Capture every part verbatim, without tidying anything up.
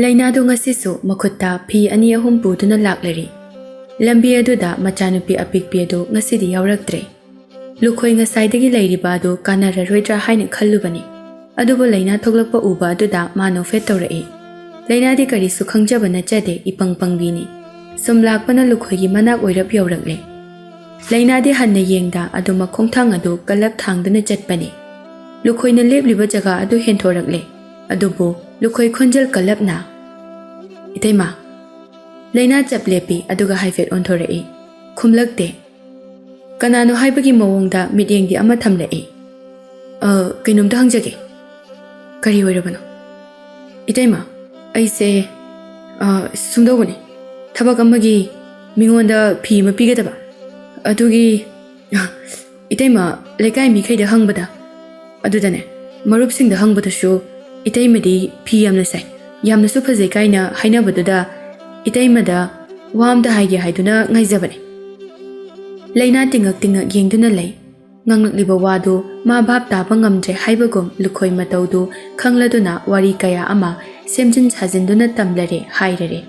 ꯂꯩꯅꯥꯗꯨ ꯉꯁꯤꯁꯨ ꯃꯈꯨꯠꯇ ꯐꯤ ꯑꯅꯤ ꯑꯍꯨꯝ ꯄꯨꯗꯨꯅ ꯂꯥꯛꯂꯔꯤ꯫ ꯂꯝꯕꯤ ꯑꯗꯨꯗ ꯃꯆꯥꯅꯨꯄꯤ ꯑꯄꯤꯛꯄꯤ ꯑꯗꯨ ꯉꯁꯤꯗꯤ ꯌꯥꯎꯔꯛꯇ꯭ꯔꯦ꯫ ꯂꯨꯈꯣꯏ ꯉꯁꯥꯏꯗꯒꯤ ꯂꯩꯔꯤꯕ ꯑꯗꯨ ꯀꯥꯟꯅꯔꯔꯣꯏꯗ꯭ꯔꯥ ꯍꯥꯏꯅ ꯈꯜꯂꯨꯕꯅꯤ꯫ ꯑꯗꯨꯕꯨ ꯂꯩꯅꯥ ꯊꯣꯛꯂꯛꯄ ꯎꯕ ꯑꯗꯨꯗ ꯃꯥ ꯅꯣꯛꯐꯦꯠ ꯇꯧꯔꯛꯏ꯫ ꯂꯩꯅꯥꯗꯤ ꯀꯔꯤꯁꯨ ꯈꯪꯖꯕ ꯅꯠꯆꯗꯦ, ꯏꯄꯪ ꯄꯪꯕꯤꯅꯤ꯫ ꯁꯨꯝ ꯂꯥꯛꯄꯅ ꯂꯨꯈꯣꯏꯒꯤ ꯃꯅꯥꯛ ꯑꯣꯏꯔꯞ ꯌꯧꯔꯛꯂꯦ꯫ ꯂꯩꯅꯥꯗꯤ ꯍꯟꯅ ꯌꯦꯡꯗ ꯑꯗꯨꯃꯛ ꯈꯣꯡꯊꯥꯡ ꯑꯗꯨ ꯀꯜꯂꯞ ꯊꯥꯡꯗꯨꯅ ꯆꯠꯄꯅꯤ꯫ ꯂꯨꯈꯣꯏꯅ ꯂꯦꯞꯂꯤꯕ ꯖꯒꯥ ꯑꯗꯨ ꯍꯦꯟꯊꯣꯔꯛꯂꯦ꯫ ꯑꯗꯨꯕꯨ ꯂꯨꯈꯣꯏ ꯈꯣꯟꯖꯦꯜ ꯀꯜꯂꯞꯅ, "ꯏꯇꯩꯃ!" ꯂꯩꯅꯥ ꯆꯞ ꯂꯦꯞꯄꯤ, ꯑꯗꯨꯒ ꯍꯥꯏꯐꯦꯠ ꯑꯣꯟꯊꯣꯔꯛꯏ꯫ ꯈꯨꯝꯂꯛꯇꯦ꯫ ꯀꯅꯥꯅꯣ ꯍꯥꯏꯕꯒꯤ ꯃꯑꯣꯡꯗ ꯃꯤꯠꯌꯦꯡꯗꯤ ꯑꯃ ꯊꯝꯂꯛꯏ꯫ "ꯑ, ꯀꯩꯅꯣꯝꯇ ꯍꯪꯖꯒꯦ꯫" "ꯀꯔꯤ ꯑꯣꯏꯔꯕꯅꯣ?" "ꯏꯇꯩꯃ, ꯑꯩꯁꯦ, ꯑ, ꯁꯨꯝꯗꯧꯕꯅꯤ꯫ ꯊꯕꯛ ꯑꯃꯒꯤ ꯃꯤꯉꯣꯟꯗ ꯐꯤ ꯑꯃ ꯄꯤꯒꯗꯕ꯫ ꯑꯗꯨꯒꯤ, ꯑ, ꯏꯇꯩꯃ, ꯂꯩꯀꯥꯏ ꯃꯤꯈꯩꯗ ꯍꯪꯕꯗ, ꯑꯗꯨꯗꯅꯦ, ꯃꯔꯨꯞꯁꯤꯡꯗ ꯍꯪꯕꯗꯁꯨ ꯏꯇꯩꯃꯗꯤ ꯐꯤ ꯌꯥꯝꯅ ꯁꯥꯏ, ꯌꯥꯝꯅꯁꯨ ꯐꯖꯩ ꯀꯥꯏꯅ ꯍꯥꯏꯅꯕꯗꯨꯗ ꯏꯇꯩꯃꯗ ꯋꯥ ꯑꯝꯇ ꯍꯥꯏꯒꯦ ꯍꯥꯏꯗꯨꯅ ꯉꯥꯏꯖꯕꯅꯦ꯫" ꯂꯩꯅꯥ ꯇꯤꯡꯉꯛ ꯇꯤꯡꯉꯛ ꯌꯦꯡꯗꯨꯅ ꯂꯩ꯫ ꯉꯥꯡꯂꯛꯂꯤꯕ ꯋꯥꯗꯨ ꯃꯥ ꯚꯥꯞ ꯇꯥꯕ ꯉꯝꯗ꯭ꯔꯦ ꯍꯥꯏꯕꯒꯨꯝ ꯂꯨꯈꯣꯏ ꯃꯇꯧꯗꯨ ꯈꯪꯂꯗꯨꯅ ꯋꯥꯔꯤ ꯀꯌꯥ ꯑꯃ ꯁꯦꯝꯖꯤꯟ ꯁꯥꯖꯤꯟꯗꯨꯅ ꯇꯝꯂꯔꯦ ꯍꯥꯏꯔꯔꯦ꯫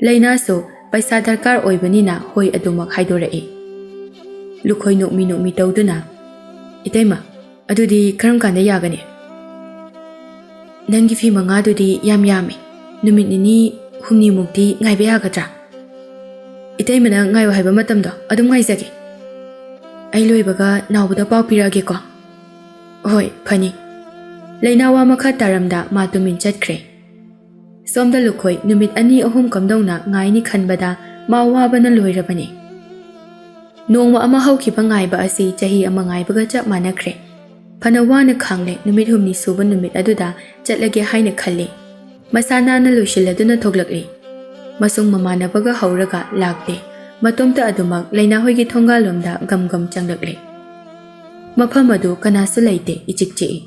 ꯂꯩꯅꯥꯁꯨ ꯄꯩꯁꯥ ꯗꯔꯀꯥꯔ ꯑꯣꯏꯕꯅꯤꯅ ꯍꯣꯏ ꯑꯗꯨꯃꯛ ꯍꯥꯏꯗꯣꯔꯛꯏ꯫ ꯂꯨꯈꯣꯏ ꯅꯣꯛꯃꯤ ꯅꯣꯛꯃꯤ ꯇꯧꯗꯨꯅ, "ꯏꯇꯩꯃ, ꯑꯗꯨꯗꯤ ꯀꯔꯝ ꯀꯥꯟꯗ ꯌꯥꯒꯅꯤ?" "ꯅꯪꯒꯤ ꯐꯤ ꯃꯉꯥꯗꯨꯗꯤ ꯌꯥꯝ ꯌꯥꯝꯃꯤ꯫ ꯅꯨꯃꯤꯠ ꯅꯤꯅꯤ ꯍꯨꯝꯅꯤꯃꯨꯛꯇꯤ ꯉꯥꯏꯕ ꯌꯥꯒꯗ꯭ꯔꯥ? ꯏꯇꯩꯃꯅ ꯉꯥꯏꯌꯨ ꯍꯥꯏꯕ ꯃꯇꯝꯗꯣ ꯑꯗꯨꯝ ꯉꯥꯏꯖꯒꯦ꯫ ꯑꯩ ꯂꯣꯏꯕꯒ ꯅꯥꯎꯕꯗ ꯄꯥꯎ ꯄꯤꯔꯛꯑꯒꯦꯀꯣ꯫" "ꯍꯣꯏ, ꯐꯅꯤ꯫" ꯂꯩꯅꯥ ꯋꯥ ꯃꯈꯥ ꯇꯥꯔꯝꯗ ꯃꯥ ꯇꯨꯃꯤꯟ ꯆꯠꯈ꯭ꯔꯦ꯫ ꯁꯣꯝꯗ ꯂꯨꯈꯣꯏ ꯅꯨꯃꯤꯠ ꯑꯅꯤ ꯑꯍꯨꯝ ꯀꯝꯗꯧꯅ ꯉꯥꯏꯅꯤ ꯈꯟꯕꯗ ꯃꯥ ꯋꯥꯕꯅ ꯂꯣꯏꯔꯕꯅꯤ꯫ ꯅꯣꯡꯃ ꯑꯃ ꯍꯧꯈꯤꯕ ꯉꯥꯏꯕ ꯑꯁꯤ ꯆꯍꯤ ꯑꯃ ꯉꯥꯏꯕꯒ ꯆꯞ ꯃꯥꯟꯅꯈ꯭ꯔꯦ꯫ ꯐꯅ ꯋꯥꯅ ꯈꯥꯡꯂꯦ, ꯅꯨꯃꯤꯠ ꯍꯨꯝꯅꯤ ꯁꯨꯕ ꯅꯨꯃꯤꯠ ꯑꯗꯨꯗ ꯆꯠꯂꯒꯦ ꯍꯥꯏꯅ ꯈꯜꯂꯤ꯫ ꯃꯁꯥ ꯅꯥꯟꯅ ꯂꯣꯏꯁꯤꯜꯂꯗꯨꯅ ꯊꯣꯛꯂꯛꯂꯤ꯫ ꯃꯁꯨꯡ ꯃꯃꯥꯟꯅꯕꯒ ꯍꯧꯔꯒ ꯂꯥꯛꯇꯦ꯫ ꯃꯇꯣꯝꯇ ꯑꯗꯨꯃꯛ ꯂꯩꯅꯥꯍꯣꯏꯒꯤ ꯊꯣꯡꯒꯥꯜꯂꯣꯝꯗ ꯒꯝ ꯒꯝ ꯆꯪꯂꯛꯂꯤ꯫ ꯃꯐꯝ ꯑꯗꯨ ꯀꯅꯥꯁꯨ ꯂꯩꯇꯦ, ꯏꯆꯤꯛ ꯆꯤꯛꯏ꯫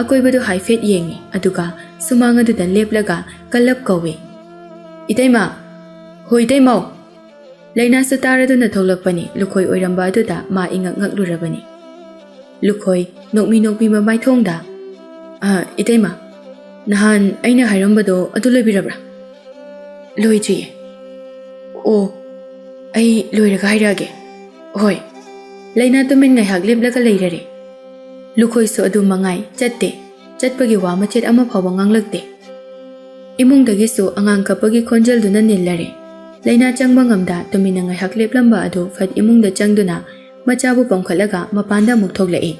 ꯑꯀꯣꯏꯕꯗꯨ ꯍꯥꯏꯐꯦꯠ ꯌꯦꯡꯏ, ꯑꯗꯨꯒ ꯁꯨꯃꯥꯡ ꯑꯗꯨꯗ ꯂꯦꯞꯂꯒ ꯀꯜꯂꯞ ꯀꯧꯏ, "ꯏꯇꯩꯃ! ꯍꯣ ꯏꯇꯩꯃꯧ!" ꯂꯩꯅꯥꯁꯨ ꯇꯥꯔꯗꯨꯅ ꯊꯣꯛꯂꯛꯄꯅꯤ꯫ ꯂꯨꯈꯣꯏ ꯑꯣꯏꯔꯝꯕ ꯑꯗꯨꯗ ꯃꯥ ꯏꯉꯛ ꯉꯛꯂꯨꯔꯕꯅꯤ꯫ ꯂꯨꯈꯣꯏ ꯅꯣꯛꯃꯤ ꯅꯣꯛꯃꯤ ꯃꯃꯥꯏꯊꯣꯡꯗ, "ꯑ, ꯏꯇꯩꯃ!" ꯅꯍꯥꯟ ꯑꯩꯅ ꯍꯥꯏꯔꯝꯕꯗꯣ ꯑꯗꯨ ꯂꯣꯏꯕꯤꯔꯕ꯭ꯔꯥ? ꯂꯣꯏꯗ꯭ꯔꯤꯌꯦ꯫ ꯑꯣ, ꯑꯩ ꯂꯣꯏꯔꯒ ꯍꯥꯏꯔꯛꯑꯒꯦ꯫ ꯍꯣꯏ꯫ ꯂꯩꯅꯥ ꯇꯨꯃꯤꯟ ꯉꯥꯏꯍꯥꯛ ꯂꯦꯞꯂꯒ ꯂꯩꯔꯔꯦ꯫ ꯂꯨꯈꯣꯏꯁꯨ ꯑꯗꯨ ꯃꯉꯥꯏ, ꯆꯠꯇꯦ꯫ ꯆꯠꯄꯒꯤ ꯋꯥ ꯃꯆꯦꯠ ꯑꯃ ꯐꯥꯎꯕ ꯉꯥꯡꯂꯛꯇꯦ꯫ ꯏꯃꯨꯡꯗꯒꯤꯁꯨ ꯑꯉꯥꯡ ꯀꯞꯄꯒꯤ ꯈꯣꯟꯖꯦꯜꯗꯨꯅ ꯅꯤꯜꯂꯔꯦ꯫ ꯂꯩꯅꯥ ꯆꯪꯕ ꯉꯝꯗ ꯇꯨꯃꯤꯟꯅ ꯉꯥꯏꯍꯥꯛ ꯂꯦꯞꯂꯝꯕ ꯑꯗꯨ ꯐꯠ ꯏꯃꯨꯡꯗ ꯆꯪꯗꯨꯅ ꯃꯆꯥꯕꯨ ꯄꯝꯈꯠꯂꯒ ꯃꯄꯥꯟꯗ ꯑꯃꯨꯛ ꯊꯣꯛꯂꯛꯏ꯫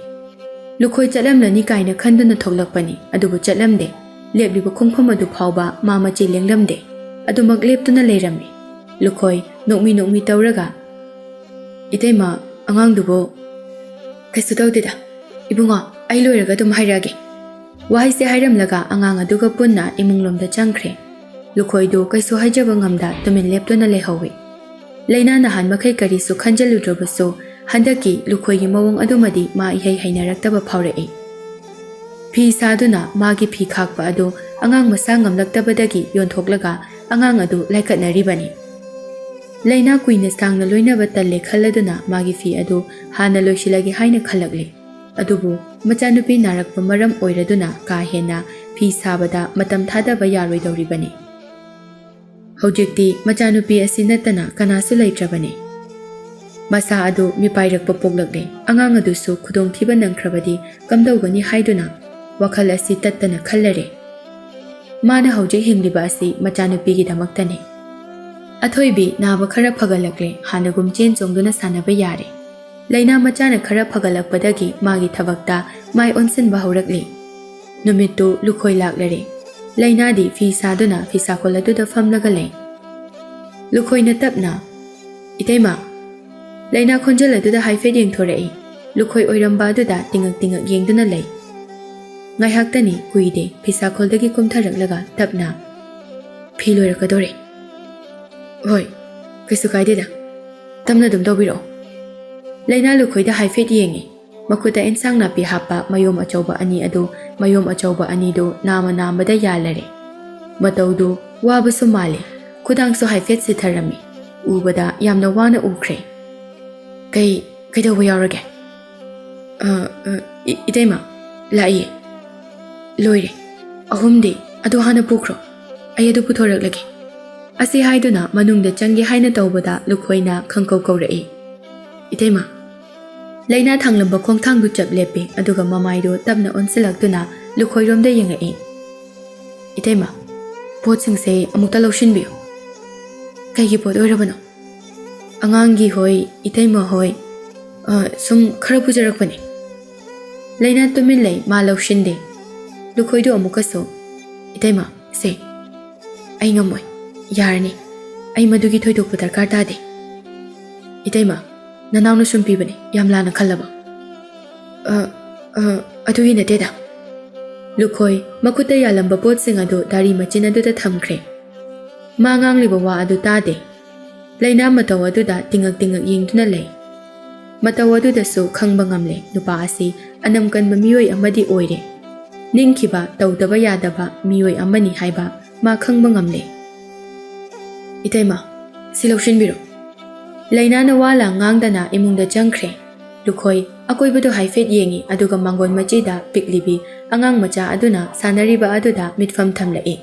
ꯂꯨꯈꯣꯏ ꯆꯠꯂꯝꯂꯅꯤ ꯀꯥꯏꯅ ꯈꯟꯗꯨꯅ ꯊꯣꯛꯂꯛꯄꯅꯤ, ꯑꯗꯨꯕꯨ ꯆꯠꯂꯝꯗꯦ꯫ ꯂꯦꯞꯂꯤꯕ ꯈꯣꯡꯐꯝ ꯑꯗꯨ ꯐꯥꯎꯕ ꯃꯥ ꯃꯆꯤ ꯂꯦꯡꯂꯝꯗꯦ꯫ ꯑꯗꯨꯃꯛ ꯂꯦꯞꯇꯨꯅ ꯂꯩꯔꯝꯃꯤ꯫ ꯂꯨꯈꯣꯏ ꯅꯣꯛꯃꯤ ꯅꯣꯛꯃꯤ ꯇꯧꯔꯒ, "ꯏꯇꯩꯃ, ꯑꯉꯥꯡꯗꯨꯕꯨ ꯀꯩꯁꯨ ꯇꯧꯗꯦꯗ꯫ ꯏꯕꯨꯡꯉꯣ, ꯑꯩ ꯂꯣꯏꯔꯒ ꯑꯗꯨꯝ ꯍꯥꯏꯔꯛꯑꯒꯦ꯫" ꯋꯥꯍꯩꯁꯦ ꯍꯥꯏꯔꯝꯂꯒ ꯑꯉꯥꯡ ꯑꯗꯨꯒ ꯄꯨꯟꯅ ꯏꯃꯨꯡꯂꯣꯝꯗ ꯆꯪꯈ꯭ꯔꯦ꯫ ꯂꯨꯈꯣꯏꯗꯨ ꯀꯩꯁꯨ ꯍꯥꯏꯖꯕ ꯉꯝꯗ ꯇꯨꯃꯤꯟ ꯂꯦꯞꯇꯨꯅ ꯂꯩꯍꯧꯏ꯫ ꯂꯩꯅꯥ ꯅꯍꯥꯟ ꯃꯈꯩ ꯀꯔꯤꯁꯨ ꯈꯟꯖꯜꯂꯨꯗ꯭ꯔꯕꯁꯨ, ꯍꯟꯗꯛꯀꯤ ꯂꯨꯈꯣꯏꯒꯤ ꯃꯑꯣꯡ ꯑꯗꯨꯃꯗꯤ ꯃꯥ ꯏꯍꯩ ꯍꯩꯅꯔꯛꯇꯕ ꯐꯥꯎꯔꯛꯏ꯫ ꯐꯤ ꯁꯥꯗꯨꯅ ꯃꯥꯒꯤ ꯐꯤ ꯈꯥꯛꯄ ꯑꯗꯨ ꯑꯉꯥꯡ ꯃꯁꯥ ꯉꯝꯂꯛꯇꯕꯗꯒꯤ ꯌꯣꯟꯊꯣꯛꯂꯒ ꯑꯉꯥꯡ ꯑꯗꯨ ꯂꯥꯏꯀꯠꯅꯔꯤꯕꯅꯤ꯫ ꯂꯩꯅꯥ ꯀꯨꯏꯅ ꯁꯥꯡꯅ ꯂꯣꯏꯅꯕ ꯇꯜꯂꯦ ꯈꯜꯂꯗꯨꯅ ꯃꯥꯒꯤ ꯐꯤ ꯑꯗꯨ ꯍꯥꯟꯅ ꯂꯣꯏꯁꯤꯜꯂꯒꯦ ꯍꯥꯏꯅ ꯈꯜꯂꯛꯂꯤ꯫ ꯑꯗꯨꯕꯨ ꯃꯆꯥꯅꯨꯄꯤ ꯅꯥꯔꯛꯄ ꯃꯔꯝ ꯑꯣꯏꯔꯗꯨꯅ ꯀꯥ ꯍꯦꯟꯅ ꯐꯤ ꯁꯥꯕꯗ ꯃꯇꯝ ꯊꯥꯗꯕ ꯌꯥꯔꯣꯏꯗꯧꯔꯤꯕꯅꯤ꯫ ꯍꯧꯖꯤꯛꯇꯤ ꯃꯆꯥꯅꯨꯄꯤ ꯑꯁꯤ ꯅꯠꯇꯅ ꯀꯅꯥꯁꯨ ꯂꯩꯇ꯭ꯔꯕꯅꯤ꯫ ꯃꯁꯥ ꯑꯗꯨ ꯃꯤꯄꯥꯏꯔꯛꯄ ꯄꯣꯛꯂꯛꯂꯦ꯫ ꯑꯉꯥꯡ ꯑꯗꯨꯁꯨ ꯈꯨꯗꯣꯡꯊꯤꯕ ꯅꯪꯈ꯭ꯔꯕꯗꯤ ꯀꯝꯗꯧꯒꯅꯤ ꯍꯥꯏꯗꯨꯅ ꯋꯥꯈꯜ ꯑꯁꯤ ꯇꯠꯇꯅ ꯈꯜꯂꯔꯦ꯫ ꯃꯥꯅ ꯍꯧꯖꯤꯛ ꯍꯤꯡꯂꯤꯕ ꯑꯁꯤ ꯃꯆꯥꯅꯨꯄꯤꯒꯤꯗꯃꯛꯇꯅꯤ꯫ ꯑꯊꯣꯏꯕꯤ ꯅꯥꯕ ꯈꯔ ꯐꯒꯠꯂꯛꯂꯦ, ꯍꯥꯟꯅꯒꯨꯝ ꯆꯦꯟ ꯆꯣꯡꯗꯨꯅ ꯁꯥꯟꯅꯕ ꯌꯥꯔꯦ꯫ ꯂꯩꯅꯥ ꯃꯆꯥꯅ ꯈꯔ ꯐꯒꯠꯂꯛꯄꯗꯒꯤ ꯃꯥꯒꯤ ꯊꯕꯛꯇ ꯃꯥꯏ ꯑꯣꯟꯁꯤꯟꯕ ꯍꯧꯔꯛꯂꯤ꯫ ꯅꯨꯃꯤꯠꯇꯨ ꯂꯨꯈꯣꯏ ꯂꯥꯛꯂꯔꯦ꯫ ꯂꯩꯅꯥꯗꯤ ꯐꯤ ꯁꯥꯗꯨꯅ ꯐꯤꯁꯥꯀꯣꯜ ꯑꯗꯨꯗ ꯐꯝꯂꯒ ꯂꯩ꯫ ꯂꯨꯈꯣꯏꯅ ꯇꯞꯅ, "ꯏꯇꯩꯃ!" ꯂꯩꯅꯥ ꯈꯣꯟꯖꯦꯜ ꯑꯗꯨꯗ ꯍꯥꯏꯐꯦꯠ ꯌꯦꯡꯊꯣꯔꯛꯏ꯫ ꯂꯨꯈꯣꯏ ꯑꯣꯏꯔꯝꯕ ꯑꯗꯨꯗ ꯇꯤꯉꯛ ꯇꯤꯉꯛ ꯌꯦꯡꯗꯨꯅ ꯂꯩ꯫ ꯉꯥꯏꯍꯥꯛꯇꯅꯤ, ꯀꯨꯏꯗꯦ, ꯐꯤꯁꯥꯈꯣꯜꯗꯒꯤ ꯀꯨꯝꯊꯔꯛꯂꯒ ꯇꯞꯅ, "ꯐꯤ ꯂꯣꯏꯔꯛꯀꯗꯣꯔꯦ꯫" "ꯍꯣꯏ, ꯀꯩꯁꯨ ꯀꯥꯏꯗꯦꯗ꯫ ꯇꯞꯅ ꯑꯗꯨꯝ ꯇꯧꯕꯤꯔꯛꯑꯣ꯫" ꯂꯩꯅꯥ ꯂꯨꯈꯣꯏꯗ ꯍꯥꯏꯐꯦꯠ ꯌꯦꯡꯉꯤ꯫ ꯃꯈꯨꯠꯇ ꯏꯟꯁꯥꯡ ꯅꯥꯄꯤ ꯍꯥꯞꯄ ꯃꯌꯣꯝ ꯑꯆꯧꯕ ꯑꯅꯤ ꯑꯗꯨ, ꯃꯌꯣꯝ ꯑꯆꯧꯕ ꯑꯅꯤꯗꯨ ꯅꯥꯃ ꯅꯥꯝꯕꯗ ꯌꯥꯜꯂꯔꯦ꯫ ꯃꯇꯧꯗꯨ ꯋꯥꯕꯁꯨ ꯃꯥꯜꯂꯤ꯫ ꯈꯨꯗꯥꯡꯁꯨ ꯍꯥꯏꯐꯦꯠ ꯁꯤꯊꯔꯝꯃꯤ꯫ ꯎꯕꯗ ꯌꯥꯝꯅ ꯋꯥꯅ ꯎꯈ꯭ꯔꯦ꯫ "ꯀꯩ, ꯀꯩꯗꯧꯕ ꯌꯥꯎꯔꯒꯦ?" "ꯑ, ꯑ, ꯏ-, ꯏꯇꯩꯃ, ꯂꯥꯛꯏꯌꯦ꯫ ꯂꯣꯏꯔꯦ꯫" ꯑꯍꯨꯝꯗꯤ? ꯑꯗꯨ ꯍꯥꯟꯅ ꯄꯨꯈ꯭ꯔꯣ, ꯑꯩ ꯑꯗꯨ ꯄꯨꯊꯣꯔꯛꯂꯒꯦ꯫ ꯑꯁꯤ ꯍꯥꯏꯗꯨꯅ ꯃꯅꯨꯡꯗ ꯆꯪꯒꯦ ꯍꯥꯏꯅ ꯇꯧꯕꯗ ꯂꯨꯈꯣꯏꯅ ꯈꯪꯀꯧ ꯀꯧꯔꯛꯏ, "ꯏꯇꯩꯃ!" ꯂꯩꯅꯥ ꯊꯥꯡꯂꯝꯕ ꯈꯣꯡꯊꯥꯡꯗꯨ ꯆꯞ ꯂꯦꯞꯄꯤ, ꯑꯗꯨꯒ ꯃꯃꯥꯏꯗꯨ ꯇꯞꯅ ꯑꯣꯟꯁꯤꯜꯂꯛꯇꯨꯅ ꯂꯨꯈꯣꯏꯔꯣꯝꯗ ꯌꯦꯡꯉꯛꯏ꯫ "ꯏꯇꯩꯃ, ꯄꯣꯠꯁꯤꯡꯁꯦ ꯑꯃꯨꯛꯇ ꯂꯧꯁꯤꯟꯕꯤꯌꯨ꯫" "ꯀꯩꯒꯤ ꯄꯣꯠ ꯑꯣꯏꯔꯕꯅꯣ?" "ꯑꯉꯥꯡꯒꯤ ꯍꯣꯏ, ꯏꯇꯩꯃ ꯍꯣꯏ, ꯑ, ꯁꯨꯝ ꯈꯔ ꯄꯨꯖꯔꯛꯄꯅꯦ꯫" ꯂꯩꯅꯥ ꯇꯨꯃꯤꯟ ꯂꯩ, ꯃꯥ ꯂꯧꯁꯤꯟꯗꯦ꯫ ꯂꯨꯈꯣꯏꯗꯨ ꯑꯃꯨꯛꯀꯁꯨ, "ꯏꯇꯩꯃ, ꯁꯦ, ꯑꯩ ꯉꯝꯃꯣꯏ, ꯌꯥꯔꯅꯤ, ꯑꯩ ꯃꯗꯨꯒꯤ ꯊꯣꯏꯗꯣꯛꯄ ꯗꯔꯀꯥꯔ ꯇꯥꯗꯦ꯫" "ꯏꯇꯩꯃ, ꯅꯅꯥꯎꯅ ꯁꯨꯝ ꯄꯤꯕꯅꯦ, ꯌꯥꯝ ꯂꯥꯟꯅ ꯈꯜꯂꯕ?" "ꯑ, ꯑ, ꯑꯗꯨꯒꯤ ꯅꯠꯇꯦꯗ꯫" ꯂꯨꯈꯣꯏ ꯃꯈꯨꯠꯇ ꯌꯥꯜꯂꯝꯕ ꯄꯣꯠꯁꯤꯡ ꯑꯗꯨ ꯗꯥꯔꯤ ꯃꯆꯤꯟ ꯑꯗꯨꯗ ꯊꯝꯈ꯭ꯔꯦ꯫ ꯃꯥ ꯉꯥꯡꯂꯤꯕ ꯋꯥ ꯑꯗꯨ ꯇꯥꯗꯦ꯫ ꯂꯩꯅꯥ ꯃꯇꯧ ꯑꯗꯨꯗ ꯇꯤꯡꯉꯛ ꯇꯤꯡꯉꯛ ꯌꯦꯡꯗꯨꯅ ꯂꯩ꯫ ꯃꯇꯧ ꯑꯗꯨꯗꯁꯨ ꯈꯪꯕ ꯉꯝꯂꯦ, ꯅꯨꯄꯥ ꯑꯁꯤ ꯑꯅꯝ ꯀꯟꯕ ꯃꯤꯑꯣꯏ ꯑꯃꯗꯤ ꯑꯣꯏꯔꯦ꯫ ꯅꯤꯡꯈꯤꯕ ꯇꯧꯗꯕ ꯌꯥꯗꯕ ꯃꯤꯑꯣꯏ ꯑꯃꯅꯤ ꯍꯥꯏꯕ ꯃꯥ ꯈꯪꯕ ꯉꯝꯂꯦ꯫ "ꯏꯇꯩꯃ, ꯁꯤ ꯂꯧꯁꯤꯟꯕꯤꯔꯣ꯫" ꯂꯩꯅꯥꯅ ꯋꯥ ꯂꯥꯡ ꯉꯥꯡꯗꯅ ꯏꯃꯨꯡꯗ ꯆꯪꯈ꯭ꯔꯦ꯫ ꯂꯨꯈꯣꯏ ꯑꯀꯣꯏꯕꯗꯨ ꯍꯥꯏꯐꯦꯠ ꯌꯦꯡꯉꯤ, ꯑꯗꯨꯒ ꯃꯥꯡꯒꯣꯟ ꯃꯆꯤꯗ ꯄꯤꯛꯂꯤꯕꯤ ꯑꯉꯥꯡ ꯃꯆꯥ ꯑꯗꯨꯅ ꯁꯥꯟꯅꯔꯤꯕ ꯑꯗꯨꯗ ꯃꯤꯠꯐꯝ ꯊꯝꯂꯛꯏ꯫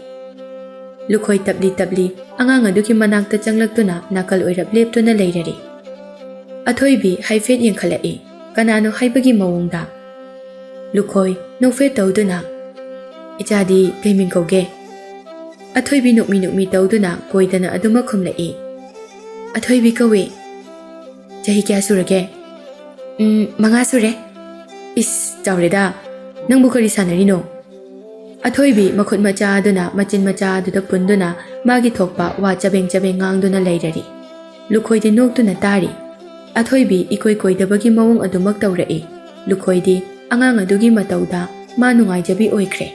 ꯂꯨꯈꯣꯏ ꯇꯞꯂꯤ ꯇꯞꯂꯤ ꯑꯉꯥꯡ ꯑꯗꯨꯒꯤ ꯃꯅꯥꯛꯇ ꯆꯪꯂꯛꯇꯨꯅ ꯅꯥꯀꯜ ꯑꯣꯏꯔꯞ ꯂꯦꯞꯇꯨꯅ ꯂꯩꯔꯔꯤ꯫ ꯑꯊꯣꯏꯕꯤ ꯍꯥꯏꯐꯦꯠ ꯌꯦꯡꯈꯠꯂꯛꯏ, ꯀꯅꯥꯅꯣ ꯍꯥꯏꯕꯒꯤ ꯃꯑꯣꯡꯗ꯫ ꯂꯨꯈꯣꯏ ꯅꯣꯛꯐꯦꯠ ꯇꯧꯗꯨꯅ, "ꯏꯆꯥꯗꯤ ꯀꯩ ꯃꯤꯡ ꯀꯧꯒꯦ?" ꯑꯊꯣꯏꯕꯤ ꯅꯣꯛꯃꯤ ꯅꯣꯛꯃꯤ ꯇꯧꯗꯨꯅ ꯀꯣꯏꯗꯅ ꯑꯗꯨꯃꯛ ꯈꯨꯝꯂꯛꯏ꯫ "ꯑꯊꯣꯏꯕꯤ ꯀꯧꯏ꯫" "ꯆꯍꯤ ꯀꯌꯥ ꯁꯨꯔꯒꯦ?" "ꯎꯝ, ꯃꯉꯥ ꯁꯨꯔꯦ꯫" "ꯏꯁ, ꯆꯥꯎꯔꯦꯗ꯫ ꯅꯪꯕꯨ ꯀꯔꯤ ꯁꯥꯟꯅꯔꯤꯅꯣ?" ꯑꯊꯣꯏꯕꯤ ꯃꯈꯨꯠ ꯃꯆꯥ ꯑꯗꯨꯅ ꯃꯆꯤꯟ ꯃꯆꯥ ꯑꯗꯨꯗ ꯄꯨꯟꯗꯨꯅ ꯃꯥꯒꯤ ꯊꯣꯛꯄ ꯋꯥ ꯆꯕꯦꯡ ꯆꯕꯦꯡ ꯉꯥꯡꯗꯨꯅ ꯂꯩꯔꯔꯤ꯫ ꯂꯨꯈꯣꯏꯗꯤ ꯅꯣꯛꯇꯨꯅ ꯇꯥꯔꯤ꯫ ꯑꯊꯣꯏꯕꯤ ꯏꯀꯣꯏ ꯀꯣꯏꯗꯕꯒꯤ ꯃꯑꯣꯡ ꯑꯗꯨꯃꯛ ꯇꯧꯔꯛꯏ꯫ ꯂꯨꯈꯣꯏꯗꯤ ꯑꯉꯥꯡ ꯑꯗꯨꯒꯤ ꯃꯇꯧꯗ ꯃꯥ ꯅꯨꯡꯉꯥꯏꯖꯕꯤ ꯑꯣꯏꯈ꯭ꯔꯦ꯫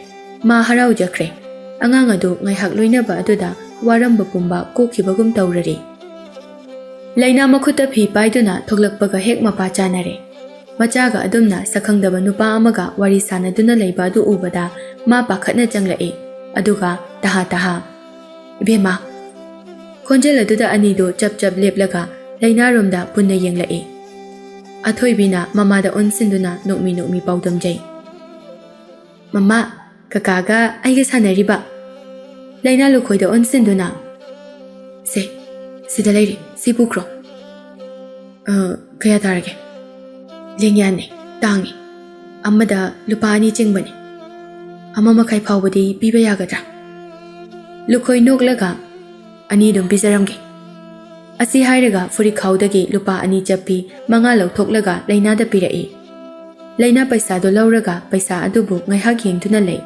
ꯃꯥ ꯍꯔꯥꯎꯖꯈ꯭ꯔꯦ꯫ ꯑꯉꯥꯡ ꯑꯗꯨ ꯉꯥꯏꯍꯥꯛ ꯂꯣꯏꯅꯕ ꯑꯗꯨꯗ ꯋꯥꯔꯝꯕ ꯄꯨꯝꯕ ꯀꯣꯛꯈꯤꯕꯒꯨꯝ ꯇꯧꯔꯔꯤ꯫ ꯂꯩꯅꯥ ꯃꯈꯨꯠꯇ ꯐꯤ ꯄꯥꯏꯗꯨꯅ ꯊꯣꯛꯂꯛꯄꯒ ꯍꯦꯛ ꯃꯄꯥ ꯆꯥꯅꯔꯦ꯫ ꯃꯆꯥꯒ ꯑꯗꯨꯝꯅ ꯁꯛꯈꯪꯗꯕ ꯅꯨꯄꯥ ꯑꯃꯒ ꯋꯥꯔꯤ ꯁꯥꯟꯅꯗꯨꯅ ꯂꯩꯕ ꯑꯗꯨ ꯎꯕꯗ ꯃꯥ ꯄꯥꯈꯠꯅ ꯆꯪꯂꯛꯏ꯫ ꯑꯗꯨꯒ ꯇꯍꯥ ꯇꯍꯥ, "ꯏꯕꯦꯝꯃ!" ꯈꯣꯟꯖꯦꯜ ꯑꯗꯨꯗ ꯑꯅꯤꯗꯨ ꯆꯞ ꯆꯞ ꯂꯦꯞꯂꯒ ꯂꯩꯅꯥꯔꯣꯝꯗ ꯄꯨꯟꯅ ꯌꯦꯡꯂꯛꯏ꯫ ꯑꯊꯣꯏꯕꯤꯅ ꯃꯃꯥꯗ ꯑꯣꯟꯁꯤꯟꯗꯨꯅ ꯅꯣꯛꯃꯤ ꯅꯣꯛꯃꯤ ꯄꯥꯎꯗꯝꯖꯩ꯫ "ꯃꯃꯥ, "ꯀꯀꯥꯒ ꯑꯩꯒ ꯁꯥꯟꯅꯔꯤꯕ?" ꯂꯩꯅꯥ ꯂꯨꯈꯣꯏꯗ ꯑꯣꯟꯁꯤꯟꯗꯨꯅ, "ꯁꯦ, ꯁꯤꯗ ꯂꯩꯔꯦ, ꯁꯤ ꯄꯨꯈ꯭ꯔꯣ꯫" "ꯑ, ꯀꯌꯥ ꯇꯥꯔꯒꯦ?" "ꯂꯦꯡꯌꯥꯟꯅꯦ, ꯇꯥꯡꯉꯤ꯫ ꯑꯃꯗ ꯂꯨꯄꯥ ꯑꯅꯤ ꯆꯤꯡꯕꯅꯦ꯫ ꯑꯃ ꯃꯈꯥꯏ ꯐꯥꯎꯕꯗꯤ ꯄꯤꯕ ꯌꯥꯒꯗ꯭ꯔꯥ?" ꯂꯨꯈꯣꯏ ꯅꯣꯛꯂꯒ, "ꯑꯅꯤ ꯑꯗꯨꯝ ꯄꯤꯖꯔꯝꯒꯦ꯫" ꯑꯁꯤ ꯍꯥꯏꯔꯒ ꯐꯨꯔꯤꯠꯈꯥꯎꯗꯒꯤ ꯂꯨꯄꯥ ꯑꯅꯤ ꯆꯞꯄꯤ ꯃꯉꯥ ꯂꯧꯊꯣꯛꯂꯒ ꯂꯩꯅꯥꯗ ꯄꯤꯔꯛꯏ꯫ ꯂꯩꯅꯥ ꯄꯩꯁꯥꯗꯨ ꯂꯧꯔꯒ ꯄꯩꯁꯥ ꯑꯗꯨꯕꯨ ꯉꯥꯏꯍꯥꯛ ꯌꯦꯡꯗꯨꯅ ꯂꯩ꯫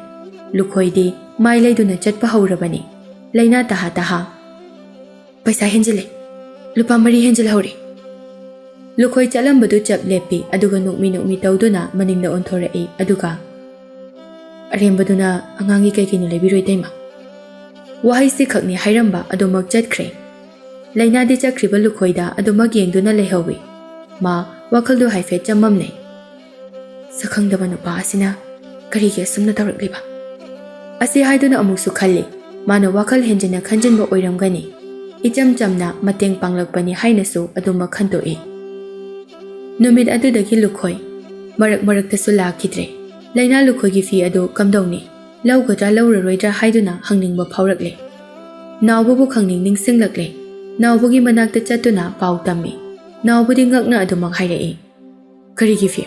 ꯂꯨꯈꯣꯏꯗꯤ ꯃꯥꯏ ꯂꯩꯗꯨꯅ ꯆꯠꯄ ꯍꯧꯔꯕꯅꯤ꯫ ꯂꯩꯅꯥ ꯇꯍꯥ ꯇꯍꯥ, "ꯄꯩꯁꯥ ꯍꯦꯟꯖꯤꯜꯂꯦ, ꯂꯨꯄꯥ ꯃꯔꯤ ꯍꯦꯟꯖꯤꯜꯍꯧꯔꯦ꯫" ꯂꯨꯈꯣꯏ ꯆꯠꯂꯝꯕꯗꯨ ꯆꯞ ꯂꯦꯞꯄꯤ, ꯑꯗꯨꯒ ꯅꯣꯛꯃꯤ ꯅꯣꯛꯃꯤ ꯇꯧꯗꯨꯅ ꯃꯅꯤꯡꯗ ꯑꯣꯟꯊꯣꯔꯛꯏ, ꯑꯗꯨꯒ, "ꯑꯔꯦꯝꯕꯗꯨꯅ ꯑꯉꯥꯡꯒꯤ ꯀꯩꯒꯤꯅꯣ ꯂꯩꯕꯤꯔꯣꯏ, ꯇꯩꯃ?" ꯋꯥꯍꯩꯁꯤ ꯈꯛꯅꯤ ꯍꯥꯏꯔꯝꯕ ꯑꯗꯨꯃꯛ ꯆꯠꯈ꯭ꯔꯦ꯫ ꯂꯩꯅꯥꯗꯤ ꯆꯠꯈ꯭ꯔꯤꯕ ꯂꯨꯈꯣꯏꯗ ꯑꯗꯨꯃꯛ ꯌꯦꯡꯗꯨꯅ ꯂꯩꯍꯧꯏ꯫ ꯃꯥ ꯋꯥꯈꯜꯗꯨ ꯍꯥꯏꯐꯦꯠ ꯆꯃꯝꯅꯩ꯫ "ꯁꯛꯈꯪꯗꯕ ꯅꯨꯄꯥ ꯑꯁꯤꯅ ꯀꯔꯤꯒꯤ ꯑꯁꯨꯝꯅ ꯇꯧꯔꯛꯂꯤꯕ?" ꯑꯁꯤ ꯍꯥꯏꯗꯨꯅ ꯑꯃꯨꯛꯁꯨ ꯈꯜꯂꯤ꯫ ꯃꯥꯅ ꯋꯥꯈꯜ ꯍꯦꯟꯖꯤꯟꯅ ꯈꯟꯖꯤꯟꯕ ꯑꯣꯏꯔꯝꯒꯅꯤ꯫ ꯏꯆꯝ ꯆꯝꯅ ꯃꯇꯦꯡ ꯄꯥꯡꯂꯛꯄꯅꯤ ꯍꯥꯏꯅꯁꯨ ꯑꯗꯨꯃꯛ ꯈꯟꯗꯣꯛꯏ꯫ ꯅꯨꯃꯤꯠ ꯑꯗꯨꯗꯒꯤ ꯂꯨꯈꯣꯏ ꯃꯔꯛ ꯃꯔꯛꯇꯁꯨ ꯂꯥꯛꯈꯤꯗ꯭ꯔꯦ꯫ ꯂꯩꯅꯥ ꯂꯨꯈꯣꯏꯒꯤ ꯐꯤ ꯑꯗꯨ ꯀꯝꯗꯧꯅꯤ? ꯂꯧꯒꯗ꯭ꯔꯥ ꯂꯧꯔꯔꯣꯏꯗ꯭ꯔꯥ ꯍꯥꯏꯗꯨꯅ ꯍꯪꯅꯤꯡꯕ ꯐꯥꯎꯔꯛꯂꯦ꯫ ꯅꯥꯎꯕꯕꯨ ꯈꯪꯅꯤꯡ ꯅꯤꯡꯁꯤꯡꯂꯛꯂꯦ꯫ ꯅꯥꯎꯕꯒꯤ ꯃꯅꯥꯛꯇ ꯆꯠꯇꯨꯅ ꯄꯥꯎ ꯇꯝꯃꯤ꯫ ꯅꯥꯎꯕꯗꯤ ꯉꯛꯅ ꯑꯗꯨꯃꯛ ꯍꯥꯏꯔꯛꯏ꯫ "ꯀꯔꯤꯒꯤ ꯐꯤ?"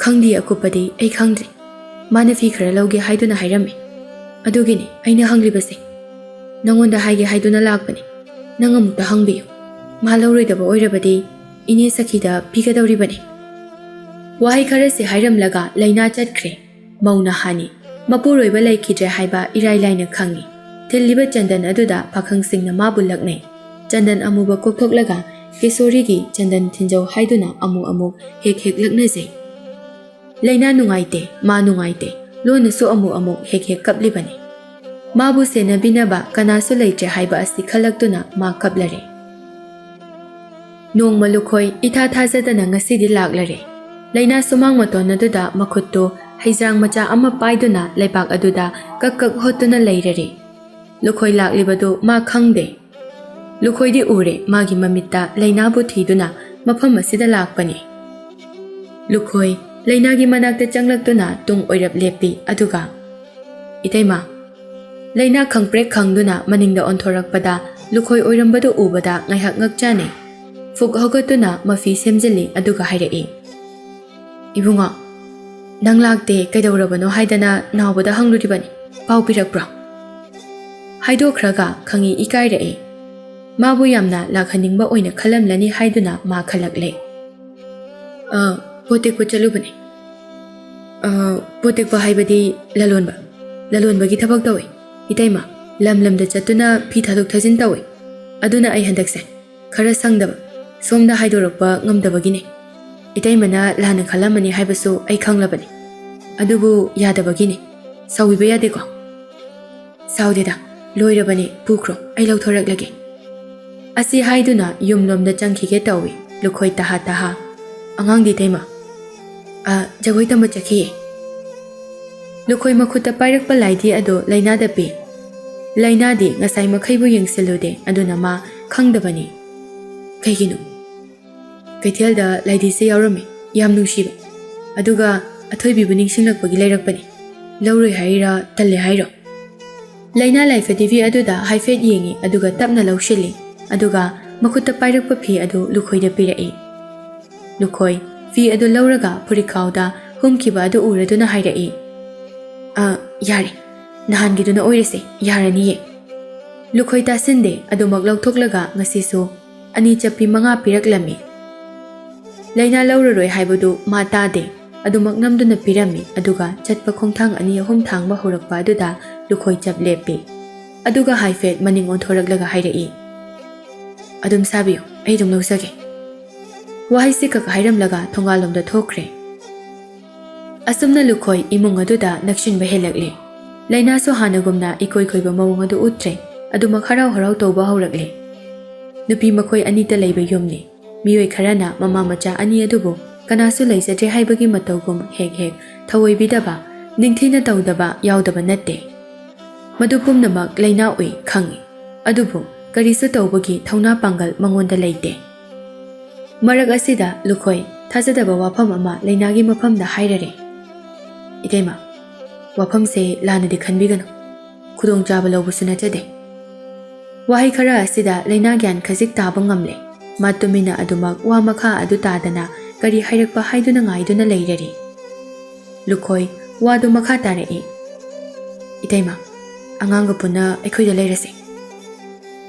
"ꯈꯪꯗꯦ, ꯑꯀꯨꯞꯄꯗꯤ ꯑꯩ ꯈꯪꯗ꯭ꯔꯦ꯫ ꯃꯥꯅ ꯐꯤ ꯈꯔ ꯂꯧꯒꯦ ꯍꯥꯏꯗꯨꯅ ꯍꯥꯏꯔꯝꯃꯤ꯫ ꯑꯗꯨꯒꯤꯅꯤ ꯑꯩꯅ ꯍꯪꯂꯤꯕꯁꯦ꯫ ꯅꯪꯉꯣꯟꯗ ꯍꯥꯏꯒꯦ ꯍꯥꯏꯗꯨꯅ ꯂꯥꯛꯄꯅꯤ꯫ ꯅꯪ ꯑꯃꯨꯛꯇ ꯍꯪꯕꯤꯌꯨ꯫ ꯃꯥ ꯂꯧꯔꯣꯏꯗꯕ ꯑꯣꯏꯔꯕꯗꯤ ꯏꯅꯦ ꯁꯈꯤꯗ ꯄꯤꯒꯗꯧꯔꯤꯕꯅꯤ꯫" ꯋꯥꯍꯩ ꯈꯔꯁꯤ ꯍꯥꯏꯔꯝꯂꯒ ꯂꯩꯅꯥ ꯆꯠꯈ꯭ꯔꯦ꯫ ꯃꯧ ꯅꯍꯥꯅꯤ꯫ ꯃꯄꯨꯔꯣꯏꯕ ꯂꯩꯈꯤꯗ꯭ꯔꯦ ꯍꯥꯏꯕ ꯏꯔꯥꯏ ꯂꯥꯏꯅ ꯈꯪꯏ꯫ ꯊꯤꯜꯂꯤꯕ ꯆꯟꯗꯟ ꯑꯗꯨꯗ ꯄꯥꯈꯪꯁꯤꯡꯅ ꯃꯥꯕꯨ ꯂꯛꯅꯩ꯫ ꯆꯟꯗꯟ ꯑꯃꯨꯕ ꯀꯣꯛꯊꯣꯛꯂꯒ ꯀꯦꯁꯣꯔꯤꯒꯤ ꯆꯟꯗꯟ ꯊꯤꯟꯖꯧ ꯍꯥꯏꯗꯨꯅ ꯑꯃꯨꯛ ꯑꯃꯨꯛ ꯍꯦꯛ ꯍꯦꯛ ꯂꯛꯅꯖꯩ꯫ ꯂꯩꯅꯥ ꯅꯨꯡꯉꯥꯏꯇꯦ, ꯃꯥ ꯅꯨꯡꯉꯥꯏꯇꯦ, ꯂꯣꯟꯅꯁꯨ ꯑꯃꯨꯛ ꯑꯃꯨꯛ ꯍꯦꯛ ꯍꯦꯛ ꯀꯞꯂꯤꯕꯅꯤ꯫ ꯃꯥꯕꯨ ꯁꯦꯟꯅꯕꯤꯅꯕ ꯀꯅꯥꯁꯨ ꯂꯩꯇ꯭ꯔꯦ ꯍꯥꯏꯕ ꯑꯁꯤ ꯈꯜꯂꯛꯇꯨꯅ ꯃꯥ ꯀꯞꯂꯔꯦ꯫ ꯅꯣꯡꯃ ꯂꯨꯈꯣꯏ ꯏꯊꯥ ꯊꯥꯖꯗꯅ ꯉꯁꯤꯗꯤ ꯂꯥꯛꯂꯔꯦ꯫ ꯂꯩꯅꯥ ꯁꯨꯃꯥꯡ ꯃꯇꯣꯟ ꯑꯗꯨꯗ ꯃꯈꯨꯠꯇꯨ ꯍꯩꯖ꯭ꯔꯥꯡ ꯃꯆꯥ ꯑꯃ ꯄꯥꯏꯗꯨꯅ ꯂꯩꯕꯥꯛ ꯑꯗꯨꯗ ꯀꯛ ꯀꯛ ꯍꯣꯠꯇꯨꯅ ꯂꯩꯔꯔꯦ꯫ ꯂꯨꯈꯣꯏ ꯂꯥꯛꯂꯤꯕꯗꯨ ꯃꯥ ꯈꯪꯗꯦ꯫ ꯂꯨꯈꯣꯏꯗꯤ ꯎꯔꯦ, ꯃꯥꯒꯤ ꯃꯃꯤꯠꯇ ꯂꯩꯅꯥꯕꯨ ꯊꯤꯗꯨꯅ ꯃꯐꯝ ꯑꯁꯤꯗ ꯂꯥꯛꯄꯅꯤ꯫ ꯂꯨꯈꯣꯏ, ꯂꯩꯅꯥꯒꯤ ꯃꯅꯥꯛꯇ ꯆꯪꯂꯛꯇꯨꯅ ꯇꯨꯡ ꯑꯣꯏꯔꯞ ꯂꯦꯞꯄꯤ, ꯑꯗꯨꯒ, "ꯏꯇꯩꯃ!" ꯂꯩꯅꯥ ꯈꯪꯄ꯭ꯔꯦꯛ ꯈꯪꯗꯨꯅ ꯃꯅꯤꯡꯗ ꯑꯣꯟꯊꯣꯔꯛꯄꯗ ꯂꯨꯈꯣꯏ ꯑꯣꯏꯔꯝꯕꯗꯨ ꯎꯕꯗ ꯉꯥꯏꯍꯥꯛ ꯉꯛ ꯆꯥꯅꯩ꯫ ꯐꯨꯛ ꯍꯧꯒꯠꯇꯨꯅ ꯃꯐꯤ ꯁꯦꯝꯖꯤꯜꯂꯤ, ꯑꯗꯨꯒ ꯍꯥꯏꯔꯛꯏ, "ꯏꯕꯨꯡꯉꯣ, ꯅꯪ ꯂꯥꯛꯇꯦ, ꯀꯩꯗꯧꯔꯕꯅꯣ ꯍꯥꯏꯗꯅ ꯅꯥꯎꯕꯗ ꯍꯪꯂꯨꯔꯤꯕꯅꯤ꯫ ꯄꯥꯎ ꯄꯤꯔꯛꯄ꯭ꯔꯣ?" ꯍꯥꯏꯗꯣꯛꯈ꯭ꯔꯒ ꯈꯪꯏ ꯏꯀꯥꯏꯔꯛꯏ꯫ ꯃꯥꯕꯨ ꯌꯥꯝꯅ ꯂꯥꯛꯍꯟꯅꯤꯡꯕ ꯑꯣꯏꯅ ꯈꯜꯂꯝꯂꯅꯤ ꯍꯥꯏꯗꯨꯅ ꯃꯥ ꯈꯜꯂꯛꯂꯦ꯫ "ꯑ, ꯄꯣꯠ ꯇꯦꯛꯄ ꯆꯠꯂꯨꯕꯅꯦ꯫ ꯑ, ꯄꯣꯠ ꯇꯦꯛꯄ ꯍꯥꯏꯕꯗꯤ ꯂꯂꯣꯟꯕ, ꯂꯂꯣꯟꯕꯒꯤ ꯊꯕꯛ ꯇꯧꯏ꯫ ꯏꯇꯩꯃ, ꯂꯝ ꯂꯝꯗ ꯆꯠꯇꯨꯅ ꯐꯤ ꯊꯥꯗꯣꯛ ꯊꯥꯖꯤꯟ ꯇꯧꯏ꯫ ꯑꯗꯨꯅ ꯑꯩ ꯍꯟꯗꯛꯁꯦ ꯈꯔ ꯁꯪꯗꯕ, ꯁꯣꯝꯗ ꯍꯥꯏꯗꯣꯔꯛꯄ ꯉꯝꯗꯕꯒꯤꯅꯦ꯫ ꯏꯇꯩꯃꯅ ꯂꯥꯟꯅ ꯈꯜꯂꯝꯃꯅꯤ ꯍꯥꯏꯕꯁꯨ ꯑꯩ ꯈꯪꯂꯕꯅꯤ꯫ ꯑꯗꯨꯕꯨ ꯌꯥꯗꯕꯒꯤꯅꯦ꯫ ꯁꯥꯎꯕꯤꯕ ꯌꯥꯗꯦꯀꯣ?" "ꯁꯥꯎꯗꯦꯗ, ꯂꯣꯏꯔꯕꯅꯦ, ꯄꯨꯈ꯭ꯔꯣ, ꯑꯩ ꯂꯧꯊꯣꯔꯛꯂꯒꯦ꯫" ꯑꯁꯤ ꯍꯥꯏꯗꯨꯅ ꯌꯨꯝꯂꯣꯝꯗ ꯆꯪꯈꯤꯒꯦ ꯇꯧꯏ ꯂꯨꯈꯣꯏ ꯇꯍꯥ ꯇꯍꯥ꯫ "ꯑꯉꯥꯡꯗꯤ ꯏꯇꯩꯃ?" "ꯑ, ꯖꯒꯣꯏ ꯇꯝꯕ ꯆꯠꯈꯤꯌꯦ꯫" ꯂꯨꯈꯣꯏ ꯃꯈꯨꯠꯇ ꯄꯥꯏꯔꯛꯄ ꯂꯥꯏꯙꯤ ꯑꯗꯨ ꯂꯩꯅꯥꯗ ꯄꯤ꯫ ꯂꯩꯅꯥꯗꯤ ꯉꯁꯥꯏ ꯃꯈꯩꯕꯨ ꯌꯦꯡꯁꯤꯜꯂꯨꯗꯦ, ꯑꯗꯨꯅ ꯃꯥ ꯈꯪꯗꯕꯅꯤ꯫ "ꯀꯩꯒꯤꯅꯣ?" "ꯀꯩꯊꯦꯜꯗ ꯂꯥꯏꯙꯤꯁꯦ ꯌꯥꯎꯔꯝꯃꯤ, ꯌꯥꯝ ꯅꯨꯡꯁꯤꯕ꯫ ꯑꯗꯨꯒ ꯑꯊꯣꯏꯕꯤꯕꯨ ꯅꯤꯡꯁꯤꯡꯂꯛꯄꯒꯤ ꯂꯩꯔꯛꯄꯅꯤ꯫ ꯂꯧꯔꯣꯏ ꯍꯥꯏꯔꯤꯔꯥ, ꯇꯜꯂꯦ ꯍꯥꯏꯔꯣ?" ꯂꯩꯅꯥ ꯂꯥꯏꯐꯗꯤ ꯐꯤ ꯑꯗꯨꯗ ꯍꯥꯏꯐꯦꯠ ꯌꯦꯡꯏ, ꯑꯗꯨꯒ ꯇꯞꯅ ꯂꯧꯁꯤꯜꯂꯤ꯫ ꯑꯗꯨꯒ ꯃꯈꯨꯠꯇ ꯄꯥꯏꯔꯛꯄ ꯐꯤ ꯑꯗꯨ ꯂꯨꯈꯣꯏꯗ ꯄꯤꯔꯛꯏ꯫ ꯂꯨꯈꯣꯏ ꯐꯤ ꯑꯗꯨ ꯂꯧꯔꯒ ꯐꯨꯔꯤꯠꯈꯥꯎꯗ ꯍꯨꯝꯈꯤꯕ ꯑꯗꯨ ꯎꯔꯗꯨꯅ ꯍꯥꯏꯔꯛꯏ, "ꯑ, ꯌꯥꯔꯦ, ꯅꯍꯥꯟꯒꯤꯗꯨꯅ ꯑꯣꯏꯔꯁꯦ, ꯌꯥꯔꯅꯤꯌꯦ꯫" ꯂꯨꯈꯣꯏ ꯇꯥꯁꯤꯟꯗꯦ, ꯑꯗꯨꯃꯛ ꯂꯧꯊꯣꯛꯂꯒ ꯉꯁꯤꯁꯨ ꯑꯅꯤ ꯆꯠꯄꯤ ꯃꯉꯥ ꯄꯤꯔꯛꯂꯝꯃꯤ꯫ ꯂꯩꯅꯥ ꯂꯧꯔꯔꯣꯏ ꯍꯥꯏꯕꯗꯨ ꯃꯥ ꯇꯥꯗꯦ꯫ ꯑꯗꯨꯃꯛ ꯅꯝꯗꯨꯅ ꯄꯤꯔꯝꯃꯤ, ꯑꯗꯨꯒ ꯆꯠꯄ ꯈꯣꯡꯊꯥꯡ ꯑꯅꯤ ꯑꯍꯨꯝ ꯊꯥꯡꯕ ꯍꯧꯔꯛꯄ ꯑꯗꯨꯗ ꯂꯨꯈꯣꯏ ꯆꯞ ꯂꯦꯞꯄꯤ꯫ ꯑꯗꯨꯒ ꯍꯥꯏꯐꯦꯠ ꯃꯅꯤꯡ ꯑꯣꯟꯊꯣꯔꯛꯂꯒ ꯍꯥꯏꯔꯛꯏ, "ꯑꯗꯨꯝ ꯁꯥꯕꯤꯌꯨ, ꯑꯩ ꯑꯗꯨꯝ ꯂꯧꯖꯒꯦ꯫" ꯋꯥꯍꯩꯁꯤ ꯀꯛ ꯍꯥꯏꯔꯝꯂꯒ ꯊꯣꯡꯒꯥꯜꯂꯣꯝꯗ ꯊꯣꯛꯈ꯭ꯔꯦ꯫ ꯑꯁꯨꯝꯅ ꯂꯨꯈꯣꯏ ꯏꯃꯨꯡ ꯑꯗꯨꯗ ꯅꯛꯁꯤꯟꯕ ꯍꯦꯜꯂꯛꯂꯦ꯫ ꯂꯩꯅꯥꯁꯨ ꯍꯥꯟꯅꯒꯨꯝꯅ ꯏꯀꯣꯏ ꯀꯣꯏꯕ ꯃꯑꯣꯡ ꯑꯗꯨ ꯎꯠꯇ꯭ꯔꯦ, ꯑꯗꯨꯃꯛ ꯍꯔꯥꯎ ꯍꯔꯥꯎ ꯇꯧꯕ ꯍꯧꯔꯛꯂꯦ꯫ ꯅꯨꯄꯤ ꯃꯈꯣꯏ ꯑꯅꯤꯇ ꯂꯩꯕ ꯌꯨꯝꯅꯤ꯫ ꯃꯤꯑꯣꯏ ꯈꯔꯅ ꯃꯃꯥ ꯃꯆꯥ ꯑꯅꯤ ꯑꯗꯨꯕꯨ ꯀꯅꯥꯁꯨ ꯂꯩꯖꯗ꯭ꯔꯦ ꯍꯥꯏꯕꯒꯤ ꯃꯇꯧꯒꯨꯝ ꯍꯦꯛ ꯍꯦꯛ ꯊꯑꯣꯏꯕꯤꯗꯕ, ꯅꯤꯡꯊꯤꯅ ꯇꯧꯗꯕ ꯌꯥꯎꯗꯕ ꯅꯠꯇꯦ꯫ ꯃꯗꯨ ꯄꯨꯝꯅꯃꯛ ꯂꯩꯅꯥ ꯎꯏ ꯈꯪꯏ, ꯑꯗꯨꯕꯨ ꯀꯔꯤꯁꯨ ꯇꯧꯕꯒꯤ ꯊꯧꯅꯥ ꯄꯥꯡꯒꯜ ꯃꯉꯣꯟꯗ ꯂꯩꯇꯦ꯫ ꯃꯔꯛ ꯑꯁꯤꯗ ꯂꯨꯈꯣꯏ ꯊꯥꯖꯗꯕ ꯋꯥꯐꯝ ꯑꯃ ꯂꯩꯅꯥꯒꯤ ꯃꯐꯝꯗ ꯍꯥꯏꯔꯔꯦ꯫ "ꯏꯇꯩꯃ, ꯋꯥꯐꯝꯁꯦ ꯂꯥꯟꯅꯗꯤ ꯈꯟꯕꯤꯒꯅꯨ꯫ ꯈꯨꯗꯣꯡꯆꯥꯕ ꯂꯧꯕꯁꯨ ꯅꯠꯆꯗꯦ꯫" ꯋꯥꯍꯩ ꯈꯔ ꯑꯁꯤꯗ ꯂꯩꯅꯥ ꯒ꯭ꯌꯥꯟ ꯈꯖꯤꯛ ꯇꯥꯕ ꯉꯝꯂꯦ꯫ ꯃꯥ ꯇꯨꯃꯤꯟꯅ ꯑꯗꯨꯃꯛ ꯋꯥ ꯃꯈꯥ ꯑꯗꯨ ꯇꯥꯗꯅ ꯀꯔꯤ ꯍꯥꯏꯔꯛꯄ ꯍꯥꯏꯗꯨꯅ ꯉꯥꯏꯗꯨꯅ ꯂꯩꯔꯔꯤ꯫ ꯂꯨꯈꯣꯏ, ꯋꯥꯗꯨ ꯃꯈꯥ ꯇꯥꯔꯛꯏ꯫ "ꯏꯇꯩꯃ, ꯑꯉꯥꯡꯒ ꯄꯨꯟꯅ ꯑꯩꯈꯣꯏꯗ ꯂꯩꯔꯁꯤ꯫"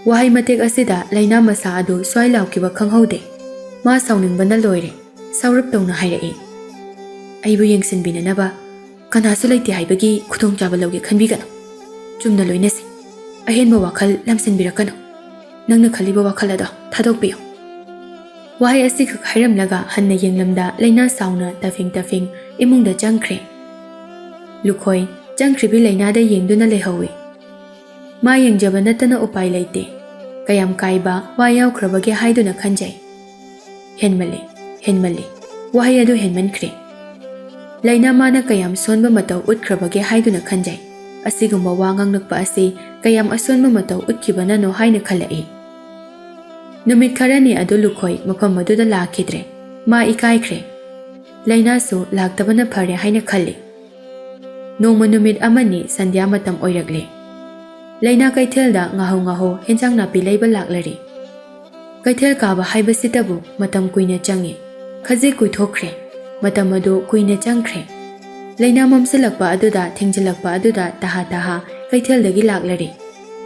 ꯋꯥꯍꯩ ꯃꯇꯦꯛ ꯑꯁꯤꯗ ꯂꯩꯅꯥ ꯃꯁꯥ ꯑꯗꯨ ꯁ꯭ꯋꯥꯏ ꯂꯥꯎꯈꯤꯕ ꯈꯪꯍꯧꯗꯦ꯫ ꯃꯥ ꯁꯥꯎꯅꯤꯡꯕꯅ ꯂꯣꯏꯔꯦ꯫ ꯁꯥꯎꯔꯞ ꯇꯧꯅ ꯍꯥꯏꯔꯛꯏ꯫ "ꯑꯩꯕꯨ ꯌꯦꯡꯁꯤꯟꯕꯤꯅꯅꯕ ꯀꯅꯥꯁꯨ ꯂꯩꯇꯦ ꯍꯥꯏꯕꯒꯤ ꯈꯨꯗꯣꯡꯆꯥꯕ ꯂꯧꯒꯦ ꯈꯟꯕꯤꯒꯅꯨ꯫ ꯆꯨꯝꯅ ꯂꯣꯏꯅꯁꯤ꯫ ꯑꯍꯦꯟꯕ ꯋꯥꯈꯜ ꯂꯝꯁꯤꯟꯕꯤꯔꯛꯀꯅꯨ꯫ ꯅꯪꯅ ꯈꯜꯂꯤꯕ ꯋꯥꯈꯜ ꯑꯗꯣ ꯊꯥꯗꯣꯛꯄꯤꯌꯨ꯫" ꯋꯥꯍꯩ ꯑꯁꯤꯈꯛ ꯍꯥꯏꯔꯝꯂꯒ ꯍꯟꯅ ꯌꯦꯡꯂꯝꯗ ꯂꯩꯅꯥ ꯁꯥꯎꯅ ꯇꯐꯤꯡ ꯇꯐꯤꯡ ꯏꯃꯨꯡꯗ ꯆꯪꯈ꯭ꯔꯦ꯫ ꯂꯨꯈꯣꯏ, ꯆꯪꯈ꯭ꯔꯤꯕꯤ ꯂꯩꯅꯥꯗ ꯌꯦꯡꯗꯨꯅ ꯂꯩꯍꯧꯏ꯫ ꯃꯥ ꯌꯦꯡꯖꯕ ꯅꯠꯇꯅ ꯎꯄꯥꯏ ꯂꯩꯇꯦ꯫ ꯀꯌꯥꯝ ꯀꯥꯏꯕ ꯋꯥ ꯌꯥꯎꯈ꯭ꯔꯕꯒꯦ ꯍꯥꯏꯗꯨꯅ ꯈꯟꯖꯩ꯫ "ꯍꯦꯟꯃꯜꯂꯤ, ꯍꯦꯟꯃꯜꯂꯤ꯫ ꯋꯥꯍꯩ ꯑꯗꯨ ꯍꯦꯟꯃꯟꯈ꯭ꯔꯦ꯫ ꯂꯩꯅꯥ ꯃꯥꯅ ꯀꯌꯥꯝ ꯁꯣꯟꯕ ꯃꯇꯧ ꯎꯠꯈ꯭ꯔꯕꯒꯦ ꯍꯥꯏꯗꯨꯅ ꯈꯟꯖꯩ꯫ ꯑꯁꯤꯒꯨꯝꯕ ꯋꯥ ꯉꯥꯡꯂꯛꯄ ꯑꯁꯤ ꯀꯌꯥꯝ ꯑꯁꯣꯟꯕ ꯃꯇꯧ ꯎꯠꯈꯤꯕꯅꯅꯣ ꯍꯥꯏꯅ ꯈꯜꯂꯛꯏ꯫" ꯅꯨꯃꯤꯠ ꯈꯔꯅꯤ ꯑꯗꯨ ꯂꯨꯈꯣꯏ ꯃꯐꯝ ꯑꯗꯨꯗ ꯂꯥꯛꯈꯤꯗ꯭ꯔꯦ꯫ ꯃꯥ ꯏꯀꯥꯏꯈ꯭ꯔꯦ꯫ ꯂꯩꯅꯥꯁꯨ ꯂꯥꯛꯇꯕꯅ ꯐꯔꯦ ꯍꯥꯏꯅ ꯈꯜꯂꯤ꯫ ꯅꯣꯡꯃ ꯅꯨꯃꯤꯠ ꯑꯃꯅꯤ ꯁꯟꯙ꯭ꯌꯥ ꯃꯇꯝ ꯑꯣꯏꯔꯛꯂꯦ꯫ ꯂꯩꯅꯥ ꯀꯩꯊꯦꯜꯗ ꯉꯥꯍꯧ ꯉꯥꯍꯧ ꯍꯦꯟꯖꯥꯡ ꯅꯥꯄꯤ ꯂꯩꯕ ꯂꯥꯛꯂꯔꯤ꯫ ꯀꯩꯊꯦꯜ ꯀꯥꯕ ꯍꯥꯏꯕꯁꯤꯇꯕꯨ ꯃꯇꯝ ꯀꯨꯏꯅ ꯆꯪꯏ꯫ ꯈꯖꯤꯛ ꯀꯨꯏꯊꯣꯛꯈ꯭ꯔꯦ꯫ ꯃꯇꯝ ꯑꯗꯨ ꯀꯨꯏꯅ ꯆꯪꯈ꯭ꯔꯦ꯫ ꯂꯩꯅꯥ ꯃꯝꯁꯤꯜꯂꯛꯄ ꯑꯗꯨꯗ, ꯊꯦꯡꯖꯤꯜꯂꯛꯄ ꯑꯗꯨꯗ ꯇꯍꯥ ꯇꯍꯥ ꯀꯩꯊꯦꯜꯗꯒꯤ ꯂꯥꯛꯂꯔꯤ꯫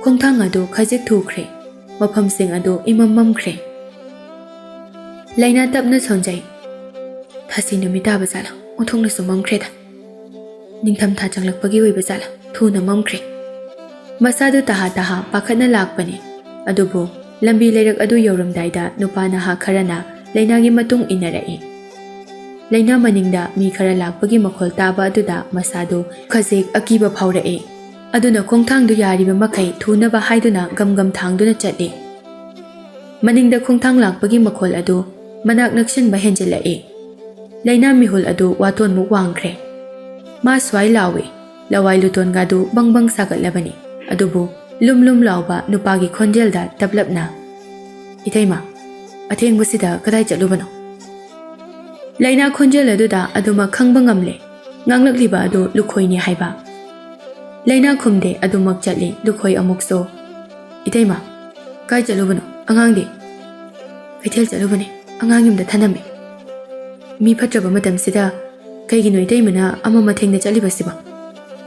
ꯈꯣꯡꯊꯥꯡ ꯑꯗꯨ ꯈꯖꯤꯛ ꯊꯨꯈ꯭ꯔꯦ꯫ ꯃꯐꯝꯁꯤꯡ ꯑꯗꯨ ꯏꯃꯝ ꯃꯝꯈ꯭ꯔꯦ꯫ ꯂꯩꯅꯥ ꯇꯞꯅ ꯁꯣꯟꯖꯩ꯫ "ꯊꯥꯁꯤ ꯅꯨꯃꯤꯠ ꯇꯥꯕ ꯖꯥꯠꯂ? ꯑꯣꯟꯊꯣꯛꯅꯁꯨ ꯃꯝꯈ꯭ꯔꯦꯗ꯫ ꯅꯤꯡꯊꯝꯊꯥ ꯆꯪꯂꯛꯄꯒꯤ ꯑꯣꯏꯕ ꯖꯥꯠꯂ? ꯊꯨꯅ ꯃꯝꯈ꯭ꯔꯦ꯫" ꯃꯁꯥꯗꯨ ꯇꯍꯥ ꯇꯍꯥ ꯄꯥꯈꯠꯅ ꯂꯥꯛꯄꯅꯤ꯫ ꯑꯗꯨꯕꯨ ꯂꯝꯕꯤ ꯂꯩꯔꯛ ꯑꯗꯨ ꯌꯧꯔꯝꯗꯥꯏꯗ ꯅꯨꯄꯥ ꯅꯍꯥ ꯈꯔꯅ ꯂꯩꯅꯥꯒꯤ ꯃꯇꯨꯡ ꯏꯟꯅꯔꯛꯏ꯫ ꯂꯩꯅꯥ ꯃꯅꯤꯡꯗ ꯃꯤ ꯈꯔ ꯂꯥꯛꯄꯒꯤ ꯃꯈꯣꯜ ꯇꯥꯕ ꯑꯗꯨꯗ ꯃꯁꯥꯗꯨ ꯈꯖꯤꯛ ꯑꯀꯤꯕ ꯐꯥꯎꯔꯛꯏ꯫ ꯑꯗꯨꯅ ꯈꯣꯡꯊꯥꯡꯗꯨ ꯌꯥꯔꯤꯕ ꯃꯈꯩ ꯊꯨꯅꯕ ꯍꯥꯏꯗꯨꯅ ꯒꯝ ꯒꯝ ꯊꯥꯡꯗꯨꯅ ꯆꯠꯂꯤ꯫ ꯃꯅꯤꯡꯗ ꯈꯣꯡꯊꯥꯡ ꯂꯥꯛꯄꯒꯤ ꯃꯈꯣꯜ ꯑꯗꯨ ꯃꯅꯥꯛ ꯅꯛꯁꯤꯟꯕ ꯍꯦꯟꯖꯤꯜꯂꯛꯏ꯫ ꯂꯩꯅꯥ ꯃꯤꯍꯨꯜ ꯑꯗꯨ ꯋꯥꯇꯣꯟꯃꯨꯛ ꯋꯥꯡꯈ꯭ꯔꯦ꯫ ꯃꯥ ꯁ꯭ꯋꯥꯏ ꯂꯥꯎꯏ꯫ ꯂꯋꯥꯏ ꯂꯨꯇꯣꯟꯒꯗꯨ ꯕꯪ ꯕꯪ ꯁꯥꯒꯠꯂꯕꯅꯤ꯫ ꯑꯗꯨꯕꯨ ꯂꯨꯝ ꯂꯨꯝ ꯂꯥꯎꯕ ꯅꯨꯄꯥꯒꯤ ꯈꯣꯟꯖꯦꯜꯗ ꯇꯞꯂꯞꯅ, "ꯏꯇꯩꯃ, ꯑꯊꯦꯡꯕꯁꯤꯗ ꯀꯗꯥꯏ ꯆꯠꯂꯨꯕꯅꯣ?" ꯂꯩꯅꯥ ꯈꯣꯟꯖꯦꯜ ꯑꯗꯨꯗ ꯑꯗꯨꯃꯛ ꯈꯪꯕ ꯉꯝꯂꯦ꯫ ꯉꯥꯡꯂꯛꯂꯤꯕ ꯑꯗꯨ ꯂꯨꯈꯣꯏꯅꯤ ꯍꯥꯏꯕ꯫ ꯂꯩꯅꯥ ꯈꯨꯝꯗꯦ, ꯑꯗꯨꯃꯛ ꯆꯠꯂꯤ ꯂꯨꯈꯣꯏ ꯑꯃꯨꯛꯁꯨ꯫ "ꯏꯇꯩꯃ, ꯀꯥꯏ ꯆꯠꯂꯨꯕꯅꯣ? ꯑꯉꯥꯡꯗꯤ?" "ꯀꯩꯊꯦꯜ ꯆꯠꯂꯨꯕꯅꯦ, ꯑꯉꯥꯡ ꯌꯨꯝꯗ ꯊꯅꯝꯃꯦ꯫ ꯃꯤ ꯐꯠꯇ꯭ꯔꯕ ꯃꯇꯝꯁꯤꯗ ꯀꯩꯒꯤꯅꯣ ꯏꯇꯩꯃꯅ ꯑꯃ ꯃꯊꯦꯡꯅ ꯆꯠꯂꯤꯕꯁꯤꯕꯣ?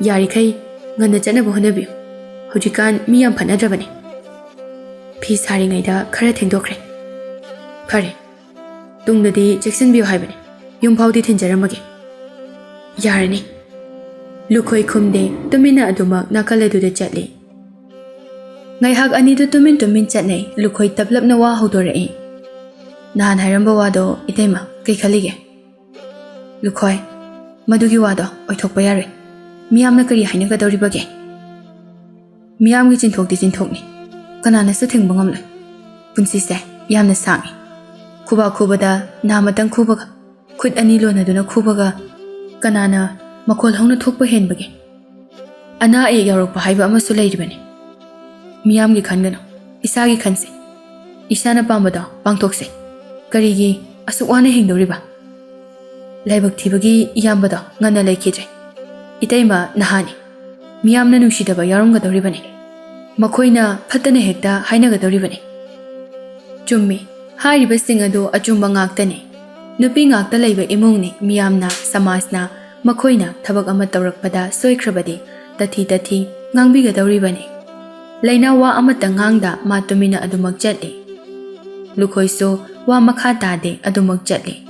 ꯌꯥꯔꯤꯈꯩ ꯉꯟꯅ ꯆꯠꯅꯕ ꯍꯣꯠꯅꯕꯤꯌꯨ꯫ ꯍꯧꯖꯤꯛꯀꯥꯟ ꯃꯤ ꯌꯥꯝ ꯐꯠꯅꯗ꯭ꯔꯕꯅꯦ꯫ ꯐꯤ ꯁꯥꯔꯤꯉꯩꯗ ꯈꯔ ꯊꯦꯡꯗꯣꯛꯈ꯭ꯔꯦ꯫ ꯐꯔꯦ, ꯇꯨꯡꯗꯗꯤ ꯆꯦꯛꯁꯤꯟꯕꯤꯌꯨ ꯍꯥꯏꯕꯅꯤ꯫ ꯌꯨꯝ ꯐꯥꯎꯗꯤ ꯊꯤꯟꯖꯔꯝꯃꯒꯦ꯫" "ꯌꯥꯔꯅꯤ꯫" ꯂꯨꯈꯣꯏ ꯈꯨꯝꯗꯦ, ꯇꯨꯃꯤꯟꯅ ꯑꯗꯨꯃꯛ ꯅꯥꯀꯜ ꯑꯗꯨꯗ ꯆꯠꯂꯤ꯫ ꯉꯥꯏꯍꯥꯛ ꯑꯅꯤꯗꯨ ꯇꯨꯃꯤꯟ ꯇꯨꯃꯤꯟ ꯆꯠꯅꯩ꯫ ꯂꯨꯈꯣꯏ ꯇꯞꯂꯞꯅ ꯋꯥ ꯍꯧꯗꯣꯔꯛꯏ꯫ "ꯅꯍꯥꯟ ꯍꯥꯏꯔꯝꯕ ꯋꯥꯗꯣ ꯏꯇꯩꯃ, ꯀꯩ ꯈꯜꯂꯤꯒꯦ?" "ꯂꯨꯈꯣꯏ, ꯃꯗꯨꯒꯤ ꯋꯥꯗꯣ ꯑꯣꯏꯊꯣꯛꯄ ꯌꯥꯔꯣꯏ꯫ ꯃꯤꯌꯥꯝꯅ ꯀꯔꯤ ꯍꯥꯏꯅꯒꯗꯧꯔꯤꯕꯒꯦ?" "ꯃꯤꯌꯥꯝꯒꯤ ꯆꯤꯟꯊꯣꯛꯇꯤ ꯆꯤꯟꯊꯣꯛꯅꯤ, ꯀꯅꯥꯅꯁꯨ ꯊꯤꯡꯕ ꯉꯝꯂꯣꯏ꯫ ꯄꯨꯟꯁꯤꯁꯦ ꯌꯥꯝꯅ ꯁꯥꯡꯏ꯫ ꯈꯨꯕꯥꯛ ꯈꯨꯕꯗ ꯅꯥ ꯑꯃꯇꯪ ꯈꯨꯕꯒ, ꯈꯨꯠ ꯑꯅꯤ ꯂꯣꯟꯅꯗꯨꯅ ꯈꯨꯕꯒ ꯀꯅꯥꯅ ꯃꯈꯣꯜ ꯍꯧꯅ ꯊꯣꯛꯄ ꯍꯦꯟꯕꯒꯦ? ꯑꯅꯥ ꯑꯌꯦꯛ ꯌꯥꯎꯔꯛꯄ ꯍꯥꯏꯕ ꯑꯃꯁꯨ ꯂꯩꯔꯤꯕꯅꯤ꯫ ꯃꯤꯌꯥꯝꯒꯤ ꯈꯟꯒꯅꯨ, ꯏꯁꯥꯒꯤ ꯈꯟꯁꯤ꯫ ꯏꯁꯥꯅ ꯄꯥꯝꯕꯗꯣ ꯄꯥꯡꯊꯣꯛꯁꯤ꯫ ꯀꯔꯤꯒꯤ ꯑꯁꯨꯛ ꯋꯥꯅ ꯍꯤꯡꯗꯧꯔꯤꯕ?" ꯂꯥꯏꯕꯛ ꯊꯤꯕꯒꯤ ꯏꯌꯥꯝꯕꯗꯣ ꯉꯟꯅ ꯂꯩꯈꯤꯗ꯭ꯔꯦ꯫ ꯏꯇꯩꯃ ꯅꯍꯥꯅꯤ꯫ ꯃꯤꯌꯥꯝꯅ ꯅꯨꯡꯁꯤꯗꯕ ꯌꯥꯎꯔꯝꯒꯗꯧꯔꯤꯕꯅꯤ꯫ ꯃꯈꯣꯏꯅ ꯐꯠꯇꯅ ꯍꯦꯛꯇ ꯍꯥꯏꯅꯒꯗꯧꯔꯤꯕꯅꯤ꯫ ꯆꯨꯝꯃꯤ, ꯍꯥꯏꯔꯤꯕꯁꯤꯡ ꯑꯗꯨ ꯑꯆꯨꯝꯕ ꯉꯥꯛꯇꯅꯤ꯫ ꯅꯨꯄꯤ ꯉꯥꯛꯇ ꯂꯩꯕ ꯏꯃꯨꯡꯅꯤ꯫ ꯃꯤꯌꯥꯝꯅ, ꯁꯃꯥꯖꯅ ꯃꯈꯣꯏꯅ ꯊꯕꯛ ꯑꯃ ꯇꯧꯔꯛꯄꯗ ꯁꯣꯏꯈ꯭ꯔꯕꯗꯤ ꯇꯊꯤ ꯇꯊꯤ ꯉꯥꯡꯕꯤꯒꯗꯧꯔꯤꯕꯅꯤ꯫ ꯂꯩꯅꯥ ꯋꯥ ꯑꯃꯠꯇ ꯉꯥꯡꯗ ꯃꯥ ꯇꯨꯃꯤꯟꯅ ꯑꯗꯨꯃꯛ ꯆꯠꯂꯤ꯫ ꯂꯨꯈꯣꯏꯁꯨ ꯋꯥ ꯃꯈꯥ ꯇꯥꯗꯦ, ꯑꯗꯨꯃꯛ ꯆꯠꯂꯤ꯫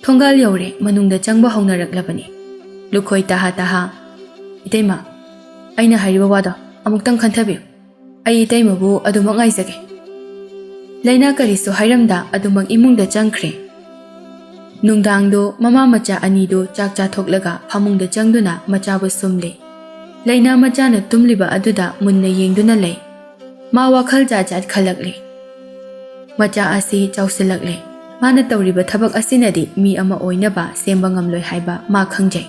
ꯊꯣꯡꯒꯥꯜ ꯌꯧꯔꯦ, ꯃꯅꯨꯡꯗ ꯆꯪꯕ ꯍꯧꯅꯔꯛꯂꯕꯅꯤ꯫ ꯂꯨꯈꯣꯏ ꯇꯍꯥ ꯇꯍꯥ, "ꯏꯇꯩꯃ, ꯑꯩꯅ ꯍꯥꯏꯔꯤꯕ ꯋꯥꯗꯣ ꯑꯃꯨꯛꯇꯪ ꯈꯟꯊꯕꯤꯌꯨ꯫ ꯑꯩ ꯏꯇꯩꯃꯕꯨ ꯑꯗꯨꯃꯛ ꯉꯥꯏꯖꯒꯦ꯫" ꯂꯩꯅꯥ ꯀꯔꯤꯁꯨ ꯍꯥꯏꯔꯝꯗ ꯑꯗꯨꯃꯛ ꯏꯃꯨꯡꯗ ꯆꯪꯈ꯭ꯔꯦ꯫ ꯅꯨꯡꯗꯥꯡꯗꯣ ꯃꯃꯥ ꯃꯆꯥ ꯑꯅꯤꯗꯨ ꯆꯥꯛ ꯆꯥꯊꯣꯛꯂꯒ ꯐꯃꯨꯡꯗ ꯆꯪꯗꯨꯅ ꯃꯆꯥꯕꯨ ꯁꯨꯝꯂꯦ꯫ ꯂꯩꯅꯥ ꯃꯆꯥꯅ ꯇꯨꯝꯂꯤꯕ ꯑꯗꯨꯗ ꯃꯨꯟꯅ ꯌꯦꯡꯗꯨꯅ ꯂꯩ꯫ ꯃꯥ ꯋꯥꯈꯜ ꯖꯥꯠ ꯖꯥꯠ ꯈꯜꯂꯛꯂꯦ꯫ ꯃꯆꯥ ꯑꯁꯤ ꯆꯥꯎꯁꯤꯜꯂꯛꯂꯦ꯫ ꯃꯥꯅ ꯇꯧꯔꯤꯕ ꯊꯕꯛ ꯑꯁꯤꯅꯗꯤ ꯃꯤ ꯑꯃ ꯑꯣꯏꯅꯕ ꯁꯦꯝꯕ ꯉꯝꯂꯣꯏ ꯍꯥꯏꯕ ꯃꯥ ꯈꯪꯖꯩ꯫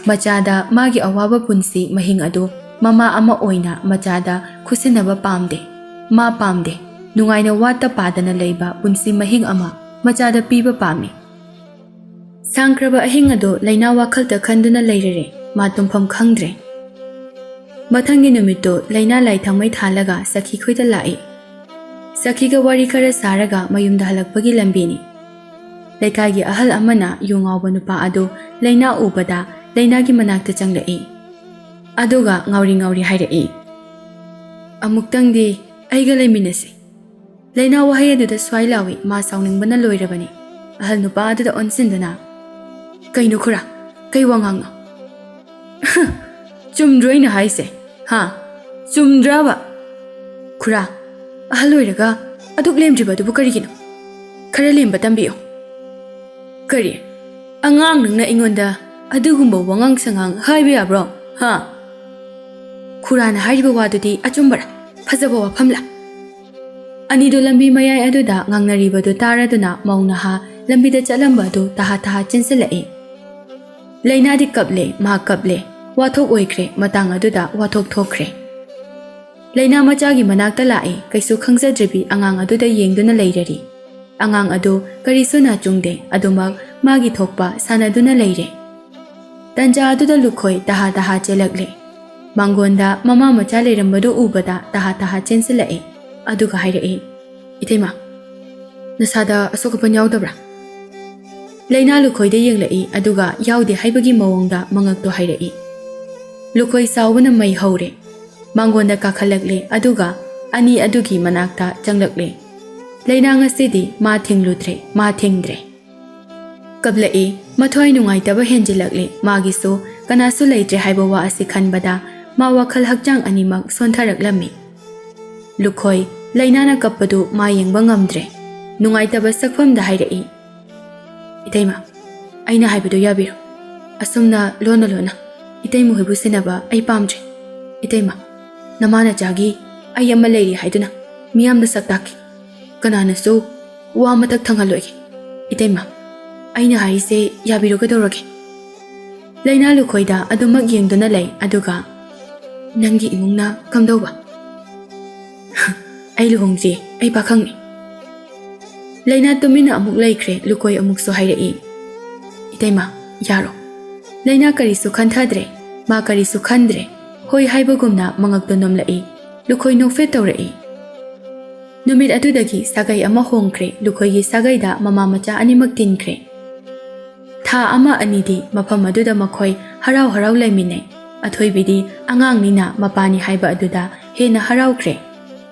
ꯃꯆꯥꯗ ꯃꯥꯒꯤ ꯑꯋꯥꯕ ꯄꯨꯟꯁꯤ ꯃꯍꯤꯡ ꯑꯗꯨ ꯃꯃꯥ ꯑꯃ ꯑꯣꯏꯅ ꯃꯆꯥꯗ ꯈꯨꯠꯁꯤꯟꯅꯕ ꯄꯥꯝꯗꯦ꯫ ꯃꯥ ꯄꯥꯝꯗꯦ꯫ ꯅꯨꯡꯉꯥꯏꯅ ꯋꯥꯠꯇ ꯄꯥꯗꯅ ꯂꯩꯕ ꯄꯨꯟꯁꯤ ꯃꯍꯤꯡ ꯑꯃ ꯃꯆꯥꯗ ꯄꯤꯕ ꯄꯥꯝꯃꯤ꯫ ꯁꯥꯡꯈ꯭ꯔꯕ ꯑꯍꯤꯡ ꯑꯗꯨ ꯂꯩꯅꯥ ꯋꯥꯈꯜꯇ ꯈꯟꯗꯨꯅ ꯂꯩꯔꯔꯦ꯫ ꯃꯥ ꯇꯨꯝꯐꯝ ꯈꯪꯗ꯭ꯔꯦ꯫ ꯃꯊꯪꯒꯤ ꯅꯨꯃꯤꯠꯇꯨ ꯂꯩꯅꯥ ꯂꯥꯏ ꯊꯥꯎꯃꯩ ꯊꯥꯜꯂꯒ ꯁꯈꯤ ꯈꯣꯏꯗ ꯂꯥꯛꯏ꯫ ꯁꯈꯤꯒ ꯋꯥꯔꯤ ꯈꯔ ꯁꯥꯔꯒ ꯃꯌꯨꯝꯗ ꯍꯜꯂꯛꯄꯒꯤ ꯂꯝꯕꯤꯅꯤ꯫ ꯂꯩꯀꯥꯏꯒꯤ ꯑꯍꯜ ꯑꯃꯅ ꯌꯨ ꯉꯥꯎꯕ ꯅꯨꯄꯥ ꯑꯗꯨ ꯂꯩꯅꯥ ꯎꯕꯗ ꯂꯩꯅꯥꯒꯤ ꯃꯅꯥꯛꯇ ꯆꯪꯂꯛꯏ꯫ ꯑꯗꯨꯒ ꯉꯥꯎꯔꯤ ꯉꯥꯎꯔꯤ ꯍꯥꯏꯔꯛꯏ, "ꯑꯃꯨꯛꯇꯪꯗꯤ ꯑꯩꯒ ꯂꯩꯃꯤꯟꯅꯁꯤ꯫" ꯂꯩꯅꯥ ꯋꯥꯍꯩ ꯑꯗꯨꯗ ꯁ꯭ꯋꯥꯏ ꯂꯥꯎꯏ꯫ ꯃꯥ ꯁꯥꯎꯅꯤꯡꯕꯅ ꯂꯣꯏꯔꯕꯅꯤ꯫ ꯑꯍꯜ ꯅꯨꯄꯥ ꯑꯗꯨꯗ ꯑꯣꯟꯁꯤꯟꯗꯨꯅ, "ꯀꯩꯅꯣ ꯈꯨꯔꯥ? ꯀꯩ ꯋꯥꯉꯥꯡꯅꯣ?" "ꯆꯨꯝꯗ꯭ꯔꯣ ꯑꯩꯅ ꯍꯥꯏꯁꯦ? ꯍꯥ? ꯆꯨꯝꯗ꯭ꯔꯕ?" "ꯈꯨꯔꯥ, ꯑꯍꯜ ꯑꯣꯏꯔꯒ ꯑꯗꯨꯛ ꯂꯦꯝꯗ꯭ꯔꯤꯕ ꯑꯗꯨꯕꯨ ꯀꯔꯤꯒꯤꯅꯣ? ꯈꯔ ꯂꯦꯝꯕ ꯇꯝꯕꯤꯌꯨ꯫" "ꯀꯔꯤ? ꯑꯉꯥꯡ ꯅꯪꯅ ꯑꯩꯉꯣꯟꯗ ꯑꯗꯨꯒꯨꯝꯕ ꯋꯥꯉꯥꯡ ꯁꯉꯥꯡ ꯍꯥꯏꯕ ꯌꯥꯕ꯭ꯔꯣ? ꯍꯥ?" "ꯈꯨꯔꯥꯅ ꯍꯥꯏꯔꯤꯕ ꯋꯥꯗꯨꯗꯤ ꯑꯆꯨꯝꯕꯔꯥ? ꯐꯖꯕ ꯋꯥꯐꯝꯂꯥ?" ꯑꯅꯤꯗꯨ ꯂꯝꯕꯤ ꯃꯌꯥꯏ ꯑꯗꯨꯗ ꯉꯥꯡꯅꯔꯤꯕꯗꯨ ꯇꯥꯔꯗꯨꯅ ꯃꯧ ꯅꯍꯥ ꯂꯝꯕꯤꯗ ꯆꯠꯂꯝꯕ ꯑꯗꯨ ꯇꯍꯥ ꯇꯍꯥ ꯆꯦꯟꯁꯤꯜꯂꯛꯏ꯫ ꯂꯩꯅꯥꯗꯤ ꯀꯞꯂꯦ, ꯃꯍꯥꯛ ꯀꯞꯂꯦ꯫ ꯋꯥꯊꯣꯛ ꯑꯣꯏꯈ꯭ꯔꯦ, ꯃꯇꯥꯡ ꯑꯗꯨꯗ ꯋꯥꯊꯣꯛ ꯊꯣꯛꯈ꯭ꯔꯦ꯫ ꯂꯩꯅꯥ ꯃꯆꯥꯒꯤ ꯃꯅꯥꯛꯇ ꯂꯥꯛꯑꯦ, ꯀꯩꯁꯨ ꯈꯪꯖꯗ꯭ꯔꯤꯕꯤ ꯑꯉꯥꯡ ꯑꯗꯨꯗ ꯌꯦꯡꯗꯨꯅ ꯂꯩꯔꯔꯤ꯫ ꯑꯉꯥꯡ ꯑꯗꯨ ꯀꯔꯤꯁꯨ ꯅꯥꯆꯨꯡꯗꯦ, ꯑꯗꯨꯃꯛ ꯃꯥꯒꯤ ꯊꯣꯛꯄ ꯁꯥꯟꯅꯗꯨꯅ ꯂꯩꯔꯦ꯫ ꯇꯟꯖꯥ ꯑꯗꯨꯗ ꯂꯨꯈꯣꯏ ꯇꯍꯥ ꯇꯍꯥ ꯆꯦꯜꯂꯛꯂꯦ꯫ ꯃꯥꯡꯒꯣꯟꯗ ꯃꯃꯥ ꯃꯆꯥ ꯂꯩꯔꯝꯕꯗꯨ ꯎꯕꯗ ꯇꯍꯥ ꯇꯍꯥ ꯆꯦꯟꯁꯤꯜꯂꯛꯑꯦ, ꯑꯗꯨꯒ ꯍꯥꯏꯔꯛꯏ, "ꯏꯇꯩꯃ, ꯅꯁꯥꯗ ꯑꯁꯣꯛ ꯑꯄꯟ ꯌꯥꯎꯗꯕ꯭ꯔꯥ?" ꯂꯩꯅꯥ ꯂꯨꯈꯣꯏꯗ ꯌꯦꯡꯂꯛꯏ, ꯑꯗꯨꯒ ꯌꯥꯎꯗꯦ ꯍꯥꯏꯕꯒꯤ ꯃꯑꯣꯡꯗ ꯃꯉꯛꯇꯣ ꯍꯥꯏꯔꯛꯏ꯫ ꯂꯨꯈꯣꯏ ꯁꯥꯎꯕꯅ ꯃꯩ ꯍꯧꯔꯦ꯫ ꯃꯥꯡꯒꯣꯟꯗ ꯀꯥꯈꯠꯂꯛꯂꯦ, ꯑꯗꯨꯒ ꯑꯅꯤ ꯑꯗꯨꯒꯤ ꯃꯅꯥꯛꯇ ꯆꯪꯂꯛꯂꯦ꯫ ꯂꯩꯅꯥ ꯉꯁꯤꯗꯤ ꯃꯥ ꯊꯤꯡꯂꯨꯗ꯭ꯔꯦ, ꯃꯥ ꯊꯤꯡꯗ꯭ꯔꯦ꯫ ꯀꯞꯂꯛꯏ, ꯃꯊ꯭ꯋꯥꯏ ꯅꯨꯡꯉꯥꯏꯇꯕ ꯍꯦꯟꯖꯤꯜꯂꯛꯂꯦ꯫ ꯃꯥꯒꯤꯁꯨ ꯀꯅꯥꯁꯨ ꯂꯩꯇ꯭ꯔꯦ ꯍꯥꯏꯕ ꯋꯥ ꯑꯁꯤ ꯈꯟꯕꯗ ꯃꯥ ꯋꯥꯈꯜ ꯍꯛꯆꯥꯡ ꯑꯅꯤꯃꯛ ꯁꯣꯟꯊꯔꯛꯂꯝꯃꯤ꯫ ꯂꯨꯈꯣꯏ, ꯂꯩꯅꯥꯅ ꯀꯞꯄꯗꯨ ꯃꯥ ꯌꯦꯡꯕ ꯉꯝꯗ꯭ꯔꯦ꯫ ꯅꯨꯡꯉꯥꯏꯇꯕ ꯁꯛꯐꯝꯗ ꯍꯥꯏꯔꯛꯏ, "ꯏꯇꯩꯃ, ꯑꯩꯅ ꯍꯥꯏꯕꯗꯨ ꯌꯥꯕꯤꯔꯣ꯫ ꯑꯁꯨꯝꯅ ꯂꯣꯟꯅ ꯂꯣꯟꯅ ꯏꯇꯩꯃ ꯍꯣꯏꯕꯨ ꯁꯤꯟꯅꯕ ꯑꯩ ꯄꯥꯝꯗ꯭ꯔꯦ꯫ ꯏꯇꯩꯃ, ꯅꯃꯥ ꯅꯆꯥꯒꯤ ꯑꯩ ꯑꯃ ꯂꯩꯔꯤ ꯍꯥꯏꯗꯨꯅ ꯃꯤꯌꯥꯝꯗ ꯁꯛ ꯇꯥꯛꯈꯤ꯫ ꯀꯅꯥꯅꯁꯨ ꯋꯥ ꯃꯊꯛ ꯊꯪꯍꯜꯂꯣꯏꯒꯦ꯫ ꯏꯇꯩꯃ, ꯑꯩꯅ ꯍꯥꯏꯔꯤꯁꯦ ꯌꯥꯕꯤꯔꯣ, ꯀꯩꯗꯧꯔꯒꯦ?" ꯂꯩꯅꯥ ꯂꯨꯈꯣꯏꯗ ꯑꯗꯨꯃꯛ ꯌꯦꯡꯗꯨꯅ ꯂꯩ, ꯑꯗꯨꯒ, "ꯅꯪꯒꯤ ꯏꯃꯨꯡꯅ ꯀꯝꯗꯧꯕ?" "ꯑꯩ ꯂꯨꯍꯣꯡꯗ꯭ꯔꯤ, ꯑꯩ ꯄꯥꯈꯪꯅꯤ꯫" ꯂꯩꯅꯥ ꯇꯨꯃꯤꯟꯅ ꯑꯃꯨꯛ ꯂꯩꯈ꯭ꯔꯦ꯫ ꯂꯨꯈꯣꯏ ꯑꯃꯨꯛꯁꯨ ꯍꯥꯏꯔꯛꯏ, "ꯏꯇꯩꯃ, ꯌꯥꯔꯣ꯫" ꯂꯩꯅꯥ ꯀꯔꯤꯁꯨ ꯈꯟꯊꯗ꯭ꯔꯦ꯫ ꯃꯥ ꯀꯔꯤꯁꯨ ꯈꯟꯗ꯭ꯔꯦ꯫ ꯍꯣꯏ ꯍꯥꯏꯕꯒꯨꯝꯅ ꯃꯉꯛꯇꯣ ꯅꯣꯝꯂꯛꯏ꯫ ꯂꯨꯈꯣꯏ ꯅꯣꯛꯐꯦꯠ ꯇꯧꯔꯛꯏ꯫ ꯅꯨꯃꯤꯠ ꯑꯗꯨꯗꯒꯤ ꯁꯥꯒꯩ ꯑꯃ ꯍꯣꯡꯈ꯭ꯔꯦ꯫ ꯂꯨꯈꯣꯏꯒꯤ ꯁꯥꯒꯩꯗ ꯃꯃꯥ ꯃꯆꯥ ꯑꯅꯤꯃꯛ ꯇꯤꯟꯈ꯭ꯔꯦ꯫ ꯊꯥ ꯑꯃ ꯑꯅꯤꯗꯤ ꯃꯐꯝ ꯑꯗꯨꯗ ꯃꯈꯣꯏ ꯍꯔꯥꯎ ꯍꯔꯥꯎ ꯂꯩꯃꯤꯟꯅꯩ꯫ ꯑꯊꯣꯏꯕꯤꯗꯤ ꯑꯉꯥꯡꯅꯤꯅ ꯃꯄꯥꯅꯤ ꯍꯥꯏꯕ ꯑꯗꯨꯗ ꯍꯦꯟꯅ ꯍꯔꯥꯎꯈ꯭ꯔꯦ꯫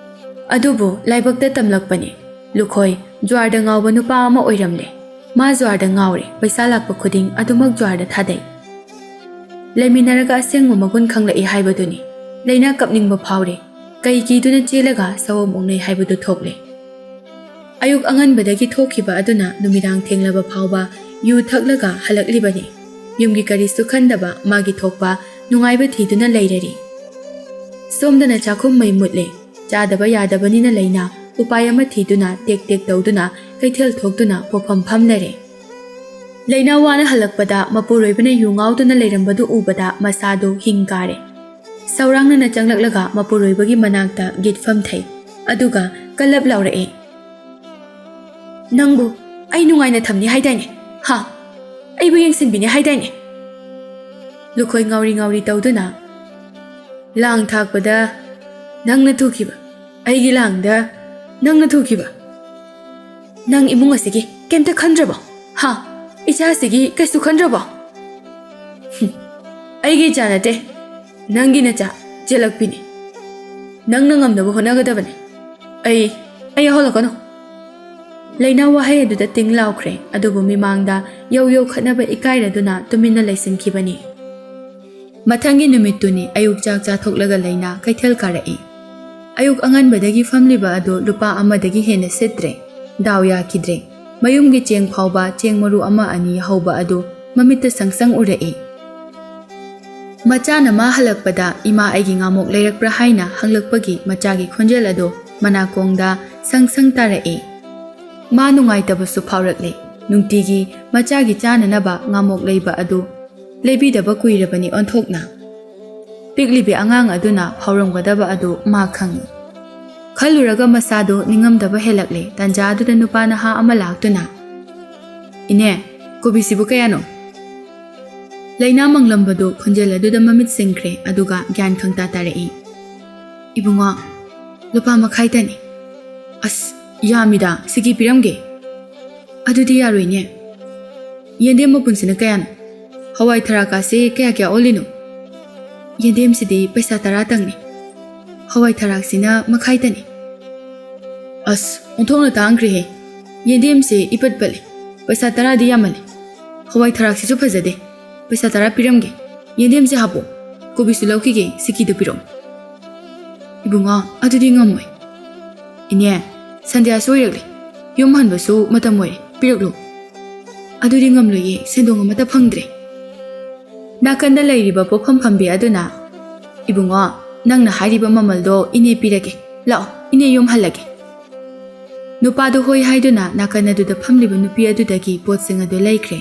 ꯑꯗꯨꯕꯨ ꯂꯥꯏꯕꯛꯇ ꯇꯝꯂꯛꯄꯅꯤ꯫ ꯂꯨꯈꯣꯏ ꯖ꯭ꯋꯥꯔꯗ ꯉꯥꯎꯕ ꯅꯨꯄꯥ ꯑꯃ ꯑꯣꯏꯔꯝꯂꯦ꯫ ꯃꯥ ꯖ꯭ꯋꯥꯔꯗ ꯉꯥꯎꯔꯦ꯫ ꯄꯩꯁꯥ ꯂꯥꯛꯄ ꯈꯨꯗꯤꯡ ꯑꯗꯨꯃꯛ ꯖ꯭ꯋꯥꯔꯗ ꯊꯥꯗꯩ꯫ ꯂꯩꯃꯤꯟꯅꯔꯒ ꯑꯁꯦꯡꯕ ꯃꯒꯨꯟ ꯈꯪꯂꯛꯏ ꯍꯥꯏꯕꯗꯨꯅꯤ꯫ ꯂꯩꯅꯥ ꯀꯞꯅꯤꯡꯕ ꯐꯥꯎꯔꯦ꯫ ꯀꯩ ꯀꯤꯗꯨꯅ ꯆꯦꯜꯂꯒ ꯁꯑꯣꯝ ꯑꯣꯛꯅꯩ ꯍꯥꯏꯕꯗꯨ ꯊꯣꯛꯂꯦ꯫ ꯑꯌꯨꯛ ꯑꯉꯟꯕꯗꯒꯤ ꯊꯣꯛꯈꯤꯕ ꯑꯗꯨꯅ ꯅꯨꯃꯤꯗꯥꯡ ꯊꯦꯡꯂꯕ ꯐꯥꯎꯕ ꯌꯨ ꯊꯛꯂꯒ ꯍꯜꯂꯛꯂꯤꯕꯅꯤ꯫ ꯌꯨꯝꯒꯤ ꯀꯔꯤꯁꯨ ꯈꯟꯗꯕ, ꯃꯥꯒꯤ ꯊꯣꯛꯄ ꯅꯨꯡꯉꯥꯏꯕ ꯊꯤꯗꯨꯅ ꯂꯩꯔꯔꯤ꯫ ꯁꯣꯝꯗꯅ ꯆꯥꯛꯈꯨꯝ ꯃꯩ ꯃꯨꯠꯂꯦ꯫ ꯆꯥꯗꯕ ꯌꯥꯗꯕꯅꯤꯅ ꯂꯩꯅꯥ ꯎꯄꯥꯏ ꯑꯃ ꯊꯤꯗꯨꯅ ꯇꯦꯛ ꯇꯦꯛ ꯇꯧꯗꯨꯅ ꯀꯩꯊꯦꯜ ꯊꯣꯛꯇꯨꯅ ꯄꯣꯐꯝ ꯐꯝꯂꯔꯦ꯫ ꯂꯩꯅꯥ ꯋꯥꯅ ꯍꯜꯂꯛꯄꯗ ꯃꯄꯨꯔꯣꯏꯕꯅ ꯌꯨ ꯉꯥꯎꯗꯨꯅ ꯂꯩꯔꯝꯕꯗꯨ ꯎꯕꯗ ꯃꯁꯥꯗꯨ ꯍꯤꯡ ꯀꯥꯔꯦ꯫ ꯁꯧꯔꯥꯡꯅꯅ ꯆꯪꯂꯛꯂꯒ ꯃꯄꯨꯔꯣꯏꯕꯒꯤ ꯃꯅꯥꯛꯇ ꯒꯤꯠ ꯐꯝꯊꯩ꯫ ꯑꯗꯨꯒ ꯀꯜꯂꯞ ꯂꯥꯎꯔꯛꯑꯦ, "ꯅꯪꯕꯨ ꯑꯩ ꯅꯨꯡꯉꯥꯏꯅ ꯊꯝꯅꯤ ꯍꯥꯏꯗꯥꯏꯅꯦ? ꯍꯥ? ꯑꯩꯕꯨ ꯌꯦꯡꯁꯤꯟꯕꯤꯅꯤ ꯍꯥꯏꯗꯥꯏꯅꯦ?" ꯂꯨꯈꯣꯏ ꯉꯥꯎꯔꯤ ꯉꯥꯎꯔꯤ ꯇꯧꯗꯨꯅ, "ꯂꯥꯡ ꯊꯥꯛꯄꯗ ꯅꯪꯅ ꯊꯨꯈꯤꯕ, ꯑꯩꯒꯤ ꯂꯥꯡꯗ ꯅꯪꯅ ꯊꯨꯈꯤꯕ꯫ ꯅꯪ ꯏꯃꯨꯡ ꯑꯁꯤꯒꯤ ꯀꯩꯝꯇ ꯈꯟꯗ꯭ꯔꯕꯣ? ꯍꯥ? ꯏꯆꯥꯁꯤꯒꯤ ꯀꯩꯁꯨ ꯈꯟꯗ꯭ꯔꯕꯣ?" "ꯍꯨꯝ, ꯑꯩꯒꯤ ꯏꯆꯥ ꯅꯠꯇꯦ, ꯅꯪꯒꯤ ꯅꯆꯥ ꯆꯦꯜꯂꯛꯄꯤꯅꯤ꯫ ꯅꯪꯅ ꯉꯝꯅꯕ ꯍꯣꯠꯅꯒꯗꯕꯅꯤ꯫ ꯑꯩ, ꯑꯩ ꯌꯥꯍꯜꯂꯛꯀꯅꯨ꯫" ꯂꯩꯅꯥ ꯋꯥꯍꯩ ꯑꯗꯨꯗ ꯇꯤꯡ ꯂꯥꯎꯈ꯭ꯔꯦ, ꯑꯗꯨꯕꯨ ꯃꯤꯃꯥꯡꯗ ꯌꯧ ꯌꯧꯈꯠꯅꯕ ꯏꯀꯥꯏꯔꯗꯨꯅ ꯇꯨꯃꯤꯟꯅ ꯂꯩꯁꯤꯟꯈꯤꯕꯅꯤ꯫ ꯃꯊꯪꯒꯤ ꯅꯨꯃꯤꯠꯇꯨꯅꯤ ꯑꯌꯨꯛ ꯆꯥꯛ ꯆꯥꯊꯣꯛꯂꯒ ꯂꯩꯅꯥ ꯀꯩꯊꯦꯜ ꯀꯥꯔꯛꯏ꯫ ꯑꯌꯨꯛ ꯑꯉꯟꯕꯗꯒꯤ ꯐꯝꯂꯤꯕ ꯑꯗꯨ ꯂꯨꯄꯥ ꯑꯃꯗꯒꯤ ꯍꯦꯟꯅ ꯁꯤꯠꯇ꯭ꯔꯦ꯫ ꯗꯥꯎ ꯌꯥꯈꯤꯗ꯭ꯔꯦ꯫ ꯃꯌꯨꯝꯒꯤ ꯆꯦꯡ ꯐꯥꯎꯕ ꯆꯦꯡ ꯃꯔꯨ ꯑꯃ ꯑꯅꯤ ꯍꯧꯕ ꯑꯗꯨ ꯃꯃꯤꯠꯇ ꯁꯪ ꯁꯪ ꯎꯔꯛꯏ꯫ ꯃꯆꯥꯅ ꯃꯥ ꯍꯜꯂꯛꯄꯗ, "ꯏꯃꯥ, ꯑꯩꯒꯤ ꯉꯥꯃꯣꯛ ꯂꯩꯔꯛꯄ꯭ꯔꯥ?" ꯍꯥꯏꯅ ꯍꯪꯂꯛꯄꯒꯤ ꯃꯆꯥꯒꯤ ꯈꯣꯟꯖꯦꯜ ꯑꯗꯨ ꯃꯅꯥꯀꯣꯡꯗ ꯁꯪ ꯁꯪ ꯇꯥꯔꯛꯏ꯫ ꯃꯥ ꯅꯨꯡꯉꯥꯏꯇꯕꯁꯨ ꯐꯥꯎꯔꯛꯂꯦ꯫ ꯅꯨꯡꯇꯤꯒꯤ ꯃꯆꯥꯒꯤ ꯆꯥꯅꯅꯕ ꯉꯥꯃꯣꯛ ꯂꯩꯕ ꯑꯗꯨ ꯂꯩꯕꯤꯗꯕ ꯀꯨꯏꯔꯕꯅꯤ ꯑꯣꯟꯊꯣꯛꯅ꯫ ꯄꯤꯛꯂꯤꯕꯤ ꯑꯉꯥꯡ ꯑꯗꯨꯅ ꯐꯥꯎꯔꯝꯒꯗꯕ ꯑꯗꯨ ꯃꯥ ꯈꯪꯏ꯫ ꯈꯜꯂꯨꯔꯒ ꯃꯁꯥꯗꯨ ꯅꯤꯡꯉꯝꯗꯕ ꯍꯦꯜꯂꯛꯂꯦ꯫ ꯇꯥꯟꯖꯥ ꯑꯗꯨꯗ ꯅꯨꯄꯥ ꯅꯍꯥ ꯑꯃ ꯂꯥꯛꯇꯨꯅ, "ꯏꯅꯦ, "ꯀꯣꯕꯤꯁꯤꯕꯨ ꯀꯌꯥꯅꯣ?" ꯂꯩꯅꯥ ꯃꯪꯂꯝꯕꯗꯨ ꯈꯣꯟꯖꯦꯜ ꯑꯗꯨꯗ ꯃꯃꯤꯠ ꯁꯤꯡꯈ꯭ꯔꯦ, ꯑꯗꯨꯒ ꯒ꯭ꯌꯥꯟ ꯈꯪꯇꯥ ꯇꯥꯔꯛꯏ꯫ "ꯏꯕꯨꯡꯉꯣ, ꯂꯨꯄꯥ ꯃꯈꯥꯏꯇꯅꯤ꯫ ꯑꯁ, ꯌꯥꯝꯃꯤꯗ, ꯁꯤꯀꯤ ꯄꯤꯔꯝꯒꯦ꯫" "ꯑꯗꯨꯗꯤ ꯌꯥꯔꯣꯏꯅꯦ꯫ ꯌꯦꯟꯗꯦꯝ ꯃꯄꯨꯟꯁꯤꯅ ꯀꯌꯥꯅꯣ? ꯍꯋꯥꯏ ꯊꯔꯥꯛꯀꯥꯁꯦ ꯀꯌꯥ ꯀꯌꯥ ꯑꯣꯜꯂꯤꯅꯣ?" "ꯌꯦꯟꯗꯦꯝꯁꯤꯗꯤ ꯄꯩꯁꯥ ꯇꯔꯥꯇꯪꯅꯤ, ꯍꯋꯥꯏ ꯊꯔꯥꯛꯁꯤꯅ ꯃꯈꯥꯏꯇꯅꯤ꯫" "ꯑꯁ, ꯑꯣꯟꯊꯣꯛꯅ ꯇꯥꯡꯈ꯭ꯔꯦꯍꯦ꯫ ꯌꯦꯟꯗꯦꯝꯁꯦ ꯏꯄꯠ ꯄꯠꯂꯦ, ꯄꯩꯁꯥ ꯇꯔꯥꯗꯤ ꯌꯥꯝꯃꯜꯂꯦ꯫ ꯍꯋꯥꯏ ꯊꯔꯥꯛꯁꯤꯁꯨ ꯐꯖꯗꯦ, ꯄꯩꯁꯥ ꯇꯔꯥ ꯄꯤꯔꯝꯒꯦ꯫ ꯌꯦꯟꯗꯦꯝꯁꯦ ꯍꯥꯞꯄꯣ, ꯀꯣꯕꯤꯁꯨ ꯂꯧꯈꯤꯒꯦ, ꯁꯤꯀꯤꯗꯣ ꯄꯤꯔꯛꯑꯣ꯫" "ꯏꯕꯨꯡꯉꯣ, ꯑꯗꯨꯗꯤ ꯉꯝꯃꯣꯏ꯫" "ꯏꯅꯦ, ꯁꯟꯙ꯭ꯌꯥꯁꯨ ꯑꯣꯏꯔꯛꯂꯦ, ꯌꯨꯝ ꯍꯟꯕꯁꯨ ꯃꯇꯝ ꯑꯣꯏꯔꯦ, ꯄꯤꯔꯛꯂꯣ꯫" "ꯑꯗꯨꯗꯤ ꯉꯝꯂꯣꯏꯌꯦ, ꯁꯦꯟꯗꯣꯡ ꯑꯃꯠꯇ ꯐꯪꯗ꯭ꯔꯦ꯫" ꯅꯥꯀꯟꯗ ꯂꯩꯔꯤꯕ ꯄꯣꯠꯐꯝ ꯐꯝꯕꯤ ꯑꯗꯨꯅ, "ꯏꯕꯨꯡꯉꯣ, ꯅꯪꯅ ꯍꯥꯏꯔꯤꯕ ꯃꯃꯜꯗꯣ ꯏꯅꯦ ꯄꯤꯔꯒꯦ꯫ ꯂꯥꯛꯑꯣ, ꯏꯅꯦ ꯌꯨꯝ ꯍꯜꯂꯒꯦ꯫" ꯅꯨꯄꯥꯗꯨ ꯍꯣꯏ ꯍꯥꯏꯗꯨꯅ ꯅꯥꯀꯟ ꯑꯗꯨꯗ ꯐꯝꯂꯤꯕ ꯅꯨꯄꯤ ꯑꯗꯨꯗꯒꯤ ꯄꯣꯠꯁꯤꯡ ꯑꯗꯨ ꯂꯩꯈ꯭ꯔꯦ꯫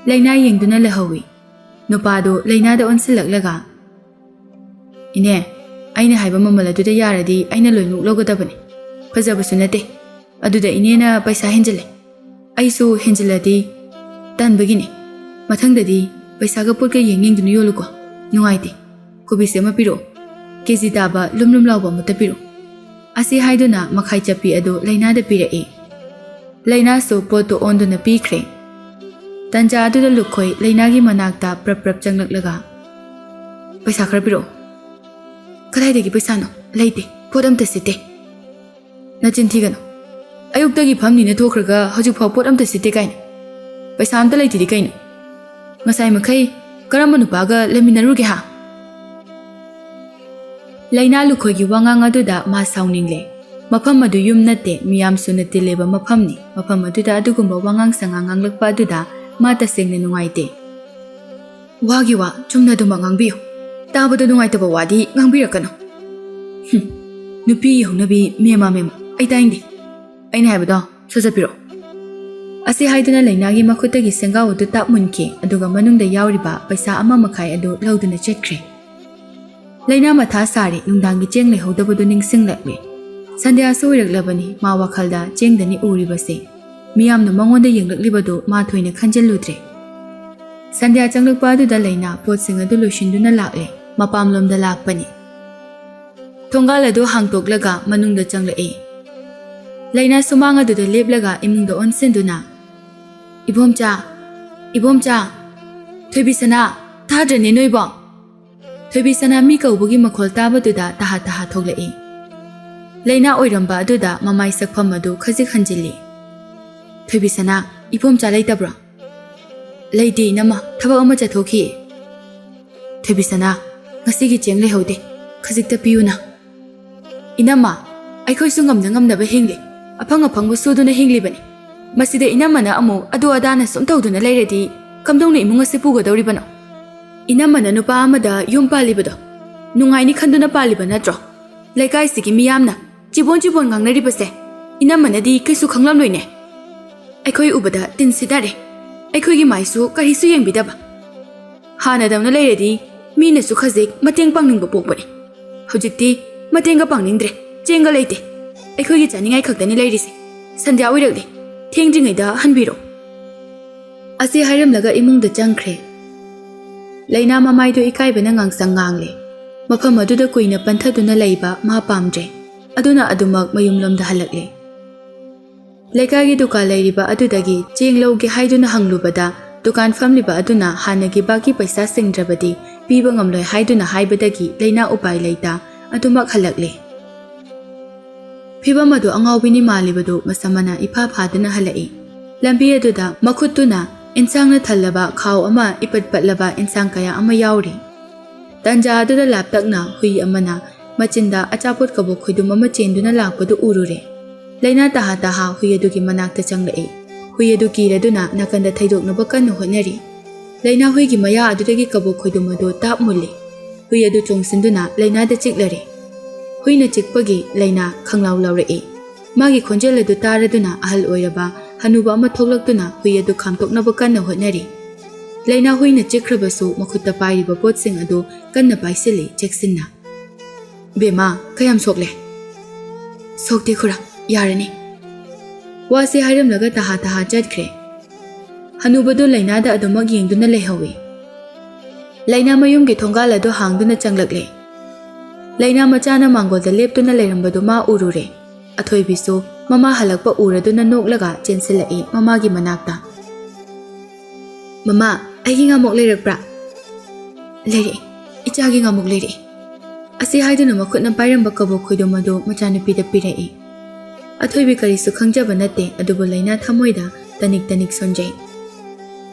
ꯂꯩꯅꯥ ꯌꯦꯡꯗꯨꯅ ꯂꯩꯍꯧꯏ꯫ ꯅꯨꯄꯥꯗꯨ ꯂꯩꯅꯥꯗ ꯑꯣꯟꯁꯤꯜꯂꯛꯂꯒ, "ꯏꯅꯦ, ꯑꯩꯅ ꯍꯥꯏꯕ ꯃꯃꯜ ꯑꯗꯨꯗ ꯌꯥꯔꯗꯤ ꯑꯩꯅ ꯂꯣꯏꯅꯃꯛ ꯂꯧꯒꯗꯕꯅꯤ꯫ ꯐꯖꯕꯁꯨ ꯅꯠꯇꯦ꯫ ꯑꯗꯨꯗ ꯏꯅꯦꯅ ꯄꯩꯁꯥ ꯍꯦꯟꯖꯤꯜꯂꯦ꯫ ꯑꯩꯁꯨ ꯍꯦꯟꯖꯤꯜꯂꯗꯤ ꯇꯟꯕꯒꯤꯅꯤ꯫ ꯃꯊꯪꯗꯗꯤ ꯄꯩꯁꯥꯒ ꯄꯣꯠꯀ ꯌꯦꯡ ꯌꯦꯡꯗꯨꯅ ꯌꯣꯜꯂꯨꯀꯣ꯫ ꯅꯨꯡꯉꯥꯏꯇꯦ꯫ ꯀꯣꯕꯤꯁꯦ ꯑꯃ ꯄꯤꯔꯛꯑꯣ꯫ ꯀꯦꯖꯤ ꯇꯥꯕ ꯂꯨꯝ ꯂꯨꯝ ꯂꯥꯎꯕ ꯑꯃꯠꯇ ꯄꯤꯔꯛꯑꯣ꯫" ꯑꯁꯤ ꯍꯥꯏꯗꯨꯅ ꯃꯈꯥꯏ ꯆꯞꯄꯤ ꯑꯗꯨ ꯂꯩꯅꯥꯗ ꯄꯤꯔꯛꯏ꯫ ꯂꯩꯅꯥꯁꯨ ꯄꯣꯠꯇꯨ ꯑꯣꯟꯗꯨꯅ ꯄꯤꯈ꯭ꯔꯦ꯫ ꯇꯟꯖꯥ ꯑꯗꯨꯗ ꯂꯨꯈꯣꯏ ꯂꯩꯅꯥꯒꯤ ꯃꯅꯥꯛꯇ ꯄ꯭ꯔꯞ ꯄ꯭ꯔꯞ ꯆꯪꯂꯛꯂꯒ, "ꯄꯩꯁꯥ ꯈꯔ ꯄꯤꯔꯛꯑꯣ꯫" "ꯀꯗꯥꯏꯗꯒꯤ ꯄꯩꯁꯥꯅꯣ? ꯂꯩꯇꯦ, ꯄꯣꯠ ꯑꯝꯇ ꯁꯤꯠꯇꯦ꯫" "ꯅꯆꯤꯟ ꯊꯤꯒꯅꯨ꯫ ꯑꯌꯨꯛꯇꯒꯤ ꯐꯝꯅꯤꯅ ꯊꯣꯛꯈ꯭ꯔꯒ ꯍꯧꯖꯤꯛꯐꯥꯎ ꯄꯣꯠ ꯑꯝꯇ ꯁꯤꯠꯇꯦ ꯀꯥꯏꯅ꯫ ꯄꯩꯁꯥ ꯑꯝꯇ ꯂꯩꯇ꯭ꯔꯤꯗꯤ ꯀꯩꯅꯣ? ꯉꯁꯥꯏ ꯃꯈꯩ ꯀꯔꯝꯕ ꯅꯨꯄꯥꯒ ꯂꯩꯃꯤꯟꯅꯔꯨꯒꯦ ꯍꯥ?" ꯂꯩꯅꯥ ꯂꯨꯈꯣꯏꯒꯤ ꯋꯥꯉꯥꯡ ꯑꯗꯨꯗ ꯃꯥ ꯁꯥꯎꯅꯤꯡꯂꯦ꯫ ꯃꯐꯝ ꯑꯗꯨ ꯌꯨꯝ ꯅꯠꯇꯦ, ꯃꯤꯌꯥꯝ ꯁꯨꯅ ꯇꯤꯜꯂꯤꯕ ꯃꯐꯝꯅꯤ꯫ ꯃꯐꯝ ꯑꯗꯨꯗ ꯑꯗꯨꯒꯨꯝꯕ ꯋꯥꯉꯥꯡ ꯁꯉꯥꯡ ꯉꯥꯡꯂꯛꯄ ꯑꯗꯨꯗ ꯃꯥ ꯇꯁꯦꯡꯅ ꯅꯨꯡꯉꯥꯏꯇꯦ꯫ "ꯋꯥꯒꯤ ꯋꯥ ꯆꯨꯝꯅ ꯑꯗꯨꯃꯛ ꯉꯥꯡꯕꯤꯌꯨ꯫ ꯇꯥꯕꯗ ꯅꯨꯡꯉꯥꯏꯇꯕ ꯋꯥꯗꯤ ꯉꯥꯡꯕꯤꯔꯛꯀꯅꯨ꯫" "ꯍꯨꯝ, ꯅꯨꯄꯤ ꯌꯧꯅꯕꯤ ꯃꯦꯃꯥ ꯃꯦꯃꯥ, ꯑꯩ ꯇꯥꯏꯅꯤꯡꯗꯦ꯫ ꯑꯩꯅ ꯍꯥꯏꯕꯗꯣ ꯁꯠ ꯁꯠ ꯄꯤꯔꯛꯑꯣ꯫" ꯑꯁꯤ ꯍꯥꯏꯗꯨꯅ ꯂꯩꯅꯥꯒꯤ ꯃꯈꯨꯠꯇꯒꯤ ꯁꯦꯡꯒꯥꯎ ꯑꯗꯨ ꯇꯥꯞ ꯃꯨꯟꯈꯤ, ꯑꯗꯨꯒ ꯃꯅꯨꯡꯗ ꯌꯥꯎꯔꯤꯕ ꯄꯩꯁꯥ ꯑꯃ ꯃꯈꯥꯏ ꯑꯗꯨ ꯂꯧꯗꯨꯅ ꯆꯠꯈ꯭ꯔꯦ꯫ ꯂꯩꯅꯥ ꯃꯊꯥ ꯁꯥꯔꯦ, ꯅꯨꯡꯗꯥꯡꯒꯤ ꯆꯦꯡ ꯂꯩꯍꯧꯗꯕꯗꯨ ꯅꯤꯡꯁꯤꯡꯂꯛꯂꯦ꯫ ꯁꯟꯙ꯭ꯌꯥꯁꯨ ꯑꯣꯏꯔꯛꯂꯕꯅꯤ, ꯃꯥ ꯋꯥꯈꯜꯗ ꯆꯦꯡꯗꯅꯤ ꯎꯔꯤꯕꯁꯦ꯫ ꯃꯤꯌꯥꯝꯅ ꯃꯉꯣꯟꯗ ꯌꯦꯡꯂꯛꯂꯤꯕꯗꯨ ꯃꯥ ꯊꯣꯏꯅ ꯈꯟꯖꯤꯜꯂꯨꯗ꯭ꯔꯦ꯫ ꯁꯟꯙ꯭ꯌꯥ ꯆꯪꯂꯛꯄ ꯑꯗꯨꯗ ꯂꯩꯅꯥ ꯄꯣꯠꯁꯤꯡ ꯑꯗꯨ ꯂꯣꯏꯁꯤꯟꯗꯨꯅ ꯂꯥꯛꯂꯦ꯫ ꯃꯄꯥꯝꯂꯣꯝꯗ ꯂꯥꯛꯄꯅꯤ꯫ ꯊꯣꯡꯒꯥꯜ ꯑꯗꯨ ꯍꯥꯡꯇꯣꯛꯂꯒ ꯃꯅꯨꯡꯗ ꯆꯪꯂꯛꯏ꯫ ꯂꯩꯅꯥ ꯁꯨꯃꯥꯡ ꯑꯗꯨꯗ ꯂꯦꯞꯂꯒ ꯏꯃꯨꯡꯗ ꯑꯣꯟꯁꯤꯟꯗꯨꯅ, "ꯏꯕꯣꯝꯆꯥ, ꯏꯕꯣꯝꯆꯥ, ꯊꯣꯏꯕꯤꯁꯅꯥ, ꯇꯥꯗ꯭ꯔꯅꯦ ꯅꯣꯏꯕꯣ?" ꯊꯣꯏꯕꯤꯁꯅꯥ ꯃꯤ ꯀꯧꯕꯒꯤ ꯃꯈꯣꯜ ꯇꯥꯕꯗꯨꯗ ꯇꯍꯥ ꯇꯍꯥ ꯊꯣꯛꯂꯛꯏ꯫ ꯂꯩꯅꯥ ꯑꯣꯏꯔꯝꯕ ꯑꯗꯨꯗ ꯃꯃꯥꯏ ꯁꯛꯐꯝ ꯑꯗꯨ ꯈꯖꯤꯛ ꯍꯟꯖꯤꯜꯂꯤ꯫ "ꯊꯣꯏꯕꯤꯁꯅꯥ, ꯏꯕꯣꯝꯆꯥ ꯂꯩꯇꯕ꯭ꯔꯣ?" "ꯂꯩꯇꯦ ꯏꯅꯝꯃ, ꯊꯕꯛ ꯑꯃ ꯆꯠꯊꯣꯛꯈꯤ꯫" "ꯊꯣꯏꯕꯤꯁꯅꯥ, ꯉꯁꯤꯒꯤ ꯆꯦꯡ ꯂꯩꯍꯧꯗꯦ, ꯈꯖꯤꯛꯇ ꯄꯤꯌꯨꯅ꯫" "ꯏꯅꯝꯃ, ꯑꯩꯈꯣꯏꯁꯨ ꯉꯝꯅ ꯉꯝꯅꯕ ꯍꯤꯡꯂꯤ, ꯑꯐꯪ ꯑꯐꯪꯕ ꯁꯨꯗꯨꯅ ꯍꯤꯡꯂꯤꯕꯅꯤ꯫ ꯃꯁꯤꯗ ꯏꯅꯝꯃꯅ ꯑꯃꯨꯛ ꯑꯗꯨ ꯑꯗꯥꯅ ꯁꯨꯝ ꯇꯧꯗꯨꯅ ꯂꯩꯔꯗꯤ ꯀꯝꯗꯧꯅ ꯏꯃꯨꯡ ꯑꯁꯤ ꯄꯨꯒꯗꯧꯔꯤꯕꯅꯣ? ꯏꯅꯝꯃꯅ ꯅꯨꯄꯥ ꯑꯃꯗ ꯌꯨꯝ ꯄꯥꯜꯂꯤꯕꯗꯣ ꯅꯨꯡꯉꯥꯏꯅꯤ ꯈꯟꯗꯨꯅ ꯄꯥꯜꯂꯤꯕ ꯅꯠꯇ꯭ꯔꯣ? ꯂꯩꯀꯥꯏꯁꯤꯒꯤ ꯃꯤꯌꯥꯝꯅ ꯆꯤꯕꯣꯟ ꯆꯤꯕꯣꯟ ꯉꯥꯡꯅꯔꯤꯕꯁꯦ ꯏꯅꯝꯃꯅꯗꯤ ꯀꯩꯁꯨ ꯈꯪꯂꯝꯂꯣꯏꯅꯦ꯫ ꯑꯩꯈꯣꯏ ꯎꯕꯗ ꯇꯤꯟ ꯁꯤꯠꯅꯔꯦ꯫ ꯑꯩꯈꯣꯏꯒꯤ ꯃꯥꯏꯁꯨ ꯀꯔꯤꯁꯨ ꯌꯦꯡꯕꯤꯗꯕ꯫ ꯍꯥꯟꯅꯗꯧꯅ ꯂꯩꯔꯗꯤ ꯃꯤꯅꯁꯨ ꯈꯖꯤꯛ ꯃꯇꯦꯡ ꯄꯥꯡꯅꯤꯡꯕ ꯄꯣꯛꯄꯅꯤ꯫ ꯍꯧꯖꯤꯛꯇꯤ ꯃꯇꯦꯡꯒ ꯄꯥꯡꯅꯤꯡꯗ꯭ꯔꯦ, ꯆꯦꯡꯒ ꯂꯩꯇꯦ꯫ ꯑꯩꯈꯣꯏꯒꯤ ꯆꯥꯅꯤꯡꯉꯥꯏ ꯈꯛꯇꯅꯤ ꯂꯩꯔꯤꯁꯦ꯫ ꯁꯟꯙ꯭ꯌꯥ ꯑꯣꯏꯔꯛꯂꯦ, ꯊꯦꯡꯗ꯭ꯔꯤꯉꯩꯗ ꯍꯟꯕꯤꯔꯣ꯫" ꯑꯁꯤ ꯍꯥꯏꯔꯝꯂꯒ ꯏꯃꯨꯡꯗ ꯆꯪꯈ꯭ꯔꯦ꯫ ꯂꯩꯅꯥ ꯃꯃꯥꯏꯗꯨ ꯏꯀꯥꯏꯕꯅ ꯉꯥꯡꯁꯪ ꯉꯥꯡꯂꯦ꯫ ꯃꯐꯝ ꯑꯗꯨꯗ ꯀꯨꯏꯅ ꯄꯟꯊꯗꯨꯅ ꯂꯩꯕ ꯃꯥ ꯄꯥꯝꯗ꯭ꯔꯦ꯫ ꯑꯗꯨꯅ ꯑꯗꯨꯃꯛ ꯃꯌꯨꯝꯂꯣꯝꯗ ꯍꯜꯂꯛꯂꯦ꯫ ꯂꯩꯀꯥꯏꯒꯤ ꯗꯨꯀꯥꯟ ꯂꯩꯔꯤꯕ ꯑꯗꯨꯗꯒꯤ ꯆꯦꯡ ꯂꯧꯒꯦ ꯍꯥꯏꯗꯨꯅ ꯍꯪꯂꯨꯕꯗ, ꯗꯨꯀꯥꯟ ꯐꯝꯂꯤꯕ ꯑꯗꯨꯅ ꯍꯥꯟꯅꯒꯤ ꯕꯥꯀꯤ ꯄꯩꯁꯥ ꯁꯤꯡꯗ꯭ꯔꯕꯗꯤ ꯄꯤꯕ ꯉꯝꯂꯣꯏ ꯍꯥꯏꯗꯨꯅ ꯍꯥꯏꯕꯗꯒꯤ ꯂꯩꯅꯥ ꯎꯄꯥꯏ ꯂꯩꯇ ꯑꯗꯨꯃꯛ ꯍꯜꯂꯛꯂꯦ꯫ ꯐꯤꯚꯝ ꯑꯗꯨ ꯑꯉꯥꯎꯕꯤꯅꯤ ꯃꯥꯜꯂꯤꯕꯗꯨ ꯃꯁꯝ ꯃꯅꯥ ꯏꯐꯥ ꯐꯥꯗꯨꯅ ꯍꯜꯂꯛꯏ꯫ ꯂꯝꯕꯤ ꯑꯗꯨꯗ ꯃꯈꯨꯠꯇꯨꯅ ꯏꯟꯁꯥꯡꯅ ꯊꯜꯂꯕ ꯈꯥꯎ ꯑꯃ, ꯏꯄꯠ ꯄꯠꯂꯕ ꯏꯟꯁꯥꯡ ꯀꯌꯥ ꯑꯃ ꯌꯥꯎꯔꯤ꯫ ꯇꯟꯖꯥ ꯑꯗꯨꯗ ꯂꯥꯞꯇꯛꯅ ꯍꯨꯏ ꯑꯃꯅ ꯃꯆꯤꯟꯗ ꯑꯆꯥꯄꯣꯠ ꯀꯕꯣꯛ ꯈꯣꯏꯗꯨꯝ ꯑꯃ ꯆꯦꯟꯗꯨꯅ ꯂꯥꯛꯄꯗꯨ ꯎꯔꯨꯔꯦ꯫ ꯂꯩꯅꯥ ꯇꯍꯥ ꯇꯍꯥ ꯍꯨꯏ ꯑꯗꯨꯒꯤ ꯃꯅꯥꯛꯇ ꯆꯪꯂꯛꯏ꯫ ꯍꯨꯏ ꯑꯗꯨ ꯀꯤꯔꯗꯨꯅ ꯅꯥꯀꯟꯗ ꯊꯩꯗꯣꯛꯅꯕ ꯀꯟꯅ ꯍꯣꯠꯅꯔꯤ꯫ ꯂꯩꯅꯥ ꯍꯨꯏꯒꯤ ꯃꯌꯥ ꯑꯗꯨꯗꯒꯤ ꯀꯕꯣꯛ ꯈꯣꯏꯗꯨꯝ ꯑꯗꯨ ꯇꯥꯞ ꯃꯨꯜꯂꯤ꯫ ꯍꯨꯏ ꯑꯗꯨ ꯆꯣꯡꯁꯤꯟꯗꯨꯅ ꯂꯩꯅꯥꯗ ꯆꯤꯛꯂꯔꯦ꯫ ꯍꯨꯏꯅ ꯆꯤꯛꯄꯒꯤ ꯂꯩꯅꯥ ꯈꯪꯂꯥꯎ ꯂꯥꯎꯔꯛꯏ꯫ ꯃꯥꯒꯤ ꯈꯣꯟꯖꯦꯜ ꯑꯗꯨ ꯇꯥꯔꯗꯨꯅ ꯑꯍꯜ ꯑꯣꯏꯔꯕ ꯍꯅꯨꯕ ꯑꯃ ꯊꯣꯛꯂꯛꯇꯨꯅ ꯍꯨꯏ ꯑꯗꯨ ꯈꯥꯝꯇꯣꯛꯅꯕ ꯀꯟꯅ ꯍꯣꯠꯅꯔꯤ꯫ ꯂꯩꯅꯥ ꯍꯨꯏꯅ ꯆꯤꯛꯈ꯭ꯔꯕꯁꯨ ꯃꯈꯨꯠꯇ ꯄꯥꯏꯔꯤꯕ ꯄꯣꯠꯁꯤꯡ ꯑꯗꯨ ꯀꯟꯅ ꯄꯥꯏꯁꯤꯜꯂꯤ ꯆꯦꯛꯁꯤꯟꯅ꯫ "ꯕꯦꯝꯃ, ꯀꯌꯥꯝ ꯁꯣꯛꯂꯦ?" "ꯁꯣꯛꯇꯦ ꯈꯨꯔꯥ, ꯌꯥꯔꯅꯤ꯫" ꯋꯥꯁꯤ ꯍꯥꯏꯔꯝꯂꯒ ꯇꯍꯥ ꯇꯍꯥ ꯆꯠꯈ꯭ꯔꯦ꯫ ꯍꯅꯨꯕꯗꯨ ꯂꯩꯅꯥꯗ ꯑꯗꯨꯃꯛ ꯌꯦꯡꯗꯨꯅ ꯂꯩꯍꯧꯏ꯫ ꯂꯩꯅꯥ ꯃꯌꯨꯝꯒꯤ ꯊꯣꯡꯒꯥꯜ ꯑꯗꯨ ꯍꯥꯡꯗꯨꯅ ꯆꯪꯂꯛꯂꯦ꯫ ꯂꯩꯅꯥ ꯃꯆꯥꯅ ꯃꯥꯡꯒꯣꯜꯗ ꯂꯦꯞꯇꯨꯅ ꯂꯩꯔꯝꯕꯗꯨ ꯃꯥ ꯎꯔꯨꯔꯦ꯫ ꯑꯊꯣꯏꯕꯤꯁꯨ ꯃꯃꯥ ꯍꯜꯂꯛꯄ ꯎꯔꯗꯨꯅ ꯅꯣꯛꯂꯒ ꯆꯦꯟꯁꯤꯜꯂꯛꯏ ꯃꯃꯥꯒꯤ ꯃꯅꯥꯛꯇ꯫ "ꯃꯃꯥ, ꯑꯩꯒꯤ ꯉꯥꯃꯨꯛ ꯂꯩꯔꯛꯄ꯭ꯔꯥ?" "ꯂꯩꯔꯛꯏ, ꯏꯆꯥꯒꯤ ꯉꯥꯃꯨꯛ ꯂꯩꯔꯛꯏ," ꯑꯁꯤ ꯍꯥꯏꯗꯨꯅ ꯃꯈꯨꯠꯅ ꯄꯥꯏꯔꯝꯕ ꯀꯕꯣꯛ ꯈꯣꯏꯗꯣꯝ ꯑꯗꯨ ꯃꯆꯥꯅꯨꯄꯤꯗ ꯄꯤꯔꯛꯏ꯫ ꯑꯊꯣꯏꯕꯤ ꯀꯔꯤꯁꯨ ꯈꯪꯖꯕ ꯅꯠꯇꯦ, ꯑꯗꯨꯕꯨ ꯂꯩꯅꯥ ꯊꯃꯣꯏꯗ ꯇꯅꯤꯛ ꯇꯅꯤꯛ ꯁꯣꯟꯖꯩ꯫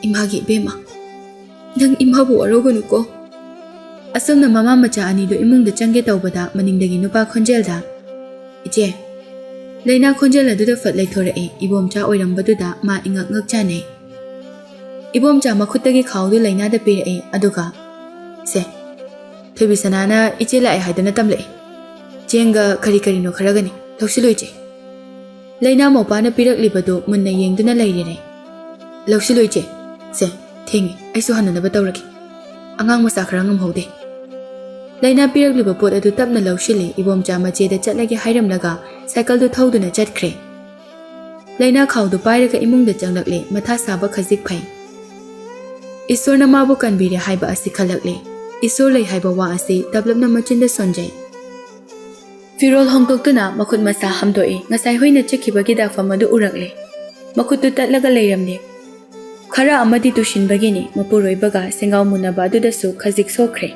"ꯏꯃꯥꯒꯤ ꯏꯕꯦꯝꯃ, ꯅꯪ ꯏꯃꯥꯕꯨ ꯋꯥꯔꯧꯒꯅꯨꯀꯣ꯫" ꯑꯁꯨꯝꯅ ꯃꯃꯥ ꯃꯆꯥ ꯑꯅꯤꯗꯨ ꯏꯃꯨꯡꯗ ꯆꯪꯒꯦ ꯇꯧꯕꯗ ꯃꯅꯤꯡꯗꯒꯤ ꯅꯨꯄꯥ ꯈꯣꯟꯖꯦꯜꯗ, "ꯏꯆꯦ!" ꯂꯩꯅꯥ ꯈꯣꯟꯖꯦꯜ ꯑꯗꯨꯗ ꯐꯠ ꯂꯩꯊꯣꯔꯛꯏ꯫ ꯏꯕꯣꯝꯆꯥ ꯑꯣꯏꯔꯝꯕꯗꯨꯗ ꯃꯥ ꯏꯉꯛ ꯉꯛ ꯆꯥꯅꯩ꯫ ꯏꯕꯣꯝꯆꯥ ꯃꯈꯨꯠꯇꯒꯤ ꯈꯥꯎꯗꯨ ꯂꯩꯅꯥꯗ ꯄꯤꯔꯛꯏ, ꯑꯗꯨꯒ, "ꯁꯦ, ꯊꯣꯏꯕꯤ ꯁꯅꯥꯅ ꯏꯆꯦ ꯂꯥꯛꯑꯦ ꯍꯥꯏꯗꯅ ꯇꯝꯂꯛꯏ꯫ ꯆꯦꯡꯒ ꯀꯔꯤ ꯀꯔꯤꯅꯣ ꯈꯔꯒꯅꯤ꯫ ꯂꯧꯁꯤꯜꯂꯨ ꯏꯆꯦ꯫" ꯂꯩꯅꯥ ꯃꯧꯄꯥꯅ ꯄꯤꯔꯛꯂꯤꯕꯗꯨ ꯃꯨꯟꯅ ꯌꯦꯡꯗꯨꯅ ꯂꯩꯔꯦꯅꯦ꯫ "ꯂꯧꯁꯤꯜꯂꯨ ꯏꯆꯦ꯫ ꯁꯦ, ꯊꯦꯡꯉꯦ, ꯑꯩꯁꯨ ꯍꯟꯅꯅꯕ ꯇꯧꯔꯒꯦ꯫ ꯑꯉꯥꯡ ꯃꯆꯥ ꯈꯔ ꯉꯝꯍꯧꯗꯦ꯫" ꯂꯩꯅꯥ ꯄꯤꯔꯛꯂꯤꯕ ꯄꯣꯠ ꯑꯗꯨ ꯇꯞꯅ ꯂꯧꯁꯤꯜꯂꯤ꯫ ꯏꯕꯣꯝꯆꯥ ꯃꯆꯦꯗ ꯆꯠꯂꯒꯦ ꯍꯥꯏꯔꯝꯂꯒ ꯁꯥꯏꯀꯜꯗꯨ ꯊꯧꯗꯨꯅ ꯆꯠꯈ꯭ꯔꯦ꯫ ꯂꯩꯅꯥ ꯈꯥꯎꯗꯨ ꯄꯥꯏꯔꯒ ꯏꯃꯨꯡꯗ ꯆꯪꯂꯛꯂꯦ꯫ ꯃꯊꯥ ꯁꯥꯕ ꯈꯖꯤꯛ ꯐꯩ꯫ ꯏꯁꯣꯔꯅ ꯃꯥꯕꯨ ꯀꯟꯕꯤꯔꯦ ꯍꯥꯏꯕ ꯑꯁꯤ ꯈꯜꯂꯛꯂꯦ꯫ ꯏꯁꯣꯔ ꯂꯩ ꯍꯥꯏꯕ ꯋꯥ ꯑꯁꯤ ꯇꯞꯂꯞꯅ ꯃꯆꯤꯟꯗ ꯁꯣꯟꯖꯩ꯫ ꯐꯤꯔꯣꯜ ꯍꯣꯡꯗꯣꯛꯇꯨꯅ ꯃꯈꯨꯠ ꯃꯁꯥ ꯍꯥꯝꯗꯣꯛꯏ꯫ ꯉꯁꯥꯏ ꯍꯨꯏꯅ ꯆꯤꯛꯈꯤꯕꯒꯤ ꯗꯥꯛꯐꯝ ꯑꯗꯨ ꯎꯔꯛꯂꯦ꯫ ꯃꯈꯨꯠꯇꯨ ꯇꯠꯂꯒ ꯂꯩꯔꯝꯂꯦ꯫ ꯈꯔ ꯑꯃꯗꯤ ꯇꯨꯁꯤꯟꯕꯒꯤꯅꯤ꯫ ꯃꯄꯨꯔꯣꯏꯕꯒ ꯁꯦꯡꯒꯥꯎ ꯃꯨꯟꯅꯕ ꯑꯗꯨꯗꯁꯨ ꯈꯖꯤꯛ ꯁꯣꯛꯈ꯭ꯔꯦ꯫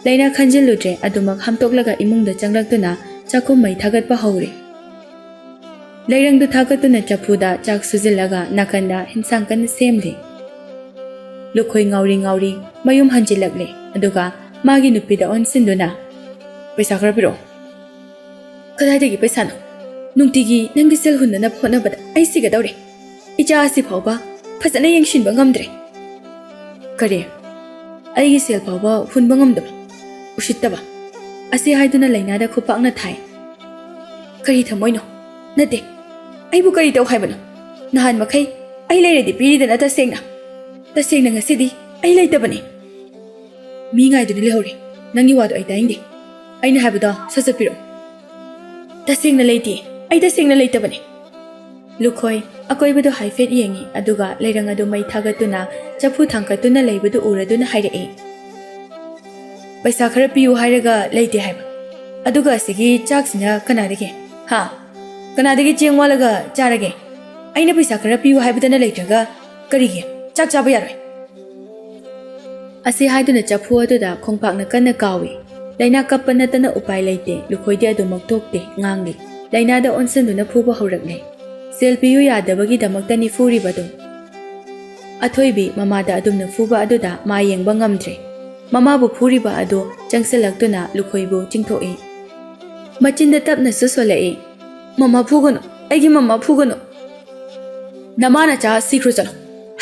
ꯂꯩꯅꯥ ꯈꯟꯖꯤꯜꯂꯨꯗ꯭ꯔꯦ꯫ ꯑꯗꯨꯃꯛ ꯍꯥꯝꯇꯣꯛꯂꯒ ꯏꯃꯨꯡꯗ ꯆꯪꯂꯛꯇꯨꯅ ꯆꯥꯛꯈꯨꯝ ꯃꯩ ꯊꯥꯒꯠꯄ ꯍꯧꯔꯦ꯫ ꯂꯩꯔꯪꯗꯨ ꯊꯥꯒꯠꯇꯨꯅ ꯆꯐꯨꯗ ꯆꯥꯛ ꯁꯨꯖꯤꯜꯂꯒ ꯅꯥꯀꯟꯗ ꯍꯤꯟꯁꯥꯡ ꯀꯟꯅ ꯁꯦꯝꯂꯤ꯫ ꯂꯨꯈꯣꯏ ꯉꯥꯎꯔꯤ ꯉꯥꯎꯔꯤ ꯃꯌꯨꯝ ꯍꯟꯖꯤꯜꯂꯛꯂꯦ꯫ ꯑꯗꯨꯒ ꯃꯥꯒꯤ ꯅꯨꯄꯤꯗ ꯑꯣꯟꯁꯤꯟꯗꯨꯅ, "ꯄꯩꯁꯥ ꯈꯔ ꯄꯤꯔꯛꯑꯣ꯫" "ꯀꯗꯥꯏꯗꯒꯤ ꯄꯩꯁꯥꯅꯣ? ꯅꯨꯡꯇꯤꯒꯤ ꯅꯪꯒꯤ ꯁꯦꯜ ꯍꯨꯟꯅꯅꯕ ꯍꯣꯠꯅꯕꯗ ꯑꯩ ꯁꯤꯒꯗꯧꯔꯦ꯫ ꯏꯆꯥ ꯑꯁꯤ ꯐꯥꯎꯕ ꯐꯖꯅ ꯌꯦꯡꯁꯤꯟꯕ ꯉꯝꯗ꯭ꯔꯦ꯫" "ꯀꯔꯤ? ꯑꯩꯒꯤ ꯁꯦꯜ ꯐꯥꯎꯕ ꯍꯨꯟꯕ ꯉꯝꯗꯕ? ꯎꯁꯤꯠꯇꯕ!" ꯑꯁꯤ ꯍꯥꯏꯗꯨꯅ ꯂꯩꯅꯥꯗ ꯈꯨꯄꯥꯛꯅ ꯊꯥꯏ꯫ "ꯀꯔꯤ ꯊꯝꯃꯣꯏꯅꯣ? ꯅꯠꯇꯦ, ꯑꯩꯕꯨ ꯀꯔꯤ ꯇꯧ ꯍꯥꯏꯕꯅꯣ? ꯅꯍꯥꯟ ꯃꯈꯩ ꯑꯩ ꯂꯩꯔꯗꯤ ꯄꯤꯔꯤꯗꯅ ꯇꯁꯦꯡꯅ꯫ ꯇꯁꯦꯡꯅ ꯉꯁꯤꯗꯤ ꯑꯩ ꯂꯩꯇꯕꯅꯤ꯫" "ꯃꯤ ꯉꯥꯏꯗꯨꯅ ꯂꯩꯍꯧꯔꯦ꯫ ꯅꯪꯒꯤ ꯋꯥꯗꯣ ꯑꯩ ꯇꯥꯅꯤꯡꯗꯦ꯫ ꯑꯩꯅ ꯍꯥꯏꯕꯗꯣ ꯁꯠ ꯁꯠ ꯄꯤꯔꯛꯑꯣ꯫" "ꯇꯁꯦꯡꯅ ꯂꯩꯇꯦ꯫ ꯑꯩ ꯇꯁꯦꯡꯅ ꯂꯩꯇꯕꯅꯦ꯫" ꯂꯨꯈꯣꯏ ꯑꯀꯣꯏꯕꯗꯨ ꯍꯥꯏꯐꯦꯠ ꯌꯦꯡꯏ, ꯑꯗꯨꯒ ꯂꯩꯔꯪ ꯑꯗꯨ ꯃꯩ ꯊꯥꯒꯠꯇꯨꯅ ꯆꯐꯨ ꯊꯥꯡꯀꯠꯇꯨꯅ ꯂꯩꯕꯗꯨ ꯎꯔꯗꯨꯅ ꯍꯥꯏꯔꯛꯏ, "ꯄꯩꯁꯥ ꯈꯔ ꯄꯤꯌꯨ ꯍꯥꯏꯔꯒ ꯂꯩꯇꯦ ꯍꯥꯏꯕ꯫ ꯑꯗꯨꯒ ꯑꯁꯤꯒꯤ ꯆꯥꯛꯁꯤꯅ ꯀꯅꯥꯗꯒꯤ? ꯍꯥ? ꯀꯅꯥꯗꯒꯤ ꯆꯦꯡ ꯋꯥꯜꯂꯒ ꯆꯥꯔꯒꯦ? ꯑꯩꯅ ꯄꯩꯁꯥ ꯈꯔ ꯄꯤꯌꯨ ꯍꯥꯏꯕꯗꯅ ꯂꯩꯇ꯭ꯔꯒ ꯀꯔꯤꯒꯤ? ꯆꯥꯛ ꯆꯥꯕ ꯌꯥꯔꯣꯏ!" ꯑꯁꯤ ꯍꯥꯏꯗꯨꯅ ꯆꯐꯨ ꯑꯗꯨꯗ ꯈꯣꯡꯄꯥꯛꯅ ꯀꯟꯅ ꯀꯥꯎꯏ꯫ ꯂꯩꯅꯥ ꯀꯞꯄ ꯅꯠꯇꯅ ꯎꯄꯥꯏ ꯂꯩꯇꯦ꯫ ꯂꯨꯈꯣꯏꯗꯤ ꯑꯗꯨꯃꯛ ꯇꯣꯛꯇꯦ, ꯉꯥꯡꯂꯤ꯫ ꯂꯩꯅꯥꯗ ꯑꯣꯟꯁꯤꯟꯗꯨꯅ ꯐꯨꯕ ꯍꯧꯔꯛꯂꯦ꯫ ꯁꯦꯜ ꯄꯤꯌꯨ ꯌꯥꯗꯕꯒꯤꯗꯃꯛꯇꯅꯤ ꯐꯨꯔꯤꯕꯗꯨ꯫ ꯑꯊꯣꯏꯕꯤ ꯃꯃꯥꯗ ꯑꯗꯨꯝꯅ ꯐꯨꯕ ꯑꯗꯨꯗ ꯃꯥ ꯌꯦꯡꯕ ꯉꯝꯗ꯭ꯔꯦ꯫ ꯃꯃꯥꯕꯨ ꯐꯨꯔꯤꯕ ꯑꯗꯨ ꯆꯪꯁꯤꯜꯂꯛꯇꯨꯅ ꯂꯨꯈꯣꯏꯕꯨ ꯆꯤꯡꯊꯣꯛꯏ꯫ ꯃꯆꯤꯟꯗ ꯇꯞꯅꯁꯨ ꯁꯣꯜꯂꯛꯏ, "ꯃꯃꯥ ꯐꯨꯒꯅꯨ, ꯑꯩꯒꯤ ꯃꯃꯥ ꯐꯨꯒꯅꯨ꯫ ꯅꯃꯥ ꯅꯆꯥ ꯁꯤꯈ꯭ꯔꯣ ꯆꯠꯂꯣ꯫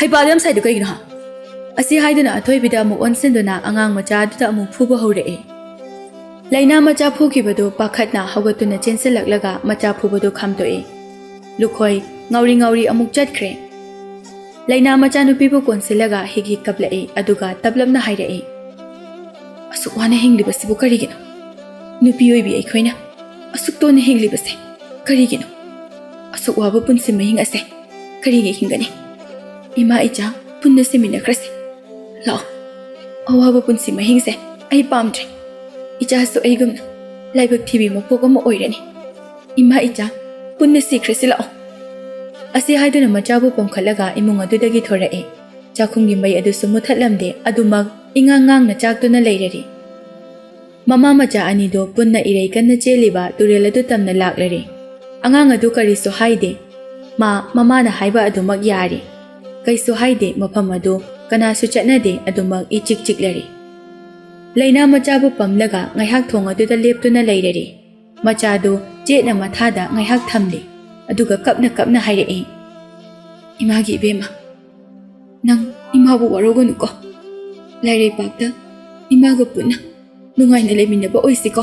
ꯍꯩꯄꯥꯗꯨ ꯌꯥꯝ ꯁꯥꯏꯗꯨ ꯀꯩꯒꯤꯅꯣ, ꯍꯥ?" ꯑꯁꯤ ꯍꯥꯏꯗꯨꯅ ꯑꯊꯣꯏꯕꯤꯗ ꯑꯃꯨꯛ ꯑꯣꯟꯁꯤꯟꯗꯨꯅ ꯑꯉꯥꯡ ꯃꯆꯥ ꯑꯗꯨꯗ ꯑꯃꯨꯛ ꯐꯨꯕ ꯍꯧꯔꯛꯏ꯫ ꯂꯩꯅꯥ ꯃꯆꯥ ꯐꯨꯈꯤꯕꯗꯨ ꯄꯥꯈꯠꯅ ꯍꯧꯒꯠꯇꯨꯅ ꯆꯦꯟꯁꯤꯜꯂꯛꯂꯒ ꯃꯆꯥ ꯐꯨꯕꯗꯨ ꯈꯥꯝꯗꯣꯛꯏ꯫ ꯂꯨꯈꯣꯏ ꯉꯥꯎꯔꯤ ꯉꯥꯎꯔꯤ ꯑꯃꯨꯛ ꯆꯠꯈ꯭ꯔꯦ꯫ ꯂꯩꯅꯥ ꯃꯆꯥꯅꯨꯄꯤꯕꯨ ꯀꯣꯟꯁꯤꯜꯂꯒ ꯍꯤꯛ ꯍꯤꯛ ꯀꯞꯂꯛꯏ, ꯑꯗꯨꯒ ꯇꯞꯂꯞꯅ ꯍꯥꯏꯔꯛꯏ, "ꯑꯁꯨꯛ ꯋꯥꯅ ꯍꯤꯡꯂꯤꯕꯁꯤꯕꯨ ꯀꯔꯤꯒꯤꯅꯣ? ꯅꯨꯄꯤ ꯑꯣꯏꯕꯤ ꯑꯩꯈꯣꯏꯅ ꯑꯁꯨꯛ ꯇꯣꯟꯅ ꯍꯤꯡꯂꯤꯕꯁꯦ ꯀꯔꯤꯒꯤꯅꯣ? ꯑꯁꯨꯛ ꯋꯥꯕ ꯄꯨꯟꯁꯤ ꯃꯍꯤꯡ ꯑꯁꯦ ꯀꯔꯤꯒꯤ ꯍꯤꯡꯒꯅꯤ? ꯏꯃꯥ ꯏꯆꯥ ꯄꯨꯟꯅ ꯁꯤꯃꯤꯟꯅꯈ꯭ꯔꯁꯤ꯫ ꯂꯥꯛꯑꯣ, ꯑꯋꯥꯕ ꯄꯨꯟꯁꯤ ꯃꯍꯤꯡꯁꯦ ꯑꯩ ꯄꯥꯝꯗ꯭ꯔꯦ꯫ ꯏꯆꯥꯁꯨ ꯑꯩꯒꯨꯝꯅ ꯂꯥꯏꯕꯛ ꯊꯤꯕꯤ ꯃꯄꯣꯛ ꯑꯃ ꯑꯣꯏꯔꯅꯤ꯫ ꯏꯃꯥ ꯏꯆꯥ ꯄꯨꯟꯅ ꯁꯤꯈ꯭ꯔꯁꯤ, ꯂꯥꯛꯑꯣ꯫" ꯑꯁꯤ ꯍꯥꯏꯗꯨꯅ ꯃꯆꯥꯕꯨ ꯄꯣꯝꯈꯠꯂꯒ ꯏꯃꯨꯡ ꯑꯗꯨꯗꯒꯤ ꯊꯣꯔꯛꯏ꯫ ꯆꯥꯛꯈꯨꯝꯒꯤ ꯃꯩ ꯑꯗꯨꯁꯨ ꯃꯨꯊꯠꯂꯝꯗꯦ, ꯑꯗꯨꯃꯛ ꯏꯉꯥꯡ ꯉꯥꯡꯅ ꯆꯥꯛꯇꯨꯅ ꯂꯩꯔꯔꯤ꯫ ꯃꯃꯥ ꯃꯆꯥ ꯑꯅꯤꯗꯨ ꯄꯨꯟꯅ ꯏꯔꯩ ꯀꯟꯅ ꯆꯦꯜꯂꯤꯕ ꯇꯨꯔꯦꯜ ꯑꯗꯨ ꯇꯝꯅ ꯂꯥꯛꯂꯔꯤ꯫ ꯑꯉꯥꯡ ꯑꯗꯨ ꯀꯔꯤꯁꯨ ꯍꯥꯏꯗꯦ꯫ ꯃꯥ ꯃꯃꯥꯅ ꯍꯥꯏꯕ ꯑꯗꯨꯃꯛ ꯌꯥꯔꯤ꯫ ꯀꯩꯁꯨ ꯍꯥꯏꯗꯦ, ꯃꯐꯝ ꯑꯗꯨ ꯀꯅꯥꯁꯨ ꯆꯠꯅꯗꯦ, ꯑꯗꯨꯃꯛ ꯏꯆꯤꯛ ꯆꯤꯛꯂꯔꯤ꯫ ꯂꯩꯅꯥ ꯃꯆꯥꯕꯨ ꯄꯝꯂꯒ ꯉꯥꯏꯍꯥꯛ ꯊꯣꯡ ꯑꯗꯨꯗ ꯂꯦꯞꯇꯨꯅ ꯂꯩꯔꯔꯤ꯫ ꯃꯆꯥꯗꯨ ꯆꯦꯠꯅ ꯃꯊꯥꯗ ꯉꯥꯏꯍꯥꯛ ꯊꯝꯂꯤ, ꯑꯗꯨꯒ ꯀꯞꯅ ꯀꯞꯅ ꯍꯥꯏꯔꯛꯏ, "ꯏꯃꯥꯒꯤ ꯏꯕꯦꯝꯃ, ꯅꯪ ꯏꯃꯥꯕꯨ ꯋꯥꯔꯧꯒꯅꯨꯀꯣ꯫ ꯂꯥꯏꯔꯩꯄꯥꯛꯇ ꯏꯃꯥꯒ ꯄꯨꯟꯅ ꯅꯨꯡꯉꯥꯏꯅ ꯂꯩꯃꯤꯟꯅꯕ ꯑꯣꯏꯁꯤꯀꯣ꯫"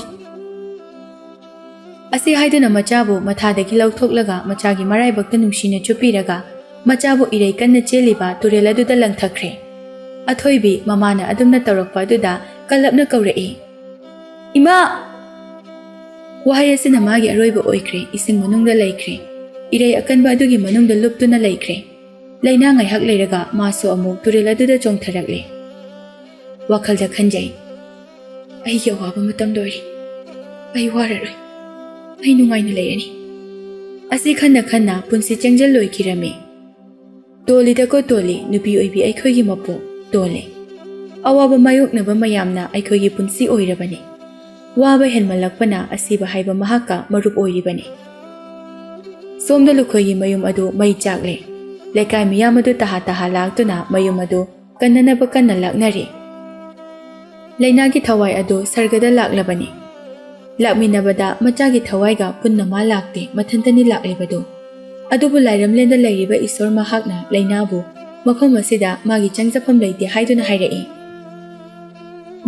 ꯑꯁꯤ ꯍꯥꯏꯗꯨꯅ ꯃꯆꯥꯕꯨ ꯃꯊꯥꯗꯒꯤ ꯂꯧꯊꯣꯛꯂꯒ ꯃꯆꯥꯒꯤ ꯃꯔꯥꯏꯕꯛꯇ ꯅꯨꯡꯁꯤꯅ ꯆꯨꯞꯄꯤꯔꯒ ꯃꯆꯥꯕꯨ ꯏꯔꯩ ꯀꯟꯅ ꯆꯦꯜꯂꯤꯕ ꯇꯨꯔꯦꯜ ꯑꯗꯨꯗ ꯂꯪꯊꯈ꯭ꯔꯦ꯫ ꯑꯊꯣꯏꯕꯤ ꯃꯃꯥꯅ ꯑꯗꯨꯝꯅ ꯇꯧꯔꯛꯄ ꯑꯗꯨꯗ ꯀꯜꯂꯞꯅ ꯀꯧꯔꯛꯏ, "ꯏꯃꯥ!" ꯋꯥꯍꯩ ꯑꯁꯤꯅ ꯃꯥꯒꯤ ꯑꯔꯣꯏꯕ ꯑꯣꯏꯈ꯭ꯔꯦ, ꯏꯁꯤꯡ ꯃꯅꯨꯡꯗ ꯂꯩꯈ꯭ꯔꯦ꯫ ꯏꯔꯩ ꯑꯀꯟꯕ ꯑꯗꯨꯒꯤ ꯃꯅꯨꯡꯗ ꯂꯨꯞꯇꯨꯅ ꯂꯩꯈ꯭ꯔꯦ꯫ ꯂꯩꯅꯥ ꯉꯥꯏꯍꯥꯛ ꯂꯩꯔꯒ ꯃꯥꯁꯨ ꯑꯃꯨꯛ ꯇꯨꯔꯦꯜ ꯑꯗꯨꯗ ꯆꯣꯡꯊꯔꯛꯂꯦ꯫ ꯋꯥꯈꯜꯗ ꯈꯟꯖꯩ, "ꯑꯩꯒꯤ ꯑꯋꯥꯕ ꯃꯇꯝ ꯂꯣꯏꯔꯦ꯫ ꯑꯩ ꯋꯥꯔꯔꯣꯏ꯫ ꯑꯩ ꯅꯨꯡꯉꯥꯏꯅ ꯂꯩꯔꯅꯤ꯫" ꯑꯁꯤ ꯈꯟꯅ ꯈꯟꯅ ꯄꯨꯟꯁꯤ ꯆꯦꯡꯖꯦꯜ ꯂꯣꯏꯈꯤꯔꯝꯃꯤ꯫ ꯇꯣꯜꯂꯤꯗꯀꯣ ꯇꯣꯜꯂꯤ, ꯅꯨꯄꯤ ꯑꯣꯏꯕꯤ ꯑꯩꯈꯣꯏꯒꯤ ꯃꯄꯣꯛ ꯇꯣꯜꯂꯤ꯫ ꯑꯋꯥꯕ ꯃꯥꯌꯣꯛꯅꯕ ꯃꯌꯥꯝꯅ ꯑꯩꯈꯣꯏꯒꯤ ꯄꯨꯟꯁꯤ ꯑꯣꯏꯔꯕꯅꯤ꯫ ꯋꯥꯕ ꯍꯦꯟꯃꯜꯂꯛꯄꯅ ꯑꯁꯤꯕ ꯍꯥꯏꯕ ꯃꯍꯥꯛꯀ ꯃꯔꯨꯞ ꯑꯣꯏꯔꯤꯕꯅꯤ꯫ ꯁꯣꯝꯗ ꯂꯨꯈꯣꯏꯒꯤ ꯃꯌꯨꯝ ꯑꯗꯨ ꯃꯩ ꯆꯥꯛꯂꯦ꯫ ꯂꯩꯀꯥꯏ ꯃꯤꯌꯥꯝ ꯑꯗꯨ ꯇꯍꯥ ꯇꯍꯥ ꯂꯥꯛꯇꯨꯅ ꯃꯌꯨꯝ ꯑꯗꯨ ꯀꯟꯅꯅꯕ ꯀꯟꯅ ꯂꯥꯛꯅꯔꯤ꯫ ꯂꯩꯅꯥꯒꯤ ꯊꯋꯥꯏ ꯑꯗꯨ ꯁꯔꯒꯗ ꯂꯥꯛꯂꯕꯅꯤ꯫ ꯂꯥꯛꯃꯤꯟꯅꯕꯗ ꯃꯆꯥꯒꯤ ꯊꯋꯥꯏꯒ ꯄꯨꯟꯅ ꯃꯥ ꯂꯥꯛꯇꯦ, ꯃꯊꯟꯇꯅꯤ ꯂꯥꯛꯂꯤꯕꯗꯨ꯫ ꯑꯗꯨꯕꯨ ꯂꯥꯏꯔꯝꯂꯦꯟꯗ ꯂꯩꯔꯤꯕ ꯏꯁꯣꯔ ꯃꯍꯥꯛꯅ ꯂꯩꯅꯥꯕꯨ ꯃꯐꯝ ꯑꯁꯤꯗ ꯃꯥꯒꯤ ꯆꯪꯖꯐꯝ ꯂꯩꯇꯦ ꯍꯥꯏꯗꯨꯅ ꯍꯥꯏꯔꯛꯏ꯫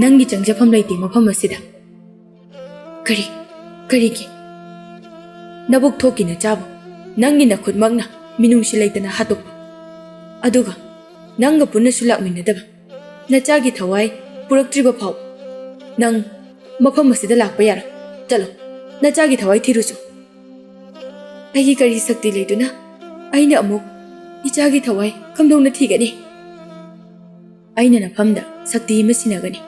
"ꯅꯪꯒꯤ ꯆꯪꯖꯐꯝ ꯂꯩꯇꯦ ꯃꯐꯝ ꯑꯁꯤꯗ꯫" "ꯀꯔꯤ? ꯀꯔꯤꯒꯤ?" "ꯅꯕꯨꯛ ꯊꯣꯛꯀꯤ ꯅꯆꯥꯕꯨ ꯅꯪꯒꯤ ꯅꯈꯨꯠꯃꯛꯅ ꯃꯤꯅꯨꯡꯁꯤ ꯂꯩꯇꯅ ꯍꯥꯠꯇꯣꯛꯄ, ꯑꯗꯨꯒ ꯅꯪꯒ ꯄꯨꯟꯅꯁꯨ ꯂꯥꯛꯃꯤꯟꯅꯗꯕ, ꯅꯆꯥꯒꯤ ꯊꯋꯥꯏ ꯄꯨꯔꯛꯇ꯭ꯔꯤꯕ ꯐꯥꯎ ꯅꯪ ꯃꯐꯝ ꯑꯁꯤꯗ ꯂꯥꯛꯄ ꯌꯥꯔꯣꯏ꯫ ꯆꯠꯂꯣ, ꯅꯆꯥꯒꯤ ꯊꯋꯥꯏ ꯊꯤꯔꯨꯆꯣ꯫" "ꯑꯩꯒꯤ ꯀꯔꯤ ꯁꯛꯇꯤ ꯂꯩꯗꯨꯅ ꯑꯩꯅ ꯑꯃꯨꯛ ꯏꯆꯥꯒꯤ ꯊꯋꯥꯏ ꯀꯝꯗꯧꯅ ꯊꯤꯒꯅꯤ?" "ꯑꯩꯅ ꯅꯐꯝꯗ ꯁꯛꯇꯤ ꯑꯃ ꯁꯤꯟꯅꯒꯅꯤ꯫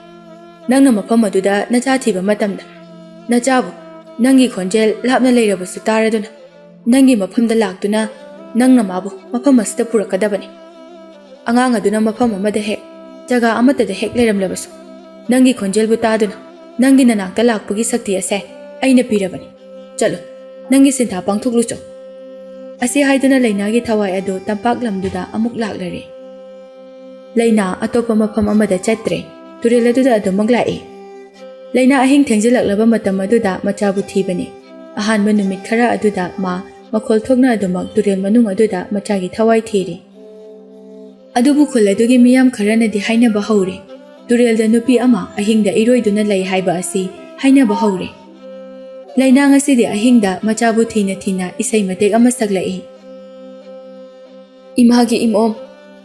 ꯅꯪꯅ ꯃꯐꯝ ꯑꯗꯨꯗ ꯅꯆꯥ ꯊꯤꯕ ꯃꯇꯝꯗ, ꯅꯆꯥꯕꯨ ꯅꯪꯒꯤ ꯈꯣꯟꯖꯦꯜ ꯂꯥꯞꯅ ꯂꯩꯔꯕꯁꯨ ꯇꯥꯔꯗꯨꯅ ꯅꯪꯒꯤ ꯃꯐꯝꯗ ꯂꯥꯛꯇꯨꯅ ꯅꯪꯅ ꯃꯥꯕꯨ ꯃꯐꯝ ꯑꯁꯤꯗ ꯄꯨꯔꯛꯀꯗꯕꯅꯤ꯫ ꯑꯉꯥꯡ ꯑꯗꯨꯅ ꯃꯐꯝ ꯑꯃꯗ ꯍꯦꯛ, ꯖꯒꯥ ꯑꯃꯠꯇꯗ ꯍꯦꯛ ꯂꯩꯔꯝꯂꯕꯁꯨ, ꯅꯪꯒꯤ ꯈꯣꯟꯖꯦꯜꯕꯨ ꯇꯥꯗꯨꯅ ꯅꯪꯒꯤ ꯅꯅꯥꯛꯇ ꯂꯥꯛꯄꯒꯤ ꯁꯛꯇꯤ ꯑꯁꯦ ꯑꯩꯅ ꯄꯤꯔꯕꯅꯤ꯫ ꯆꯠꯂꯨ, ꯅꯪꯒꯤ ꯁꯤꯟꯊꯥ ꯄꯥꯡꯊꯣꯛꯂꯨꯆꯣ꯫" ꯑꯁꯤ ꯍꯥꯏꯗꯨꯅ ꯂꯩꯅꯥꯒꯤ ꯊꯋꯥꯏ ꯑꯗꯨ ꯇꯝꯄꯥꯛ ꯂꯝꯗꯨꯗ ꯑꯃꯨꯛ ꯂꯥꯛꯂꯔꯦ꯫ ꯂꯩꯅꯥ ꯑꯇꯣꯞꯄ ꯃꯐꯝ ꯑꯃꯗ ꯆꯠꯇ꯭ꯔꯦ, ꯇꯨꯔꯦꯜ ꯑꯗꯨꯗ ꯑꯗꯨꯃꯛ ꯂꯥꯛꯏ꯫ ꯂꯩꯅꯥ ꯑꯍꯤꯡ ꯊꯦꯡꯖꯤꯜꯂꯛꯂꯕ ꯃꯇꯝ ꯑꯗꯨꯗ ꯃꯆꯥꯕꯨ ꯊꯤꯕꯅꯤ꯫ ꯑꯍꯥꯟꯕ ꯅꯨꯃꯤꯠ ꯈꯔ ꯑꯗꯨꯗ ꯃꯥ ꯃꯈꯣꯜ ꯊꯣꯛꯅ ꯑꯗꯨꯃꯛ ꯇꯨꯔꯦꯜ ꯃꯅꯨꯡ ꯑꯗꯨꯗ ꯃꯆꯥꯒꯤ ꯊꯋꯥꯏ ꯊꯤꯔꯤ꯫ ꯑꯗꯨꯕꯨ ꯈꯨꯜ ꯑꯗꯨꯒꯤ ꯃꯤꯌꯥꯝ ꯈꯔꯅꯗꯤ ꯍꯥꯏꯅꯕ ꯍꯧꯔꯦ, ꯇꯨꯔꯦꯜꯗ ꯅꯨꯄꯤ ꯑꯃ ꯑꯍꯤꯡꯗ ꯏꯔꯣꯏꯗꯨꯅ ꯂꯩ ꯍꯥꯏꯕ ꯑꯁꯤ ꯍꯥꯏꯅꯕ ꯍꯧꯔꯦ꯫ ꯂꯩꯅꯥ ꯉꯁꯤꯗꯤ ꯑꯍꯤꯡꯗ ꯃꯆꯥꯕꯨ ꯊꯤꯅ ꯊꯤꯅ ꯏꯁꯩ ꯃꯇꯦꯛ ꯑꯃ ꯁꯛꯂꯛꯏ꯫ "ꯏꯃꯥꯒꯤ ꯏꯃꯣꯝ,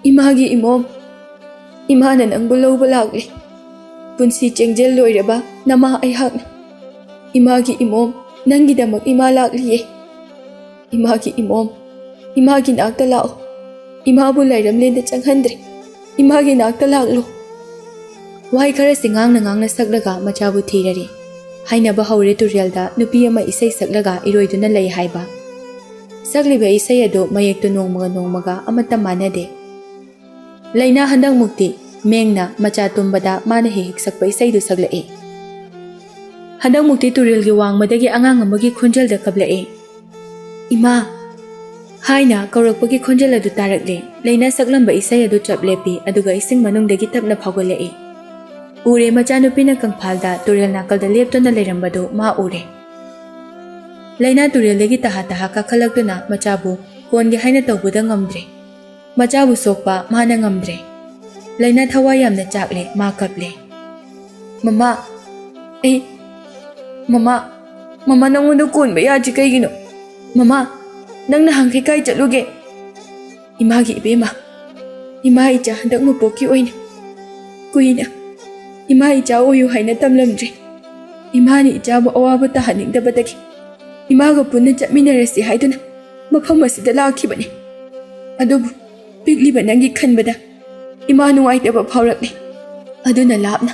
ꯏꯃꯥꯒꯤ ꯏꯃꯣꯝ, ꯏꯃꯥꯅ ꯅꯪꯕꯨ ꯂꯧꯕ ꯂꯥꯛꯂꯦ꯫ ꯄꯨꯟꯁꯤ ꯆꯦꯡꯖꯦꯜ ꯂꯣꯏꯔꯕ ꯅꯃꯥ ꯑꯩꯍꯥꯛꯅ꯫ ꯏꯃꯥꯒꯤ ꯏꯃꯣꯝ, ꯅꯪꯒꯤꯗꯃꯛ ꯏꯃꯥ ꯂꯥꯛꯂꯤꯌꯦ꯫" "ꯏꯃꯥꯒꯤ ꯏꯃꯣꯝ, ꯏꯃꯥꯒꯤ ꯅꯥꯛꯇ ꯂꯥꯛꯑꯣ꯫ ꯏꯃꯥꯕꯨ ꯂꯥꯏꯔꯝꯂꯦꯟꯗ ꯆꯪꯍꯟꯗ꯭ꯔꯦ꯫ ꯏꯃꯥꯒꯤ ꯅꯥꯛꯇ ꯂꯥꯛꯂꯣ꯫" ꯋꯥꯍꯩ ꯈꯔꯁꯤ ꯉꯥꯡꯅ ꯉꯥꯡꯅ ꯁꯛꯂꯒ ꯃꯆꯥꯕꯨ ꯊꯤꯔꯔꯦ꯫ ꯍꯥꯏꯅꯕ ꯍꯧꯔꯦ ꯇꯨꯔꯦꯜꯗ ꯅꯨꯄꯤ ꯑꯃ ꯏꯁꯩ ꯁꯛꯂꯒ ꯏꯔꯣꯏꯗꯨꯅ ꯂꯩ ꯍꯥꯏꯕ꯫ ꯁꯛꯂꯤꯕ ꯏꯁꯩ ꯑꯗꯨ ꯃꯌꯦꯛꯇꯨ ꯅꯣꯡꯃꯒ ꯅꯣꯡꯃꯒ ꯑꯃꯠꯇ ꯃꯥꯟꯅꯗꯦ꯫ ꯂꯩꯅꯥ ꯍꯟꯗꯛꯃꯨꯛꯇꯤ ꯃꯦꯡꯅ ꯃꯆꯥ ꯇꯨꯝꯕꯗ ꯃꯥꯅ ꯍꯦꯛ ꯍꯦꯛ ꯁꯛꯄ ꯏꯁꯩꯗꯨ ꯁꯛꯂꯛꯏ꯫ ꯍꯟꯗꯛꯃꯨꯛꯇꯤ ꯇꯨꯔꯦꯜꯒꯤ ꯋꯥꯡꯃꯗꯒꯤ ꯑꯉꯥꯡ ꯑꯃꯒꯤ ꯈꯣꯟꯖꯦꯜꯗ ꯀꯞꯂꯛꯏ꯫ "ꯏꯃꯥ!" ꯍꯥꯏꯅ ꯀꯧꯔꯛꯄꯒꯤ ꯈꯣꯟꯖꯦꯜ ꯑꯗꯨ ꯇꯥꯔꯛꯂꯦ꯫ ꯂꯩꯅꯥ ꯁꯛꯂꯝꯕ ꯏꯁꯩ ꯑꯗꯨ ꯆꯞ ꯂꯦꯞꯄꯤ, ꯑꯗꯨꯒ ꯏꯁꯤꯡ ꯃꯅꯨꯡꯗꯒꯤ ꯇꯞꯅ ꯐꯥꯎꯒꯠꯂꯛꯏ꯫ ꯎꯔꯦ, ꯃꯆꯥꯅꯨꯄꯤꯅ ꯀꯪꯐꯥꯜꯗ ꯇꯨꯔꯦꯜ ꯅꯥꯀꯜꯗ ꯂꯦꯞꯇꯨꯅ ꯂꯩꯔꯝꯕꯗꯨ ꯃꯥ ꯎꯔꯦ꯫ ꯂꯩꯅꯥ ꯇꯨꯔꯦꯜꯗꯒꯤ ꯇꯍꯥ ꯇꯍꯥ ꯀꯥꯈꯠꯂꯛꯇꯨꯅ ꯃꯆꯥꯕꯨ ꯀꯣꯟꯒꯦ ꯍꯥꯏꯅ ꯇꯧꯕꯗ ꯉꯝꯗ꯭ꯔꯦ꯫ ꯃꯆꯥꯕꯨ ꯁꯣꯛꯄ ꯃꯥꯅ ꯉꯝꯗ꯭ꯔꯦ꯫ ꯂꯩꯅꯥ ꯊꯋꯥꯏ ꯌꯥꯝꯅ ꯆꯥꯛꯂꯦ, ꯃꯥ ꯀꯞꯂꯦ꯫ "ꯃꯃꯥ, ꯑꯩ, ꯃꯃꯥ, ꯃꯃꯥ, ꯅꯪꯉꯣꯟꯗ ꯀꯣꯟꯕ ꯌꯥꯗ꯭ꯔꯤ ꯀꯩꯒꯤꯅꯣ? ꯃꯃꯥ, ꯅꯪ ꯅꯍꯥꯟꯈꯩ ꯀꯥꯏ ꯆꯠꯂꯨꯒꯦ?" "ꯏꯃꯥꯒꯤ ꯏꯕꯦꯝꯃ, ꯏꯃꯥ ꯏꯆꯥ ꯍꯟꯗꯛ ꯃꯄꯣꯛꯀꯤ ꯑꯣꯏꯅ ꯀꯨꯏꯅ ꯏꯃꯥ ꯏꯆꯥ ꯑꯣꯏꯌꯨ ꯍꯥꯏꯅ ꯇꯝꯂꯝꯗ꯭ꯔꯦ꯫ ꯏꯃꯥꯅ ꯏꯆꯥꯕꯨ ꯑꯋꯥꯕ ꯇꯥꯍꯟꯅꯤꯡꯗꯕꯗꯒꯤ ꯏꯃꯥꯒ ꯄꯨꯟꯅ ꯆꯠꯃꯤꯟꯅꯔꯁꯤ ꯍꯥꯏꯗꯨꯅ ꯃꯐꯝ ꯑꯁꯤꯗ ꯂꯥꯛꯈꯤꯕꯅꯤ꯫ ꯑꯗꯨꯕꯨ ꯄꯤꯛꯂꯤꯕ ꯅꯪꯒꯤ ꯈꯟꯕꯗ ꯏꯃꯥ ꯅꯨꯡꯉꯥꯏꯇꯕ ꯐꯥꯎꯔꯛꯂꯦ꯫ ꯑꯗꯨꯅ ꯂꯥꯞꯅ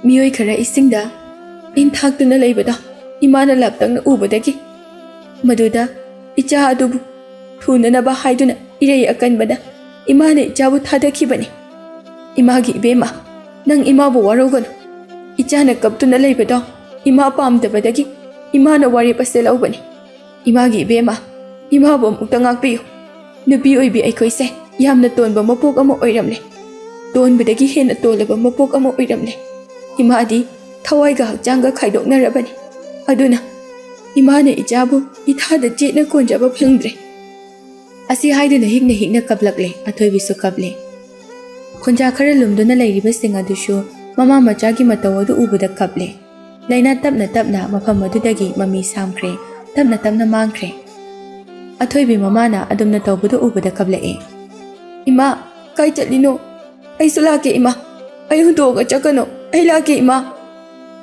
ꯃꯤꯑꯣꯏ ꯈꯔ ꯏꯁꯤꯡꯗ ꯏꯟꯊꯥꯛꯇꯨꯅ ꯂꯩꯕꯗꯣ ꯏꯃꯥꯅ ꯂꯥꯞꯇꯛꯅ ꯎꯕꯗꯒꯤ ꯃꯗꯨꯗ ꯏꯆꯥ ꯑꯗꯨꯕꯨ ꯊꯨꯅꯅꯕ ꯍꯥꯏꯗꯨꯅ ꯏꯔꯩ ꯑꯀꯟꯕꯗ ꯏꯃꯥꯅ ꯏꯆꯥꯕꯨ ꯊꯥꯗꯈꯤꯕꯅꯤ꯫ ꯏꯃꯥꯒꯤ ꯏꯕꯦꯝꯃ, ꯅꯪ ꯏꯃꯥꯕꯨ ꯋꯥꯔꯧꯒꯅꯨ꯫ ꯏꯆꯥꯅ ꯀꯞꯇꯨꯅ ꯂꯩꯕꯗꯣ ꯏꯃꯥ ꯄꯥꯝꯗꯕꯗꯒꯤ ꯏꯃꯥꯅ ꯋꯥꯔꯦꯞ ꯑꯁꯦ ꯂꯧꯕꯅꯤ꯫ ꯏꯃꯥꯒꯤ ꯏꯕꯦꯝꯃ, ꯏꯃꯥꯕꯨ ꯑꯃꯨꯛꯇ ꯉꯥꯛꯄꯤꯌꯨ꯫ ꯅꯨꯄꯤ ꯑꯣꯏꯕꯤ ꯑꯩꯈꯣꯏꯁꯦ ꯌꯥꯝꯅ ꯇꯣꯟꯕ ꯃꯄꯣꯛ ꯑꯃ ꯑꯣꯏꯔꯝꯂꯦ꯫ ꯇꯣꯟꯕꯗꯒꯤ ꯍꯦꯟꯅ ꯇꯣꯜꯂꯕ ꯃꯄꯣꯛ ꯑꯃ ꯑꯣꯏꯔꯝꯂꯦ꯫ ꯏꯃꯥꯗꯤ ꯊꯋꯥꯏꯒ ꯍꯛꯆꯥꯡꯒ ꯈꯥꯏꯗꯣꯛꯅꯔꯕꯅꯤ꯫ ꯑꯗꯨꯅ ꯏꯃꯥꯅ ꯏꯆꯥꯕꯨ ꯏꯊꯥꯗ ꯆꯦꯠꯅ ꯀꯣꯟꯖꯕ ꯐꯪꯗ꯭ꯔꯦ꯫" ꯑꯁꯤ ꯍꯥꯏꯗꯨꯅ ꯍꯤꯛꯅ ꯍꯤꯛꯅ ꯀꯞꯂꯛꯂꯦ꯫ ꯑꯊꯣꯏꯕꯤꯁꯨ ꯀꯞꯂꯦ꯫ ꯈꯨꯟꯖꯥ ꯈꯔ ꯂꯨꯝꯗꯨꯅ ꯂꯩꯔꯤꯕꯁꯤꯡ ꯑꯗꯨꯁꯨ ꯃꯃꯥ ꯃꯆꯥꯒꯤ ꯃꯇꯧ ꯑꯗꯨ ꯎꯕꯗ ꯀꯞꯂꯦ꯫ ꯂꯩꯅꯥ ꯇꯞꯅ ꯇꯞꯅ ꯃꯐꯝ ꯑꯗꯨꯗꯒꯤ ꯃꯃꯤ ꯁꯥꯝꯈ꯭ꯔꯦ, ꯇꯞꯅ ꯇꯞꯅ ꯃꯥꯡꯈ꯭ꯔꯦ꯫ ꯑꯊꯣꯏꯕꯤ ꯃꯃꯥꯅ ꯑꯗꯨꯝꯅ ꯇꯧꯕꯗꯨ ꯎꯕꯗ ꯀꯞꯂꯛꯑꯦ꯫ "ꯏꯃꯥ, ꯀꯥꯏ ꯆꯠꯂꯤꯅꯣ? ꯑꯩꯁꯨ ꯂꯥꯛꯀꯦ ꯏꯃꯥ꯫ ꯑꯩ ꯍꯨꯟꯗꯣꯛꯑꯒ ꯆꯠꯀꯅꯨ꯫ ꯑꯩ ꯂꯥꯛꯀꯦ ꯏꯃꯥ꯫"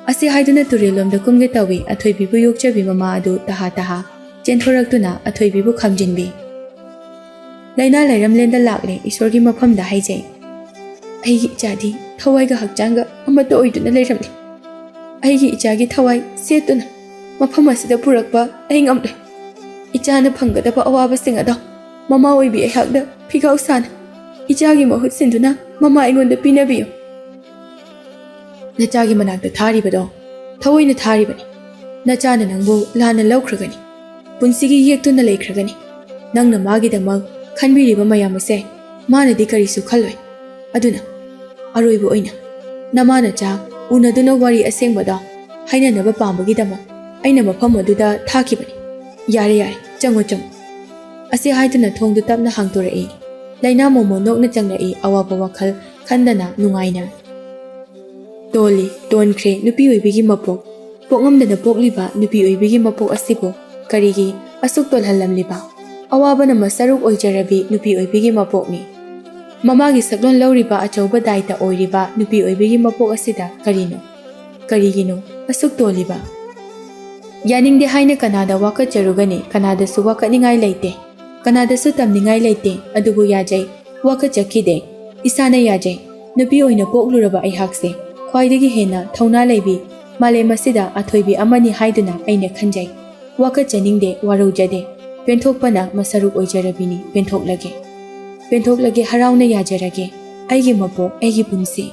ꯑꯁꯤ ꯍꯥꯏꯗꯨꯅ ꯇꯨꯔꯦꯜꯂꯣꯝꯗ ꯀꯨꯝꯒꯦ ꯇꯧꯏ꯫ ꯑꯊꯣꯏꯕꯤꯕꯨ ꯌꯣꯛꯆꯕꯤ ꯃꯃꯥ ꯑꯗꯨ ꯇꯍꯥ ꯇꯍꯥ ꯆꯦꯟꯊꯣꯔꯛꯇꯨꯅ ꯑꯊꯣꯏꯕꯤꯕꯨ ꯈꯥꯝꯖꯤꯟꯕꯤ꯫ "ꯂꯥꯏꯅꯥ ꯂꯩꯔꯝꯂꯦꯟꯗ ꯂꯥꯛꯂꯦ, ꯏꯁꯣꯔꯒꯤ ꯃꯐꯝꯗ ꯍꯥꯏꯖꯩ꯫ ꯑꯩꯒꯤ ꯏꯆꯥꯗꯤ ꯊꯋꯥꯏꯒ ꯍꯛꯆꯥꯡꯒ ꯑꯃꯠꯇ ꯑꯣꯏꯗꯨꯅ ꯂꯩꯔꯝꯂꯦ꯫ ꯑꯩꯒꯤ ꯏꯆꯥꯒꯤ ꯊꯋꯥꯏ ꯁꯦꯠꯇꯨꯅ ꯃꯐꯝ ꯑꯁꯤꯗ ꯄꯨꯔꯛꯄ ꯑꯩ ꯉꯝꯂꯣꯏ꯫ ꯏꯆꯥꯅ ꯐꯪꯒꯗꯕ ꯑꯋꯥꯕꯁꯤꯡ ꯑꯗꯣ ꯃꯃꯥ ꯑꯣꯏꯕꯤ ꯑꯩꯍꯥꯛꯅ ꯐꯤꯒꯥꯎ ꯁꯥꯅ ꯏꯆꯥꯒꯤ ꯃꯍꯨꯠ ꯁꯤꯟꯗꯨꯅ ꯃꯃꯥ ꯑꯩꯉꯣꯟꯗ ꯄꯤꯅꯕꯤꯌꯨ꯫" "ꯅꯆꯥꯒꯤ ꯃꯅꯥꯛꯇ ꯊꯥꯔꯤꯕꯗꯣ ꯊꯑꯣꯏꯅ ꯊꯥꯔꯤꯕꯅꯤ꯫ ꯅꯆꯥꯅ ꯅꯪꯕꯨ ꯂꯥꯟꯅ ꯂꯧꯈ꯭ꯔꯒꯅꯤ꯫ ꯄꯨꯟꯁꯤꯒꯤ ꯌꯦꯛꯇꯨꯅ ꯂꯩꯈ꯭ꯔꯒꯅꯤ꯫ ꯅꯪꯅ ꯃꯥꯒꯤꯗꯃꯛ ꯈꯟꯕꯤꯔꯤꯕ ꯃꯌꯥꯝ ꯑꯁꯦ ꯃꯥꯅꯗꯤ ꯀꯔꯤꯁꯨ ꯈꯜꯂꯣꯏ꯫ ꯑꯗꯨꯅ ꯑꯔꯣꯏꯕ ꯑꯣꯏꯅ ꯅꯃꯥ ꯅꯆꯥ ꯎꯅꯗꯨꯅ ꯋꯥꯔꯤ ꯑꯁꯦꯡꯕꯗꯣ ꯍꯥꯏꯅꯅꯕ ꯄꯥꯝꯕꯒꯤꯗꯃꯛ ꯑꯩꯅ ꯃꯐꯝ ꯑꯗꯨꯗ ꯊꯥꯈꯤꯕꯅꯤ꯫ ꯌꯥꯔꯦ, ꯌꯥꯔꯦ, ꯆꯪꯉꯣ, ꯆꯪꯉꯣ꯫" ꯑꯁꯤ ꯍꯥꯏꯗꯨꯅ ꯊꯣꯡꯗꯨ ꯇꯞꯅ ꯍꯥꯡꯗꯣꯔꯛꯏ꯫ ꯂꯥꯏꯅꯥ ꯃꯣꯃꯣ ꯅꯣꯛꯅ ꯆꯪꯂꯛꯏ, ꯑꯋꯥꯕ ꯋꯥꯈꯜ ꯈꯟꯗꯅ ꯅꯨꯡꯉꯥꯏꯅ꯫ ꯇꯣꯜꯂꯤ, ꯇꯣꯟꯈ꯭ꯔꯦ ꯅꯨꯄꯤ ꯑꯣꯏꯕꯤꯒꯤ ꯃꯄꯣꯛ꯫ ꯄꯣꯛꯉꯝꯗꯅ ꯄꯣꯛꯂꯤꯕ ꯅꯨꯄꯤ ꯑꯣꯏꯕꯤꯒꯤ ꯃꯄꯣꯛ ꯑꯁꯤꯕꯨ ꯀꯔꯤꯒꯤ ꯑꯁꯨꯛ ꯇꯣꯜꯍꯜꯂꯝꯂꯤꯕ? ꯑꯋꯥꯕꯅ ꯃꯁꯔꯨꯛ ꯑꯣꯏꯖꯔꯕꯤ ꯅꯨꯄꯤ ꯑꯣꯏꯕꯤꯒꯤ ꯃꯄꯣꯛꯅꯤ꯫ ꯃꯃꯥꯒꯤ ꯁꯛꯂꯣꯟ ꯂꯧꯔꯤꯕ ꯑꯆꯧꯕ ꯗꯥꯏꯇ ꯑꯣꯏꯔꯤꯕ ꯅꯨꯄꯤ ꯑꯣꯏꯕꯤꯒꯤ ꯃꯄꯣꯛ ꯑꯁꯤꯗ ꯀꯔꯤꯅꯣ? ꯀꯔꯤꯒꯤꯅꯣ ꯑꯁꯨꯛ ꯇꯣꯜꯂꯤꯕ? ꯌꯥꯅꯤꯡꯗꯦ ꯍꯥꯏꯅ ꯀꯅꯥꯗ ꯋꯥꯀꯠꯆꯔꯨꯒꯅꯤ? ꯀꯅꯥꯗꯁꯨ ꯋꯥꯀꯠꯅꯤꯡꯉꯥꯏ ꯂꯩꯇꯦ, ꯀꯅꯥꯗꯁꯨ ꯇꯝꯅꯤꯡꯉꯥꯏ ꯂꯩꯇꯦ꯫ ꯑꯗꯨꯕꯨ ꯌꯥꯖꯩ, ꯋꯥꯀꯠꯆꯈꯤꯗꯦ꯫ ꯏꯁꯥꯅ ꯌꯥꯖꯩ꯫ ꯅꯨꯄꯤ ꯑꯣꯏꯅ ꯄꯣꯛꯂꯨꯔꯕ ꯑꯩꯍꯥꯛꯁꯦ ꯈ꯭ꯋꯥꯏꯗꯒꯤ ꯍꯦꯟꯅ ꯊꯧꯅꯥ ꯂꯩꯕꯤ, ꯃꯥꯂꯦꯝ ꯑꯁꯤꯗ ꯑꯊꯣꯏꯕꯤ ꯑꯃꯅꯤ ꯍꯥꯏꯗꯨꯅ ꯑꯩꯅ ꯈꯟꯖꯩ꯫ ꯋꯥꯀꯠꯆꯅꯤꯡꯗꯦ, ꯋꯥꯔꯧꯖꯗꯦ꯫ ꯄꯦꯟꯊꯣꯛꯄꯅ ꯃꯁꯔꯨꯛ ꯑꯣꯏꯖꯔꯕꯤꯅꯤ꯫ ꯄꯦꯟꯊꯣꯛꯂꯒꯦ, ꯄꯦꯟꯊꯣꯛꯂꯒꯦ, ꯍꯔꯥꯎꯅ ꯌꯥꯖꯔꯒꯦ꯫ ꯑꯩꯒꯤ ꯃꯄꯣꯛ, ꯑꯩꯒꯤ ꯄꯨꯟꯁꯤ꯫